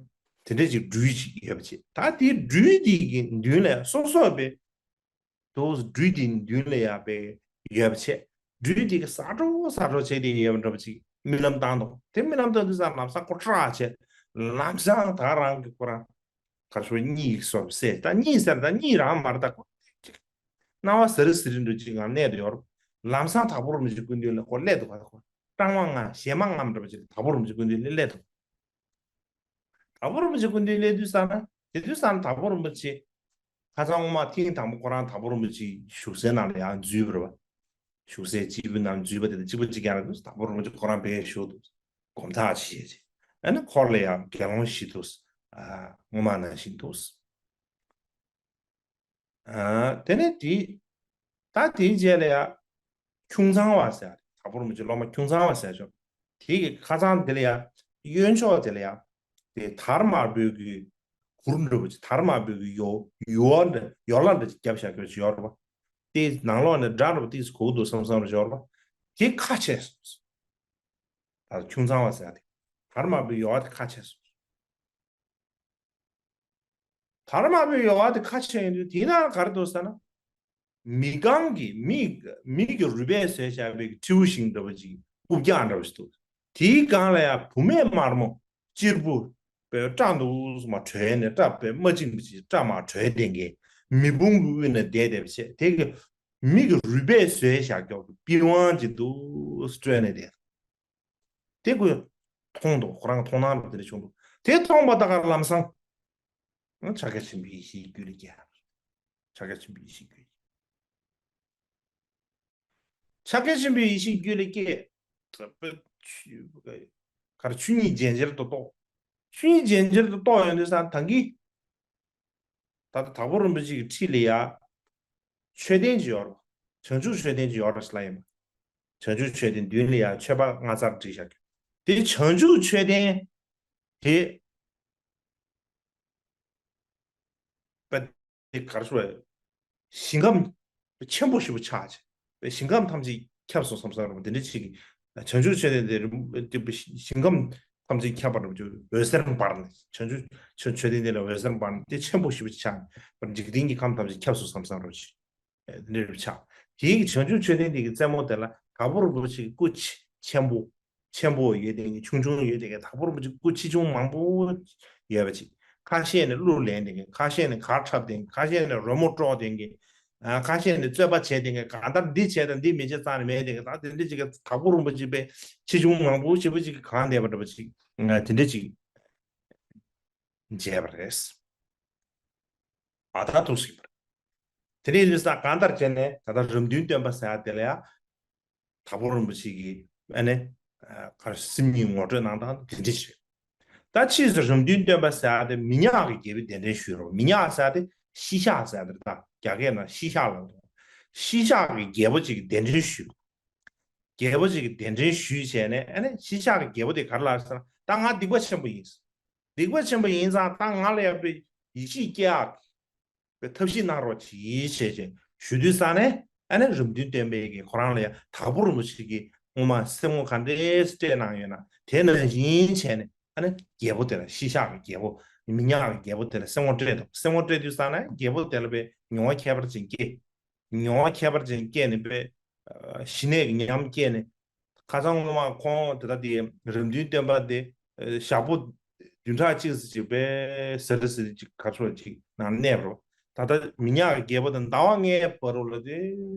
དེ་འདྲ་ཅིག་སྦྲུལ་ཅིག་ཡོད་པ་ཅིག་ད་དེའི་སྦྲུལ་དེ་གི་མདུན་ལ་སོ་སོ་བས་དུ་སྦྲུལ་དེའི་མདུན་ལ་ཡ་བས་ཡོད་པ་བྱས། སྦྲུལ་དེ་གི་ཟ་འགྲོ་ཟ་འགྲོ་བྱས་ཏེ་ཡོད་པ་འདྲ་པོ་ཅིག་རྨི་ལམ་བཏང་འདུག་དེ་རྨི་ལམ་བཏང་དུས་ཙང་ལམ་སང་ཁོ་སྐྲག་བྱས། ལམ་སང་ད་རང་གི་ཁོ་རང་གར་ཤོར་གཉིད་སོར་སད། ད་གཉིད་ཟེར་ད་གཉིད་རང་མ་རེད། ད་ཁོ་སྣང་བ་ཟེར་ཟེར་འདྲ་ཅིག་ང་གནས་དུ་ཡོད། ལམ་སང་དྭགས་པོ་རིན་པོ་ཆེ་སྐུ་མདུན་ལ་ཁོ་སླེབས་འདུག་ག་ཁོ་སྐྲག་མ་ང་ཞེད་མ་ངམ་འདྲ་པོ་ཅིག་དྭགས་པོ་རིན་པོ་ཆེ་སྐུ་མདུན་ལ་སླེབས་འདུག་དྭགས་པོ་རིན་པོ་ཆེ་སྐུ་མདུན་སླེབས་དུས་ཙང་ན་དེ་དུས་ཙང་ན་དྭགས་པོ་རིན་པོ་ཆེ་ཁ་སང་སྔོན་མ་ཐེངས་དང་པོ་ཁོ་རང་དྭགས་པོ་རིན་པོ་ཆེ་བཞུགས་སའི་ནང་ལ་ཡང་འཛུལ་བ་རེད་པ། བཞུགས་སའི་སྤྱིལ་བུའི་ནང་འཛུལ་བ་དེ་དང་གཅིག་པ་གཅིག་རྐྱང་རེད་འདུག་དྭགས་པོ་རིན་པོ་ཆེ་ཁོ་རང་ཕ་གིར་བཞུགས་འདུག་སྒོམ་ཐག་ཆོད་བྱས། ཨ་ནི་འཁོར་ལ་ཡང་དགེ་སློང་བཞི་འདུག་ཨ། སྔོན་མ་ནང་བཞིན་འདུག་ཨ། དེ་ནས་དེ། ད་དེའི་རྗེས་ལ་ཡ། ཁྱུང་ཚང་བ་ཟེར། དྭགས་པོ་རིན་པོ་ཆེ་སློབ་མ་ཁྱུང་ཚང་བ་ཟེར་ཅིག་དེ་གི་ཁ་སང་དེ་ལ་ཡ། གཡོན་ཕྱོགས་དེ་ལ་ཡ། དེ་དར་དམར་པོའི་གི་གུར་འདྲ་པོ་ཅིག་དར་དམར་པོའི་གི་ཡོ་ཡོ་བ་འདྲ་ཡོ་ལ་འདྲ་ཅིག་བརྒྱབ་བཞག་རྒྱུ་ཅིག་ཡོད་རེད་པ། དེ་ནང་ལོགས་ནས་སྒྲ་འདྲ་པོ་ཏིས་གོ་གི་འདུག་བསམ་བསམ་རེ་ཡོད་རེད་པ། དེ་ཁ་ཕྱེ་སོང་། ད་ཁྱུང་ཚང་བ་ཟེར་ཡ་དེ། དར་དམར་པོའི་ཡོ་བ་དེ་ཁ་ཕྱེ་སོང་། དར་དམར་པོའི་ཡོ་བ་དེ་ཁ་ཕྱེ་ཡོང་དུས་དེའི་ནང་ག་རེ་འདུག་ཟེར་ན། མི་རྐང་གི་མི་མི་གི་རུས་པས་བཟོས་བཞག་པའི་ཁྲིའུ་ཤིང་འདྲ་པོ་ཅིག་རྐུབ་བཀྱག་འདྲ་པོ་ཞིག་འདུག་དེའི་སྒང་ལ་ཡང་བུད་མེད་དམར་མོ་གཅེར་བུ་པའི་སྐྲ་འདུག་མ་གྲོལ་ནས་སྐྲ་པའི་རྨ་བཅིངས་པ་ཅིག་སྐྲ་མ་གྲོལ་བསྡད་མཁན་མེ་དཔུང་གི་དབུས་ན་བསྡད་བསྡད་པ་བྱས། དེ་གི་མི་གི་རུས་པས་བཟོས་བཞག་ཀྱོག་གི་པི་ཝང་ཅིག་འདུག་སྤྲོས་ནས་བསྡད། དེ་ཁོས་མཐོང་འདུག་ཁོ་རང་མཐོང་སྣང་རུ་དེ་འདྲ་བྱུང་འདུག་དེ་མཐོང་པ་ད་ག་ལམ་སང་། ཕྱག་རྒྱ་ཆེན་པོའི་ཡེ་ཤེས་རྒྱུད་ལ་སྐྱེས། ཕྱག་རྒྱ་ཆེན་པོའི་ཡེ་ཤེས་རྒྱུད། ཕྱག་རྒྱ་ཆེན་པོའི་ཡེ་ཤེས་རྒྱུད་ལ་སྐྱེས། གར་ཆོས་ཉིད་རྗེན་ཅེར་དུ་རྟོགས། ཆོས་ཉིད་རྗེན་ཅེར་དུ་རྟོགས་ཡོང་དུས་ཙང་ད་གིན། ད་ལྟ་དྭགས་པོ་རིན་པོ་ཆེ་གི་འཁྲིས་ལ་ཡ། མཆོད་རྟེན་ཅིག་ཡོད་རེད། བྱང་ཆུབ་མཆོད་རྟེན་ཅིག་ཡོད་རེད་ཟེར་ལབ་ཡིན་པ། བྱང་ཆུབ་མཆོད་རྟེན་མདུན་ལ་ཡ་མཆོད་པ་ལྔ་ཚར་བསྒྲིགས་བཞག་རྒྱུ། དེ་བྱང་ཆུབ་མཆོད་རྟེན་དེ། པ། དེ་གར་སོ་བའི་ཞིང་ཁམས་ཆེན་པོ་ཞིག་པོ་ཆགས་བྱས། པའི་ཞིང་ཁམས་ཐམས་ཅད་ཁྱབ་སོང་བསམ་བསམ་རུང་དེ་འདྲ་ཅིག་བྱང་ཆུབ་མཆོད་རྟེན་དེ་རིམ་པ་ཞིང་ཁམས་ཐམས་ཅད་ཁྱབ་པ་རུ་འོད་ཟེར་འབར་ནས། བྱང་ཆུབ་མཆོད་རྟེན་དེ་ལ་འོད་ཟེར་འབར་ནས་དེ་ཆེན་པོ་ཞིག་པོ་ཆགས་ནས་འཇིག་རྟེན་གྱི་ཁམས་ཐམས་ཅད་ཁྱབ་སོང་བསམ་བསམ་རུང་ཞིག་དེ་འདྲ་རུ་ཆགས། དེའི་གི་བྱང་ཆུབ་མཆོད་རྟེན་དེ་གི་རྩེ་མོ་དེ་ལ་དྭགས་པོ་རིན་པོ་ཆེ་གི་སྐུ་ཆེན་པོ། ཆེན་པོ་ཡོད་དེ་གི་ཆུང་ཆུང་ཡོད་དེ་གི་དྭགས་པོ་རིན་པོ་ཆེ་སྐུ་ཆེ་ཆུང་མང་པོ་ཡོད་པ་ཅིག་ཁ་ཤས་ནས་གླུ་ལེན་དེ་གི། ཁ་ཤས་ནས་གར་འཁྲབ་དེ་གི། ཁ་ཤས་ནས་རོལ་མོ་དཀྲོག་དེ་གི། ཨ། ཁ་ཤས་ནས་རྩོད་པ་བྱས་དེ་གི། གང་ལྟར་འདི་བྱས་དང་འདི་མི་བྱེད་རྩ་ནས་མེད་དེ་གི། ད་དེ་འདྲ་ཅིག་གི་དྭགས་པོ་རིན་པོ་ཆེ་པའི་ཆེ་ཆུང་མང་པོ་ཞེ་པོ་ཅིག་གི་གང་བསྡད་པ་འདྲ་པོ་ཅིག་དེ་འདྲ་ཅིག་མཇལ་བ་རེད། ཨ་ད་ཐུགས་སྲིད་པར། དེ་རིང་ཡིན་ཙང་གང་ལྟར་བྱས་ནས་ད་ལྟ་རབ་འདུན་སྟོན་པ་ཟེར་ཡ་དེ་ལ་ཡ། དྭགས་པོ་རིན་པོ་ཆེ་གིས་ཨ་ནི་ག་རེ་སེམས་ཉིད་ངོ་སྤྲོད་གནང་སྟངས་དེ་འདྲ་ཞིག་ད་ཕྱིས་སུ་རབ་འདུན་སྟོན་པ་ཟེར་ཡ་དེ་མི་ཉག་གི་རྒྱལ་པོའི་གདན་འདྲེན་ཞུས་རོགས། མི་ཉག་ཟེར་ཡ་དེ་ཤི་ཤག་ཟེར་ཡ་དེ་རེད། ད་རྒྱ་སྐད་ནང་ཤི་ཤག་ལབ་འདུག་ཤི་ཤག་གི་རྒྱལ་པོ་ཅིག་གི་གདན་འདྲེན་ཞུས། རྒྱལ་པོ་ཅིག་གི་གདན་འདྲེན་ཞུས་བྱས་ནས་ཨ་ནི་ཤི་ཤག་གི་རྒྱལ་པོ་དེ་ག་རེ་ལབ་ཟེར་ན། ད་ང་སྡིག་པ་ཆེན་པོ་ཡིན། སྡིག་པ་ཆེན་པོ་ཡིན་ཙང་ད་ང་ལ་ཡ་པའི་ཡིད་ཆེས་སྐྱེ་ཡག་པའི་ཐབས་ཤེས་གནང་རོགས་གྱིས་བྱས་བྱས་ཞུ་དུས་ཙང་ནས་ཨ་ནི་རབ་འདུན་སྟོན་པས་ཀྱིས་ཁོ་རང་ལ་ཡ་དྭགས་པོ་རིན་པོ་ཆེ་གིས་སྔོན་མ་སེམས་ངོ་ག་འདྲས་སྤྲད་གནང་ཡོད་ན་དེ་ནང་བཞིན་བྱས་ནས་ཨ་ནི་རྒྱལ་པོ་དེ་ལ་ཤི་ཤག་གི་རྒྱལ་པོ་མི་ཉག་གི་རྒྱལ་པོ་དེ་ལ་སེམས་ངོ་སྤྲད་འདུག་སེམས་ངོ་སྤྲད་དུས་ཙང་ནས་རྒྱལ་པོ་དེ་ལ་པའི་མྱོང་བ་ཁྱད་པར་ཅན་སྐྱེས། མྱོང་བ་ཁྱད་པར་ཅན་སྐྱེས་ནས་པའི་ཞི་གནས་ཀྱི་ཉམས་སྐྱེས་ནས། ཁ་སང་སྔོན་མ་ཁོང་དེ་ལྟ་དེ་རབ་འདུན་སྟོན་པ་དེ་ཞག་པོ་བདུན་ཕྲག་གཅིག་ཙམ་ཅིག་པའི་ཟེར་ཟེར་ཅིག་ག་ཚོད་ཅིག་ནང་གནས་པ་རོ། ད་ལྟ་མི་ཉག་གི་རྒྱལ་པོ་དང་ཟླ་བ་ལྔའི་བར་རོ་ལ་དེ་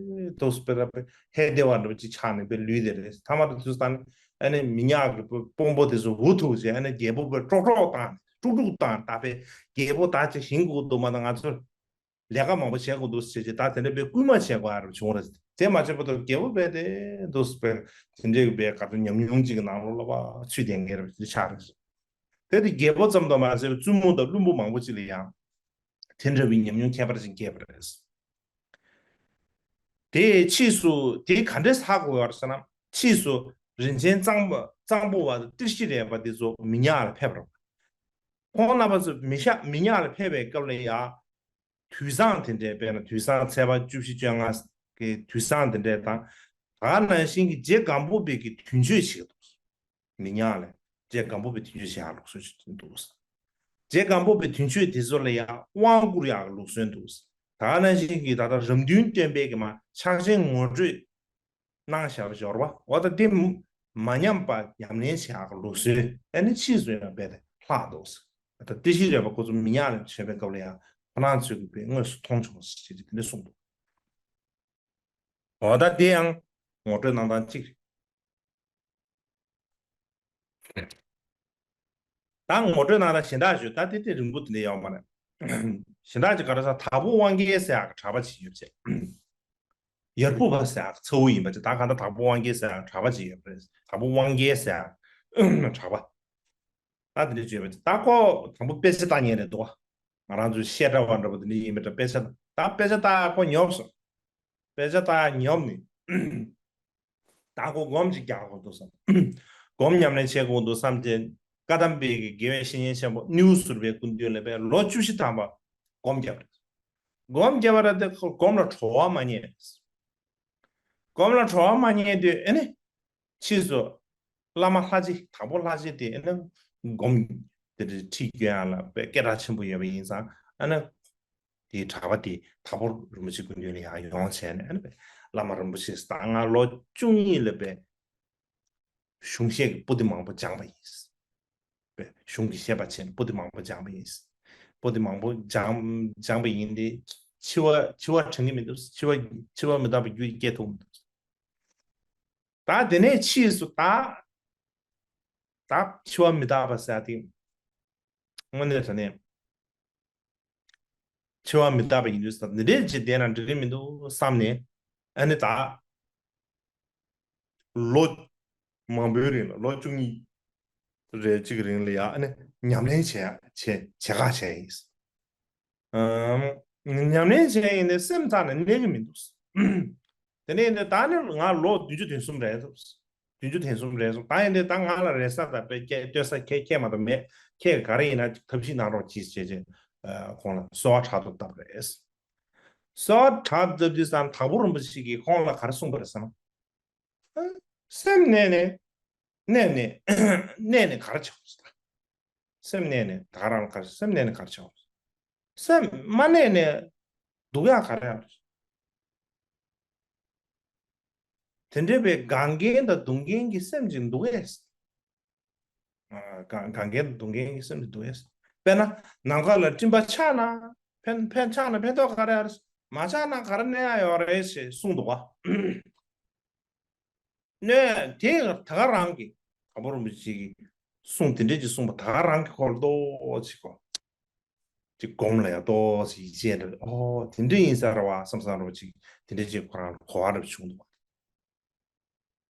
དུས་སུ་སྤེ་ར་པའི་ཧད་དེ་བ་འདྲ་བ་ཅིག་ཆགས་ནས་པའི་ལུས་དེ་རེད། ཐ་མ་དུ་དུས་ད་ནི་ཨ་ནི་མི་ཉག་གི་དཔོན་པོ་དེ་ཚོ་འུ་ཐུག་བྱས་ཨ་ནི་རྒྱལ་པོ་པའི་ཀྲོག་ཀྲོག་བཏང་ནས་དཀྲུག་དཀྲུག་བཏང་ད་པའི་རྒྱལ་པོ་ད་ཅིག་ཞིང་གི་འུ་དུ་མ་དང་ང་ཚོ། ལས་ཀ་མང་པོ་བྱེད་དགོས་འདུག་ཟེར་བྱས་ད་དེ་འདྲ་པའི་སྐུལ་མ་བྱེད་དགོས་ཨ་རུ་བྱུང་རེད། དེ་མ་བྱས་པ་དུ་རྒྱལ་པོ་བས་དེ་འདུག་སྤེལ་དེ་འདྲའི་པའི་ག་ཚོད་ཉམས་མྱོང་ཅིག་གི་ནང་ལོགས་ལ་བ་ཚུད་ལྡན་མཁན་རེད་པ་དེ་ཆགས་རེད། དེ་དེ་རྒྱལ་པོ་ཙམ་དུ་མ་ཟད་བཙུན་མོ་དང་བློན་པོ་མང་པོ་ཅིག་ལ་ཡང་དེ་འདྲ་བའི་ཉམས་མྱོང་ཁྱད་པར་ཅན་སྐྱེས་པ་རེད། དེ་ཕྱིས་སུ་དེ་ག་འདྲས་ཧ་གོ་ཡོད་ཟེར་ན་ཕྱིས་སུ་རིན་ཆེན་གཙང་པོ་གཙང་པོ་བ་དང་ཏི་ཤྲི་རས་པ་དེ་ཚོ་མི་ཉག་ལ་ཕེབས་རོགས། ཁོང་རྣམ་པ་ཚོ་མི་ཤ་མི་ཉག་ལ་ཕེབས་པའི་སྐབས་ལ་ཡ། དུས་བཟང་དེ་འདྲའི་དཔེར་ན་དུས་བཟང་ཚེས་པ་བཅུ་བཞི་བཅོ་ལྔ་གི་དུས་བཟང་དེ་འདྲའི་དང་། ད་ག་ནང་བཞིན་གྱི་རྗེ་སྒམ་པོ་པའི་གི་དུས་མཆོད་བྱེད་འདུག་མི་ཉག་ལ་རྗེ་སྒམ་པོ་པའི་དུས་མཆོད་བྱེད་ཡག་ལུགས་སྲོལ་ཞིག་འདུག་རྗེ་སྒམ་པོ་པའི་དུས་མཆོད་དེ་ཚོ་ལ་ཡང་དབང་བསྐུར་ཡག་ལུགས་སྲོལ་འདུག་ད་ག་ནང་བཞིན་གྱི་ད་ལྟ་རབ་འདུན་སྟོན་པའི་གི་མ་ཕྱག་ཆེན་ངོ་སྤྲོད་གནང་བཞག་པ་འབྱོར་བ་འོ་ད་དེ་མ་ཉམས་པ་ཉམས་ལེན་བྱེད་ཡག་ལུགས་སྲོལ་ཨ་ནི་ཕྱིས་སུ་ཡང་རྦད་དེ་ལྷག་འདུག་ད་ཏི་ཤྲི་རས་པ་ཁོ་ཚོ་མི་ཉག་ལ་བྱོན་པའི་སྐབས་ལ་ཡང་ཁོ་རང་ཚོས་ཀྱི་དཔེ་དངོས་སུ་མཐོང་བྱུང་ཟེར་བྱས་ཏེ་དེ་འདྲ་གསུངས་འདུག་འོ་ད་དེ་ཡང་ངོ་སྤྲོད་གནང་སྟངས་གཅིག་རེད། ད་ངོ་སྤྲོད་གནང་སྟངས་གཞན་དག་ཞུ་ད་དེ་དེ་རིང་པོ་དེ་འདྲ་ཡོད་མ་རེད། གཞན་དག་ཅིག་ག་རེ་ཟེར་དྭགས་པོ་དབང་རྒྱལ་ཟེར་ཡག་གི་གྲྭ་པ་ཅིག་ཡོད་ཅེས། ཡར་ཕུ་བ་ཟེར་ཡག་ཚ་བོ་ཡིན་པ་ཅིག་ད་ག་ད་དྭགས་པོ་དབང་རྒྱལ་ཟེར་ཡག་གྲྭ་པ་ཅིག་ཡོད་པ་རེད། དྭགས་པོ་དབང་རྒྱལ་ཟེར་ཡག་གྲྭ་པ། ད་དེ་འདྲ་བརྗོད་པ་ཅིག་ད་ཁོ་དང་པོ་དཔེ་ཆ་ལྟ་མཁན་རེད་འདུག་ང་རང་ཚོའི་བཤད་གྲྭ་བ་འདྲ་པོ་དེ་འདྲ་ཡིན་པ་འདྲ་དཔེ་ཆ་ད་དཔེ་ཆ་ལྟ་ཁོ་ཉོབ་སོང་། དཔེ་ཆ་ལྟ་ཉོབ་ནས། ད་ཁོ་སྒོམ་ཅིག་རྒྱག་དགོས་འདུག་བསམ། སྒོམ་ཉམས་ལེན་བྱེད་དགོས་འདུག་བསམ་བྱས། བཀའ་གདམས་པའི་གི་དགེ་བའི་བཤེས་གཉེན་ཆེན་པོ་སྣེའུ་ཟུར་པའི་སྐུ་མདུན་ལ་པའི་ལོ་བཅུ་བཞི་ཐམ་པ་སྒོམ་བརྒྱབ་རེད། སྒོམ་བརྒྱབ་པ་ར་དེ་ཁོ་སྒོམ་ལ་བྲོ་བ་མ་རྙེད་རེད། སྒོམ་ལ་བྲོ་བ་མ་རྙེད་དུས་ཨེ་ནི། ཕྱིས་སུ། བླ་མ་ལྷ་རྗེ་དྭགས་པོ་ལྷ་རྗེ་དེ་ཨེ་ནི། སྒོམ། དེ་འདྲ་ཁྲིད་སྐྱོན་ཡག་ལ་པའི་སྐད་གྲགས་ཆེན་པོ་ཡོད་པ་ཡིན་ཙང་ཨེ་ནི། དེའི་གྲྭ་པ་དེ་དྭགས་པོ་རིན་པོ་ཆེ་སྐུ་མདུན་ལ་ཡང་ཡོང་བྱས་ནས་ཨ་ནི་བླ་མ་རིན་པོ་ཆེ་ད་ང་ལོ་བཅུ་གཉིས་ལ་པའི་གཞུང་བཤད་ཀྱི་པོ་ཏི་མང་པོ་སྦྱངས་པ་ཡིན། པའི་གཞུང་གི་བཤད་པ་བྱས་ནས་པོ་ཏི་མང་པོ་སྦྱངས་པ་ཡིན། པོ་ཏི་མང་པོ་སྦྱངས་སྦྱངས་པ་ཡིན་ཏེ་འཆི་བ་འཆི་བ་དྲན་གྱི་མི་འདུག་འཆི་བ་འཆི་བ་མི་རྟག་པའི་རྒྱུ་སྐྱེ་ཐུབ་མི་འདུག་ད་དེ་ནས་ཕྱིས་སུ་ད་ད་འཆི་བ་མི་རྟག་པ་ཟེར་ཏེ་དངོས་གནས་དྲང་གནས། འཆི་བ་མི་རྟག་པ་ཡིན་དུས་ས་འདི་འདྲའི་ཅིག་བསྡད་ན་འགྲིག་གི་མི་འདུག་བསམ་ནས་ཨ་ནི་ད་ལོ་མང་པོའི་རིང་ལ་ལོ་བཅུ་གཉིས་རེ་གཅིག་གི་རིང་ལ་ཡང་ཨ་ནི་ཉམས་ལེན་བྱེད་ཡ་བྱེད་བྱེད་ག་བྱས་ཡིན། ཨམ། ཉམས་ལེན་བྱས་ཡིན་ནའི་སེམས་རྩ་ནས་གནས་ཀྱི་མི་འདུག་དེ་ནས་ཡིན་ནའི་ད་ནི་ང་ལོ་བདུན་ཅུ་དོན་གསུམ་རེད་འདུག་བདུན་ཅུ་དོན་གསུམ་རེད་སོང་ད་ཡིན་ནའི་ད་ང་ལ་རེ་ས་དང་དཔེ་སྐད་བསྟོད་ས་ཁྱེད་ཁྱེད་མ་གཏོགས་མེད། ཁྱེད་ག་རེ་ཡིན་ན་ཐབས་ཤེས་གནང་རོགས་གྱིས་ཞེས་བྱས་ཁོང་ལ་གསོལ་བ་དྲག་ཏུ་བཏབ་རེད། གསོལ་བ་དྲག་ཏུ་བཏབ་དུས་ཙམ་དྭགས་པོ་རིན་པོ་ཆེ་གིས་ཁོང་ལ་ག་རེ་གསུངས་པ་རེད་ཟེར་ན། སེམས་གནས་ནས། གནས་ནས། གནས་ནས་ག་རེ་བྱ་བ་ཟེར། སེམས་གནས་ནས་ད་ག་རང་ལ་ག་རེ་སེམས་གནས་ནས་ག་རེ་བྱ་བ་ཟེར། སེམས་མ་གནས་ནས་སྡུག་ཡག་ག་རེ་ཡང་། དེ་འདྲ་བའི་དགའ་མཁན་དང་སྡུག་མཁན་གྱི་སེམས་ཅིག་འདུག་གས། དགའ་དགའ་མཁན་དང་སྡུག་མཁན་གྱི་སེམས་ཅིག་འདུག་གས། དཔེར་ན་ནམ་མཁའ་ལ་སྤྲིན་པ་ཆགས་ན་ཕན་ཕན་ཆགས་ན་ཕན་ཐོགས་ག་རེ་ཡང་རེད། མ་ཆགས་ན་ག་རེ་གནས་ཡག་ཡོད་རེད་ཞེས་གསུངས་འདུག་བ། གནས་དེ་ད་ག་རང་གི་དྭགས་པོ་རིན་པོ་ཆེ་གིས་གསུངས་དེ་འདྲས་ཀྱི་གསུངས་པ་ད་ག་རང་གི་ཁོ་ལ་ཏོག་ཅིག་གོ། དེ་སྒོམ་ལ་ཡང་ཏོག་ཙམ་ཡིད་ཆེས་འདྲ་བོ། ཨོ་དེ་འདྲ་ཡིན་ས་རེད་བ་བསམ་བསམ་འདྲ་བོ་ཅིག་དེ་འདྲ་ཅིག་ཁོ་རང་ལ་གོ་བ་འདྲ་བོ་བྱུང་འདུག་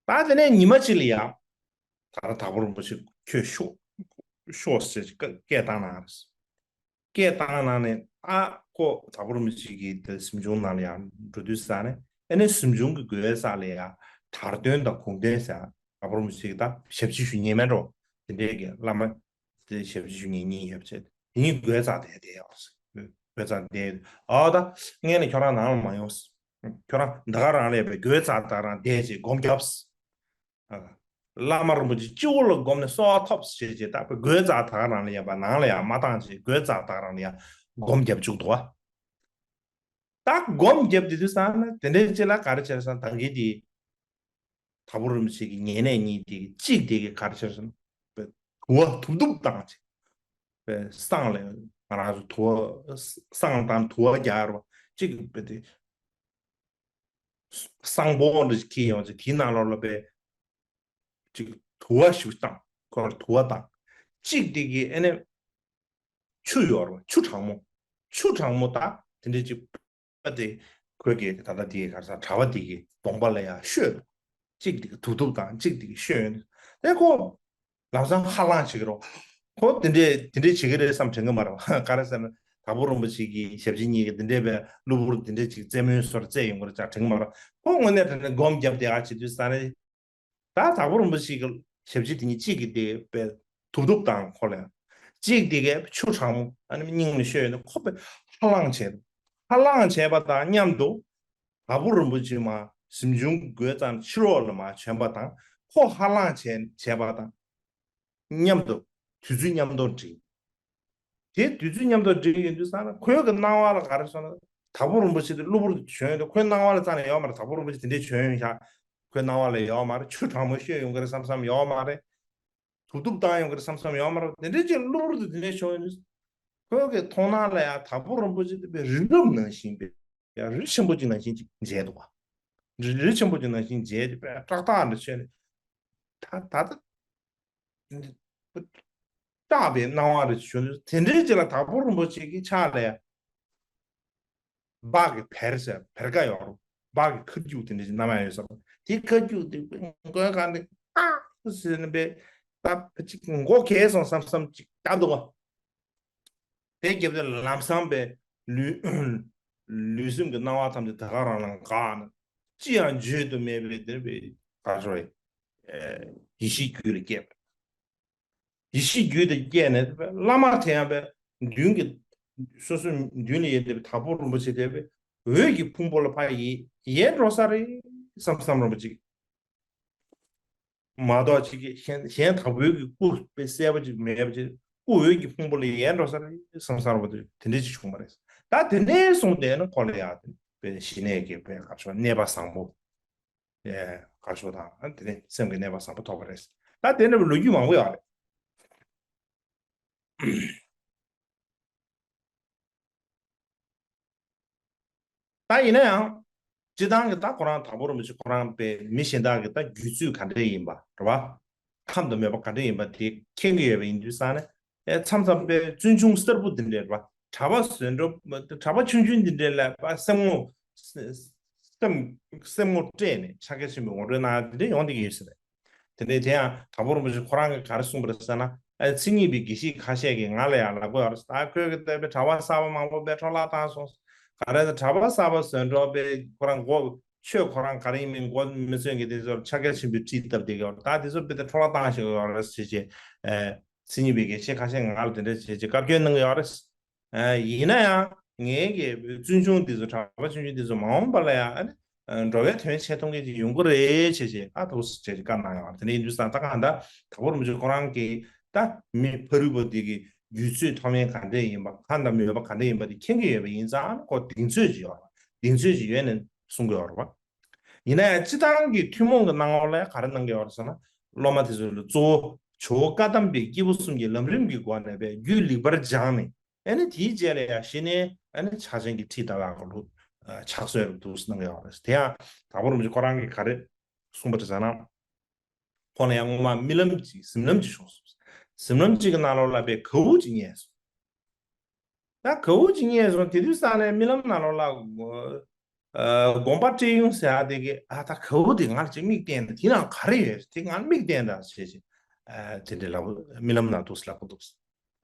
བ། ད་དེ་ནས་ཉི་མ་གཅིག་ལ་ཡ། ད་ལྟ་དྭགས་པོ་རིན་པོ་ཆེ་ཁྱོད་ཤོག་ཤོག་ཟེར་ཅིག་སྐད་བཏང་གནང་རེད། སྐད་བཏང་གནང་ནས་ཨ་ཁོ་དྭགས་པོ་རིན་པོ་ཆེ་གི་དེ་གཟིམ་ཆུང་ནང་ལ་ཡ་འགྲོ་དུས་ས་ནས་ཨ་ནི་གཟིམ་ཆུང་གི་སྒོའི་ས་ལ་ཡ་དར་སྟོན་དང་གུང་སྟོན་ཟེར་དྭགས་པོ་རིན་པོ་ཆེ་གི་ད་ཞབས་ཕྱི་ཞུ་མཁན་མེད་འགྲོ། དེ་འདྲའི་གི་བླ་མ་དེ་ཞབས་ཕྱི་ཞུ་མཁན་གཉིས་ཡོད་པ་བྱས་དེ་གཉིས་སྒོའི་རྩ་དེ་བསྡད་ཡོད་རེད། སྒོའི་རྩ་བསྡད་ཡོད། ཨ་ད་སྔོན་ནས་ཁྱོད་རང་ནང་ལ་མ་ཡོང་། ཁྱོད་རང་ད་ག་རང་ལས་པའི་སྒོའི་རྩ་ད་རང་བསྡད་ཅེས་སྒོམ་རྒྱབ། བླ་མ་རིན་པོ་ཆེ་སྤྱི་བོ་ལ་བསྒོམས་ནས་གསོལ་བ་ཐོབ་ཅེས་བྱས་ད་སྒོའི་རྩ་ད་ག་རང་ལ་ཡ་པ་ནང་ལ་ཡ་མ་བཏང་ཅེས་སྒོའི་རྩ་ད་ག་རང་ལ་ཡ་སྒོམ་རྒྱབ་བཅུག་འདུག་བ། ད་སྒོམ་རྒྱབ་དེ་དུས་ཙང་ན་དེ་འདྲའི་ཅིག་ལ་ག་རེ་བྱས་སོང་ད་གི་དེ། དྭགས་པོ་རིན་པོ་ཆེ་གི་ཉེ་གནས་གཉིས་དེ་གི་གཅིག་དེ་གི་ག་རེ་བྱས་སོང་། དུ་བ་དུབ་དུབ་བཏང་ཅིག་བསང་ལ་ང་རང་ཚོ་དུ་བ་བསང་བཏང་དུ་བ་རྒྱག་རོ་གཅིག་བས་དེ། བསང་ཕོར་འདྲ་ཅིག་འཁྱེར་ཡོང་ཅིག་དེའི་ནང་ལོགས་ལ་བས། ཅིག་དུ་བ་ཞིག་བཏང་ཁོར་དུ་བ་བཏང་། གཅིག་དེ་གི་ཨ་ནི། ཆུ་ཡོད་རེད་བ། ཆུ་གྲང་མོ། ཆུ་གྲང་མོ་དང་དེ་འདྲའི་ཅིག་པ་དེ་ཁོས་ཀྱི་ད་ལྟ་དེའི་ག་རེ་ཟ་གྲྭ་པ་དེ་གི་གདོང་པ་ལ་ཡང་བཤོས་འདུག་གཅིག་དེ་གི་དུག་དུག་དང་གཅིག་དེ་གི་བཤོས་ཡོད། དེ་ཁོ་ལམ་སང་ཧ་ལངས་བྱེད་ཀྱི་རེད། ཁོ་དེ་འདྲའི་དེ་འདྲའི་བྱེད་ཀྱི་རེད་བསམ་དྲན་གྱི་མ་རེད་བ། ག་རེ་ཟེར་ན་དྭགས་པོ་རིན་པོ་ཆེ་གི་ཞབས་ཕྱི་གཉིས་ཀྱི་དེ་འདྲའི་བའི་གློ་བུར་དེ་འདྲའི་ཅིག་རྩེད་མོའི་བཟོ་འདྲ་རྩེད་ཡོང་གི་རེད་ཅག་དྲན་གྱི་མ་རེད། ཁོ་དངོས་གནས་དྲན་ནས་སྒོམ་བརྒྱབ་བསྡད་ཡག་བྱེད་དུས་ས་ནས། ད་དྭགས་པོ་རིན་པོ་ཆེ་གི་ཞབས་ཕྱི་དེ་ཉིད་གཅིག་གིས་དེ་དཔེ་དུབ་དུབ་དང་ཁོ་ལ་ཡང་། གཅིག་དེ་གས་ཆུ་གྲང་མོ་ཨ་ནི་སྙིང་ནས་བཤོས་ནས་ཁོ་དཔེ་ཧ་ལངས་བྱས། ཧ་ལངས་བྱས་པ་དང་མཉམ་དུ་དྭགས་པོ་རིན་པོ་ཆེ་མར་གཟིམ་ཆུང་གི་སྒོའི་རྩ་ནས་ཕྱི་ལོགས་ལ་མར་བྱོན་པ་དང་ཁོ་ཧ་ལངས་བྱས་བྱས་པ་དང་། མཉམ་དུ་དུས་ཚོད་མཉམ་དུ་འགྲིག་དེ་དུས་ཚོད་མཉམ་དུ་འགྲིག་ཡོང་དུས་ཙང་ན་ཁོའི་གི་སྣང་བ་ལ་ག་རེ་སོང་ན། དྭགས་པོ་རིན་པོ་ཆེ་དེ་གློ་བུར་དུ་བྱོན་ཡོང་དུས་ཁོའི་སྣང་བ་ལ་རྩ་ནས་ཡོད་མ་རེད། དྭགས་པོ་རིན་པོ་ཆེ་དེ་འདྲས་བྱོན་ཡོང་ཤག་ཁོའི་སྣང་བ་ལ་ཡོད་མ་རེད། ཆུ་གྲང་མོ་བཤོས་ཡོང་གི་རེད་བསམ་བསམ་ཡོད་མ་རེད། དུག་དུག་བཏང་ཡོང་གི་རེད་བསམ་བསམ་ཡོད་མ་རེད། དེ་འདྲས་ཅིག་གློ་བུར་དུ་དེ་འདྲས་བྱུང་ཡོང་དུས། ཁོའི་གི་མཐོང་སྣང་ལ་ཡང་དྭགས་པོ་རིན་པོ་ཆེ་དེ་དཔེ་རི་རབ་ནང་བཞིན་པའི་ཡང་རི་ཆེན་པོ་ཅིག་ནང་བཞིན་ཅིག་མཇལ་འདུག་བ། རི་རི་ཆེན་པོ་ཅིག་ནང་བཞིན་མཇལ་ཏེ་དཔེ་ཏག་ཏག་འདྲ་བྱས་ནས། ད་ད་ལྟ། སྐྲག་པའི་སྣང་བ་རེ་བྱུང་དུས་དེ་འདྲའི་རྗེས་ལ་དྭགས་པོ་རིན་པོ་ཆེ་གི་ཕྱག་ལ་སྦྲ་གི་བེར་ཟེར་བེར་ཀ་ཡོད་རེད། སྦྲ་གི་ཁ་རྒྱུག་དེ་འདྲ་ཞིག་བསྣམས་ཡོད་ས་རེད། དེ་ཁ་རྒྱུག་དེ་མགོའི་སྒང་ནས་ཨ་ཟེར་ནས་པས་ད་ཕ་ཅིག་མགོ་གས་སོང་བསམ་བསམ་ཅིག་བརྒྱབ་འདུག་བ། དེ་བརྒྱབ་དུས་ལམ་སང་པས་ལུས་ལུས་སེམས་ཀྱི་སྣང་བ་ཐམས་ཅད་ད་ག་རང་ལ་འགག་ནས་ཅི་ཡང་བརྗོད་དུ་མེད་པའི་དེ་པས་ག་རེ་ཟེར་ཡེ་ཤེས་རྒྱུད་ལ་སྐྱེས་པ། ཡེ་ཤེས་རྒྱུད་དུ་སྐྱེས་ནས་བླ་མ་དེ་ཡང་པས་མདུན་གྱི་སོ་སོའི་མདུན་ལ་ཡོད་པའི་དྭགས་པོ་རིན་པོ་ཆེ་དེ་པས་འོད་ཀྱི་ཕུང་པོ་ལ་ཕར་ཡལ་ཡལ་འགྲོ་ས་རེད་བསམ་བསམ་རིན་པོ་ཆེ་མ་གཏོགས་ཅིག་གིས་གཞན་གཞན་དང་པོའི་གི་སྐུ་དཔེ་གསལ་པོ་ཅིག་མེད་པ་ཅིག་སྐུ་འོད་ཀྱི་ཕུང་པོ་ལ་ཡལ་འགྲོ་ས་རེད་བསམ་བསམ་རིན་པོ་ཆེ་དེ་འདྲས་ཅིག་བྱུང་བ་རེད། ད་དེ་ནས་བཟུང་སྟེ་ནི་ཁོ་ལ་ཡང་དཔེ་ཞི་གནས་ཀྱི་དཔེ་ག་ཚོད་གནས་པ་བཟང་པོ། ཨེ་གར་ཞོག་དང་དེ་ནས་སེམས་ཀྱི་གནས་པ་བཟང་པོ་ཐོབ་པ་རེད། ད་དེ་འདྲ་བའི་ལོ་རྒྱུས་མང་པོ་ཡོད་རེད། ད་ཡིན་ན་ཡང་། སྤྱིར་བཏང་གི་ད་ཁོ་རང་དྭགས་པོ་རིན་པོ་ཆེ་ཁོ་རང་པའི་མི་གཞན་དག་གི་ད་རྒྱུད་ཚོད་ག་འདྲས་ཡིན་པ་རེད་བ། ཁམས་དང་མོས་པ་ག་འདྲས་ཡིན་པ་དེ་མཁྱེན་གྱི་ཡོད་པ་ཡིན་དུས་ཙང་ནས་ཨེ་མཚམས་མཚམས་པའི་བཙུན་ཆུང་གསར་བུ་འདི་འདྲས་རེད་བ། གྲྭ་པ་བཟོས་འགྲོ་གྲྭ་པ་ཆུང་ཆུང་འདི་འདྲས་ལ་པ་སེམས་ངོ་སེམས་སེམས་ངོ་སྤྲད་ནས་ཕྱག་རྒྱ་ཆེན་པོའི་ངོ་སྤྲོད་གནང་ཡ་འདི་འདྲས་ཡོང་བསྡད་ཀྱི་ཡོད་ས་རེད། དེ་ནས་དེ་ཡང་དྭགས་པོ་རིན་པོ་ཆེ་ཁོ་རང་གིས་ག་རེ་གསུངས་པ་རེད་ཟེར་ན། ཨ་མཚན་ཉིད་པའི་དགེ་བཤེས་ཁ་ཤས་ཀྱིས་ང་ལ་ཡང་ལབ་ཀྱི་ཡོད་རེད། ད་ཁོས་ཀྱི་ལྟ་བུའི་གྲྭ་པ་གསར་པ་མང་པོ་དཔེ་འཕྲོ་བརླག་བཏང་སོང་། ག་རེ་ཟེར་གྲྭ་པ་གསར་པ་བཟོས་འགྲོ་དཔེ་ཁོ་རང་མགོ་ཆོས་ཁོ་རང་ག་རེ་ཡིན་མིན་མགོ་མི་ཚོས་ཀྱི་དེ་ཚོར་ཕྱག་རྒྱ་ཆེན་པོའི་ཁྲིད་བཏབ་བསྡད་ཀྱི་ཡོད་རེད། ད་དེ་ཚོ་དཔེ་དེ་འཕྲོ་བརླག་བཏང་བཞག་ཡོད་རེད་ཟེར་བྱས། ཨ་མཚན་ཉིད་པའི་དགེ་བཤེས་ཁ་ཤས་ང་ལ་དེ་འདྲ་བྱས་བྱས་བཀའ་བཀྱོན་གནང་གི་ཡོད་རེད། ཨ་ཡིན་ན་ཡང་ངའི་གི་བཙུན་ཆུང་འདི་ཚོ་གྲྭ་པ་ཆུང་ཆུང་འདི་ཚོ་མ་འོངས་པ་ལ་ཡང་ཨ་ནི་ཨ་འགྲོ་བའི་དོན་བྱེད་ཐུབ་མཁན་ཅིག་ཡོང་གི་རེད་བྱས་བྱས་ཨ་ཐུགས་བྱས་བྱས་བཀའ་གནང་ཡོད་རེད། དེ་འདྲ་ཡིན་དུས་ཙང་ད་གང་ལྟར་དྭགས་པོ་རིན་པོ་ཆེ་ཁོ་རང་གིས་ད་མི་ཕ་རོལ་པོ་འདི་གི་རྒྱུད་ཚོད་མཐོ་དམན་ག་འདྲས་ཡིན་པ་ཁམས་དང་མོས་པ་ག་འདྲས་ཡིན་པ་དེ་མཁྱེན་གྱི་ཡོད་པ་ཡིན་ཙང་ཁོ་གདེང་ཚོད་ཅིག་ཡོད་རེད། གདེང་ཚོད་ཅིག་ཡོད་ནས་གསུང་གི་ཡོད་རེད་བ། ཡིན་ན་ཡང་སྤྱི་བཏང་གི་ཐུན་མོང་གི་སྣང་ངོ་ལ་ག་རེ་གནང་གི་ཡོད་རེད་ཟེར་ན། སློབ་མ་དེ་ཚོ་ལ་གཙོ་བོ་ཇོ་བོ་བཀའ་གདམས་པའི་སྐྱེས་བུ་གསུམ་གྱི་ལམ་རིམ་གྱི་སྒོ་ནས་པའི་རྒྱུད་ལེགས་པར་སྦྱངས་ནས་ཨ་ནི་དེའི་རྗེས་ལ་ཡང་གཞི་ནས་ཨ་ནི་ཕྱག་ཆེན་གྱི་ཁྲིད་ལྟ་བ་ག་ལུ་ཕྱག་སྲོལ་རུ་འདུག་གནང་གི་ཡོད་རེད། དེ་ཡང་དྭགས་པོ་རིན་པོ་ཆེ་ཁོ་རང་གིས་ག་རེ་གསུངས་པ་རེད་ཟེར་ན། ཁོང་ལ་ཡང་སྔོན་མ་རྨི་ལམ་ཅིག་གཟིམ་ལམ་ཅིག་བྱུང་སོང་། གཟིམ་ལམ་ཅིག་གི་ནང་ལོགས་ལ་པའི་གའུ་ཅིག་རྙེད་སོང་། ད་གའུ་ཅིག་རྙེད་སོང་། དེ་དུས་ས་ནས་རྨི་ལམ་ནང་ལོགས་ལ་དགོངས་པ་སྤྲད་ཡོང་ཟེར་ཡ་དེ་གི་ཨ་ད་གའུ་དེ་ང་ལ་ཅིག་མིག་བསྟན་དང་། དེ་ནང་ག་རེ་ཡོད་དེ་ང་ལ་མིག་བསྟན་དང་ཟེར་བྱས། དེ་འདྲའི་ལབ། རྨི་ལམ་ནང་འདུག་ལབ་གི་འདུག་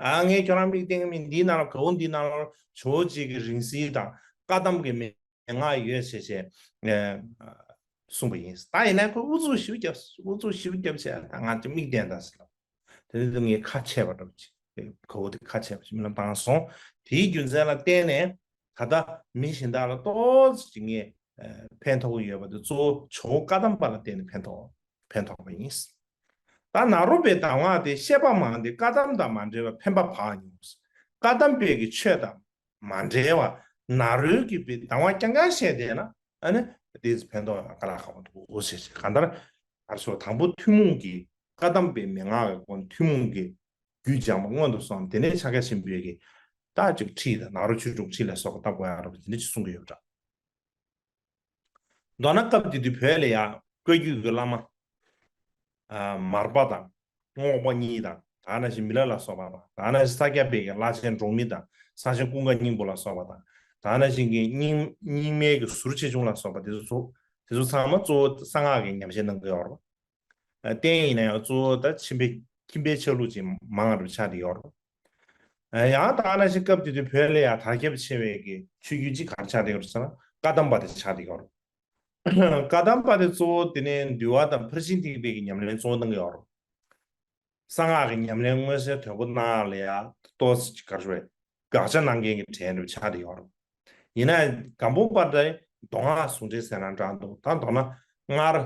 ཨ་ངས་ཁྱོད་རང་མིག་བསྟན་གི་མིན། འདིའི་ནང་ལ་གའུ་འདིའི་ནང་ལ་ཇོ་བོ་རྗེ་གི་རིང་བསྲེལ་དང་བཀའ་གདམས་ཀྱི་མན་ངག་ཡོད་ཟེར་བྱས་གསུངས་པ་ཡིན། ད་ཡིན་ན་ཁོས་ཨུ་ཚུགས་ཞེ་པོ་བརྒྱབ། ཨུ་ཚུགས་ཞེ་པོ་བརྒྱབ་བྱས་ད་ང་ཅིག་མིག་བསྟན་དང་ཟེར་ལབ། དེ་ནས་ངས་ཁ་ཕྱེ་བ་འདྲ་པོ་ཅིག་གའུ་དེ་ཁ་ཕྱེ་བ་ཅིག་རྨི་ལམ་བཏང་སོང་། དེའི་རྒྱུ་མཚན་ལ་བརྟེན་ནས་ད་ལྟ་མི་གཞན་དག་ལ་ཏོག་ཙམ་ཅིག་ངས་ཕན་ཐོགས་ཀྱི་ཡོད་པ་དེ་གཙོ་བོ་ཇོ་བོ་བཀའ་གདམས་པ་ལ་བརྟེན་ནས་ཕན་ཐོགས་ཕན་ཐོགས་པ་ཡིན། ད་ནཱ་རོ་པའི་གདམས་ངག་དེ་བཤད་པ་མང་སྟེ་བཀའ་གདམས་དང་མ་འབྲེལ་བར་ཕན་པ་བག་ཉོ། བཀའ་གདམས་པའི་གི་ཆོས་དང་མ་འབྲེལ་བ་ནཱ་རོའི་གི་པའི་གདམས་ངག་རྐྱང་རྐྱང་བཤད་བསྡད་ན་ཨ་ནི་དེས་ཕན་ཐོགས་ཡང་དཀའ་ལས་ཁག་པོ་འདུག་ཟེར། གང་ལྟར་ཨར་སོ་དང་པོ་ཐུན་མོང་གི་བཀའ་གདམས་པའི་མན་ངག་གི་སྒོ་ནས་ཐུན་མོང་གི་རྒྱུད་སྦྱངས་པ་སྔོན་དུ་སོང་། དེ་ནས་ཕྱག་རྒྱ་ཆེན་པོའི་གི་ད་ཅིག་ཁྲིད་དང་ནཱ་རོ་ཆོས་དྲུག་ཁྲིད་ལ་སོགས་པ་བཏབ་དགོས་ཡ་རེད་པ། དེ་འདྲ་ཅིག་གསུང་གི་ཡོད་པ་འདྲ། མདོར་ན་སྐབས་དེ་དུས་བོད་ལ་ཡང་བཀའ་བརྒྱུད་ཀྱི་བླ་མ་ཨ་མར་པ་དང་རྔོག་པ་གཉིས་དང་། ད་ནང་བཞིན་མི་ལ་ལ་སོགས་པ་དང་། ད་ནང་བཞིན་ས་སྐྱ་པའི་གི་བླ་ཆེན་འབྲོག་མི་དང་། ས་ཆེན་ཀུན་དགའ་སྙིང་པོ་ལ་སོགས་པ་དང་། ད་ནང་བཞིན་གྱི་རྙིང་རྙིང་མའི་གི་ཟུར་ཆེ་ཆུང་ལ་སོགས་པ་དེ་ཚོ་ཚོ་དེ་ཚོ་ཚང་མ་གཙོ་བོ་གསང་སྔགས་ཀྱི་ཉམས་བཞེས་གནང་གི་ཡོད་རེད། རྟེན་ཡིན་ན་ཡང་གཙོ་བོ་ད་ཁྱིམ་པའི་ཁྱིམ་པའི་ཆ་ལུགས་ཅིག་མང་བ་ཆགས་བསྡད་ཡོད་རེད། ཡང་ད་ནང་བཞིན་སྐབས་དེ་དུས་བོད་ལ་ཡང་དར་ཁྱབ་ཆེ་བའི་གི་ཆོས་བརྒྱུད་ཅིག་ག་རེ་ཆགས་བསྡད་ཡོད་རེད་ཟེར་ན་བཀའ་གདམས་པ་དེ་ཆགས་བསྡད་ཡོད་རེད། བཀའ་གདམས་པ་དེ་གཙོ་བོ་དེ་ནས་འདུལ་བ་དང་ཕར་ཕྱིན་ཐེག་པའི་གི་ཉམས་ལེན་གཙོ་བོ་གནང་གི་ཡོད་རེད། གསང་སྔགས་ཀྱི་ཉམས་ལེན་མངོན་གསལ་དོད་པོ་གནང་ལ་ཡ་ཏོག་ཙམ་ག་རེ་ཞུ་དགག་བྱ་གནང་མཁན་གྱི་གྲས་འདྲ་ཆགས་བསྡད་ཡོད་རེད། ཡིན་ན་སྒམ་པོ་པ་ཏྲའི་མདོ་སྔགས་ཟུང་འབྲེལ་ཟེར་ན་འདྲ་འདུག་ད་མདོར་ན་སྔར་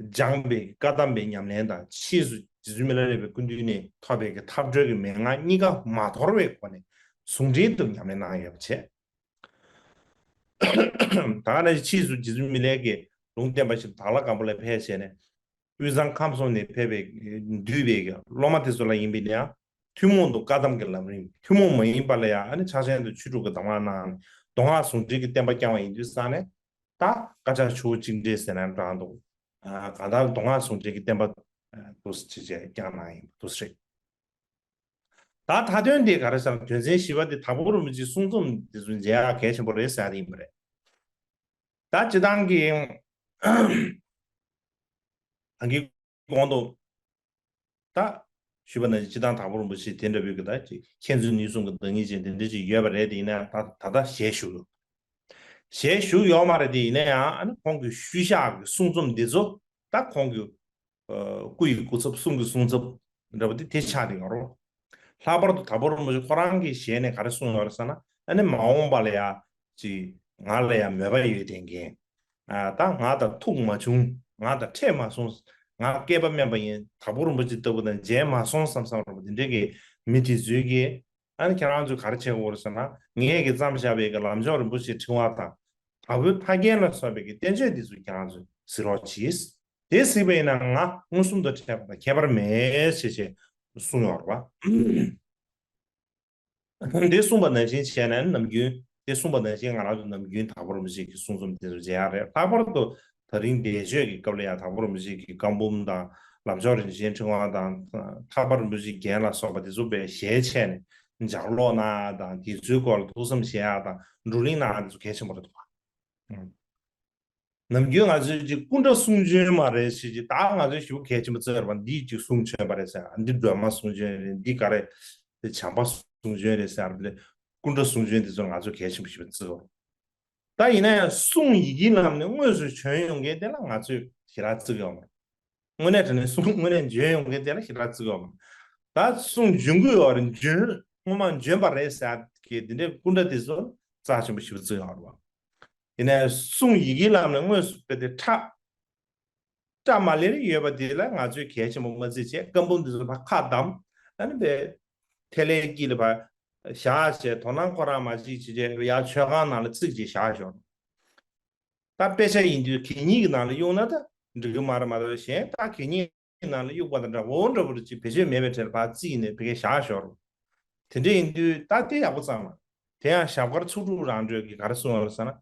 སྦྱངས་པའི་བཀའ་གདམས་པའི་ཉམས་ལེན་དང་ཕྱིས་སུ་རྗེ་བཙུན་མི་ལ་རས་པའི་སྐུ་མདུན་ནས་ཐོབ་པའི་གི་ཐབས་གྲོལ་གྱི་མན་ངག་གཉིས་ཀ་མ་དོར་བའི་སྒོ་ནས་ཟུང་འབྲེལ་དུ་ཉམས་ལེན་གནང་ཡོད་པ་བྱས། ད་ནི་ཕྱིས་སུ་རྗེ་བཙུན་མི་ལའི་གི་ལུང་བསྟན་པ་བཞིན་དྭགས་ལྷ་སྒམ་པོ་ལ་ཕེབས་བྱས་ནས། དབུས་གཙང་ཁམས་གསུམ་ནས་ཕེབས་པའི་འདུས་པའི་སློབ་མ་དེ་ཚོ་ལ་ཡིན་པས་ན་ཡང་ཐུན་མོང་དུ་བཀའ་གདམས་ཀྱི་ལམ་རིམ། ཐུན་མོང་མ་ཡིན་པ་ལ་ཡང་ཨ་ནི་ཕྱག་ཆེན་དུ་ཆོས་དྲུག་གི་གདམས་ངག་གནང་ནས་མདོ་སྔགས་ཟུང་འབྲེལ་གྱི་བསྟན་པ་བསྐྱངས་པ་ཡིན་དུས་ཙང་ནས། ད་བཀའ་ཕྱག་ཆུ་བོ་གཅིག་འདྲེས་ཟེར་ན་འདྲ་འདུག་གང་ལྟར་མདོ་སྔགས་ཟུང་འབྲེལ་གྱི་བསྟན་པ་འདུག་སེ་བྱས་བསྐྱངས་གནང་ཡིན་པ་འདུག་སེ་རེད། ད་མཐའ་དོན་དེ་ག་རེ་ཟེར་ན་དོན་ཚན་བཞི་པ་དེ་དྭགས་པོ་རིན་པོ་ཆེའི་གསུང་རྩོམ་དེ་ཚོ་མཇལ་ཡག་གལ་ཆེན་པོ་རེད་ཟེར་ཡ་དེ་ཡིན་པ་རེད། ད་སྤྱིར་བཏང་གི་ད་གིན་གོང་དུ་ད་ཞུས་པ་ནང་བཞིན་སྤྱིར་བཏང་དྭགས་པོ་རིན་པོ་ཆེ་དེ་འདྲ་བོའི་གི་ད་ཅིག་མཁྱེན་བརྩེ་ནུས་གསུམ་གྱི་བདག་ཉིད་ཅན་དེ་འདྲ་ཅིག་ཡོད་པ་རེད། དེ་ཡིན་ན་ད་ད་ལྟ་ཞལ་བཞུགས་ཡོད། ཞལ་བཞུགས་ཡོད་མ་རེད། དེ་ཡིན་ན་ཡང་ཨ་ནི་ཁོང་གི་ཤུལ་བཞག་གི་གསུང་རྩོམ་འདི་ཚོ་ད་ཁོང་གི་སྐུ་ཡི་སྐུ་ཚབ་གསུང་གི་གསུང་ཚབ་འདྲ་པོ་དེ་དེ་ཆགས་བསྡད་ཡོད་རེད། ལྷག་པར་དུ་དྭགས་པོ་རིན་པོ་ཆེ་ཁོ་རང་གི་ཞལ་ནས་ག་རེ་གསུངས་ཡོད་རེད་ཟེར་ན། ཨ་ནི་མ་འོངས་པ་ལ་ཡ་ཅིག་ང་ལ་ཡ་མོས་པ་ཡོད་བསྡད་མཁན། ཨ་ད་ང་དང་ཐུག་མ་བྱུང་། ང་དང་འཕྲད་མ་སོང་། ང་བསྐལ་པ་དམན་པ་ཡིན། དྭགས་པོ་རིན་པོ་ཆེ་ལྟ་བུ་དང་མཇལ་མ་སོང་བསམ་བསམ་འདྲ་པོ་དེ་འདྲའི་གི་མི་དེ་ཚོའི་གི་ཨ་ནི་ཁྱེད་རང་ཚོས་ག་རེ་བྱེད་དགོས་རེད་ཟེར་ན། ངས་གི་བརྩམས་བཞག་པའི་གི་ལམ་མཆོག་རིན་པོ་ཆེའི་ཕྲེང་བ་དང་། དྭགས་པོའི་ཕ་རྒན་ལ་སོགས་པའི་གི་བསྟན་བཅོས་འདི་ཚོ་ཁྱེད་རང་ཚོས་གཟིགས་རོགས་གྱིས། དེ་གཟིགས་པ་ཡིན་ན་ང་མངོན་སུམ་དུ་འཕྲད་པ་དང་ཁྱད་པར་མེད་ཞེས་ཞེས་གསུངས་ཡོད་རེད་པ། འདི་གསུངས་པ་ནང་བཞིན་བྱས་ནས་ནམ་རྒྱུན། འདི་གསུངས་པ་ནང་བཞིན་ང་རང་ཚོ་ནམ་རྒྱུན་དྭགས་པོ་རིན་པོ་ཆེ་གི་གསུང་རྩོམ་དེ་ཚོ་མཇལ་ཡག་རེད། ལྷག་པར་དུ་ད་རིང་འདས་མཆོད་ཀྱི་སྐབས་ལ་ཡང་དྭགས་པོ་རིན་པོ་ཆེ་གི་བཀའ་འབུམ་དང་། ལམ་མཆོག་རིན་ཆེན་ཕྲེང་བ་དང་། ཐར་པ་རིན་པོ་ཆེའི་རྒྱན་ལ་སོགས་པ་དེ་ཚོ་དཔེ་ཞལ་ཕྱེ་ནས་ལྗགས་ཀློག་གནང་ཡག་དང་། དེ་ཚོའི་སྐོར་ལ་ཐུགས་བསམ་བཞེས་ཡག་དང་བགྲོ་གླེང་གནང་ཡག་དེ་ཚོ་གལ་ཆེན་པོ་རེད་འདུག་པ། ནམ་རྒྱུན་ང་ཚོས་ཅིག་སྐུ་འདྲ་གསུང་བྱོན་མ་རེད་ཟེར་ཅིག་ད་ང་ཚོས་ཞེ་པོ་གལ་ཆེན་པོ་བརྩི་ཡོད་རེད་པ། འདིས་ཅིག་གསུང་བྱོན་པ་རེད་ཟེར། འདི་སྒྲོལ་མ་གསུང་བྱོན་རེད། འདི་ག་རེ་བྱམས་པ་གསུང་བྱོན་རེད་ཟེར་ཡག་དེ་སྐུ་འདྲ་གསུང་བྱོན་དེ་ཚོ་ང་ཚོས་གལ་ཆེན་པོ་ཞེ་པོ་བརྩི་ཡོད་རེད། ད་ཡིན་ན་ཡང་གསུང་ཡི་གེའི་ལམ་ནས་དངོས་སུ་བྱོན་ཡོང་མཁན་དེ་ལ་ང་ཚོས་ཞེ་དྲག་བརྩི་གི་ཡོད་མ་རེད། དངོས་གནས་དྲང་གནས་གསུང་དངོས་གནས་བྱོན་ཡོང་མཁན་དེ་ལ་ཞེ་དྲག་བརྩི་གི་ཡོད་མ་རེད། ད་གསུང་བྱོན་གི་ཡོད་རེད། བྱོན་སྔོན་མ་བྱོན་པ་རེད་ཟེར་ཡག་གི་དེ་འདྲའི་སྐུ་འདྲ་དེ་ཚོ་རྩ་ཆེན་པོ་ཞེ་པོ་བརྩི་གི་ཡོད་རེད་པ། ཡིན་ནའི་གསུང་ཡི་གེའི་ལམ་ནས་དངོས་སུ་དཔེ་དེ་ཁྲ་ཁྲ་མ་ལེར་ཡོད་པ་དེ་ལ་ང་ཚོས་གལ་ཆེན་པོ་མ་བརྩི་བྱས། བཀའ་འབུམ་དེ་ཚོ་ཕར་ཁ་བསྡམས། ཨ་ནི་དཔེ་ཐལ་བའི་དཀྱིལ་ལ་ཕར་བཞག་བྱས། དོ་སྣང་ཁོ་རང་མ་བྱེད་བྱས་བྱས་ཡར་མཆོད་ཁང་ནང་ལ་བརྩིགས་བྱས་བཞག་ཞོར། ད་དཔེ་ཆ་ཡིན་དུས་གད་སྙིགས་ཀྱི་ནང་ལ་གཡུགས་ན་ད་འགྲིག་གི་མ་རེད། མ་གཏོགས་གཞན་ད་གད་སྙིགས་ནང་ལ་གཡུག་པ་དང་འདྲ་བོ་འདྲ་བོ་རེད། ཅིག་བེད་སྤྱོད་མེད་པའི་གྲས་ལ་ཕར་བརྩིས་ནས་ཕ་གིར་བཞག་ཞོར། དེ་འདྲ་ཡིན་དུས་ད་དེ་ཡག་པོ་ཙམ་ལ། དེ་ཡང་ཞབས་དཀར་ཚོགས་དྲུག་རང་གྲོལ་གྱིས་ག་རེ་གསུངས་པ་རེད་ཟེར་ན།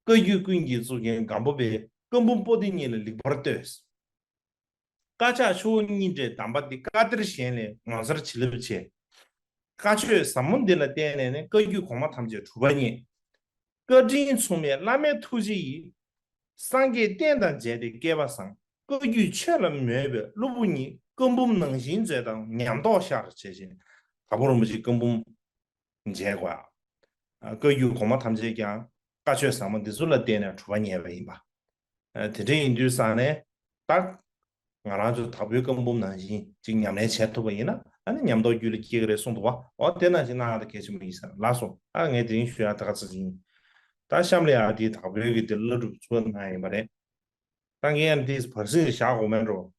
བཀའ་བརྒྱུད་ཀུན་གྱི་གཙུག་རྒྱན་སྒམ་པོ་པས། བཀའ་འབུམ་པོ་ཏི་གཉིས་ལ་ལེགས་པར་ལྟོས། བཀའ་ཕྱག་ཆུ་བོ་གཉིས་འདྲའི་གདམས་པ་འདི། བཀའ་གཏེར་གཞན་ལས་ངོ་མཚར་ཇི་ལྟར་ཆེ། བཀའ་ཆོས་ཟབ་མོ་འདི་ལ་བརྟེན་ནས་ནི་བཀའ་བརྒྱུད་གོང་མ་ཐམས་ཅད་གྲུབ་པ་བརྙེས། བཀའ་དྲིན་མཚུངས་མེད་བླ་མའི་ཐུགས་རྗེ་ཡིས། སངས་རྒྱས་བསྟན་དང་མཇལ་ཏེ་སྐལ་པ་བཟང་། བཀའ་བརྒྱུད་ཆོས་ལ་མོས་པའི་སློབ་བུ་ཉིད། བཀའ་འབུམ་ནང་བཞིན་མཛོད་དང་ཉམས་རྟོགས་ཤར། ཞེས་བྱས་ནས་དྭགས་པོ་རིན་པོ་ཆེའི་བཀའ་འབུམ་མཇལ་དགོས། ཨ། བཀའ་བརྒྱུད་གོང་མ་ཐམས་ཅད་ཀྱང་བཀའ་ཆོས་ཟབ་མོ་འདི་ཚོ་ལ་བརྟེན་ནས་གྲུབ་པ་བརྙེས་པ་ཡིན་པ། ཨ། དེ་འདྲ་ཡིན་དུས་ཙང་ནས་ད་ང་རང་ཚོ་དྭགས་པོའི་བཀའ་འབུམ་ནང་བཞིན་ཅིག་ཉམས་ལེན་བྱེད་ཐུབ་པ་ཡིན་ན། ཨ་ནི་ཉམས་རྟོགས་རྒྱུད་ལ་སྐྱེ་གི་རེད་གསུངས་འདུག་བ། འོ་དེ་ནང་བཞིན་གནང་ཡག་དེ་གལ་ཆེན་པོ་ཡིན་ས་རེད། ལགས་སོ། ཨ། ངས་དེ་རིང་ཞུ་ཡག་ད་ག་ཚོད་ཅིག་ཡིན། ད་གཤམ་ལ་ཡང་དེའི་དྭགས་པོའི་གི་དེ་བླ་སྒྲུབ་ཚུགས་གནང་ཡིན་པ་རེད། ད་ངས་ཡང་དེ་བར་སྲིད་བཞག་དགོས་མེད་འགྲོ།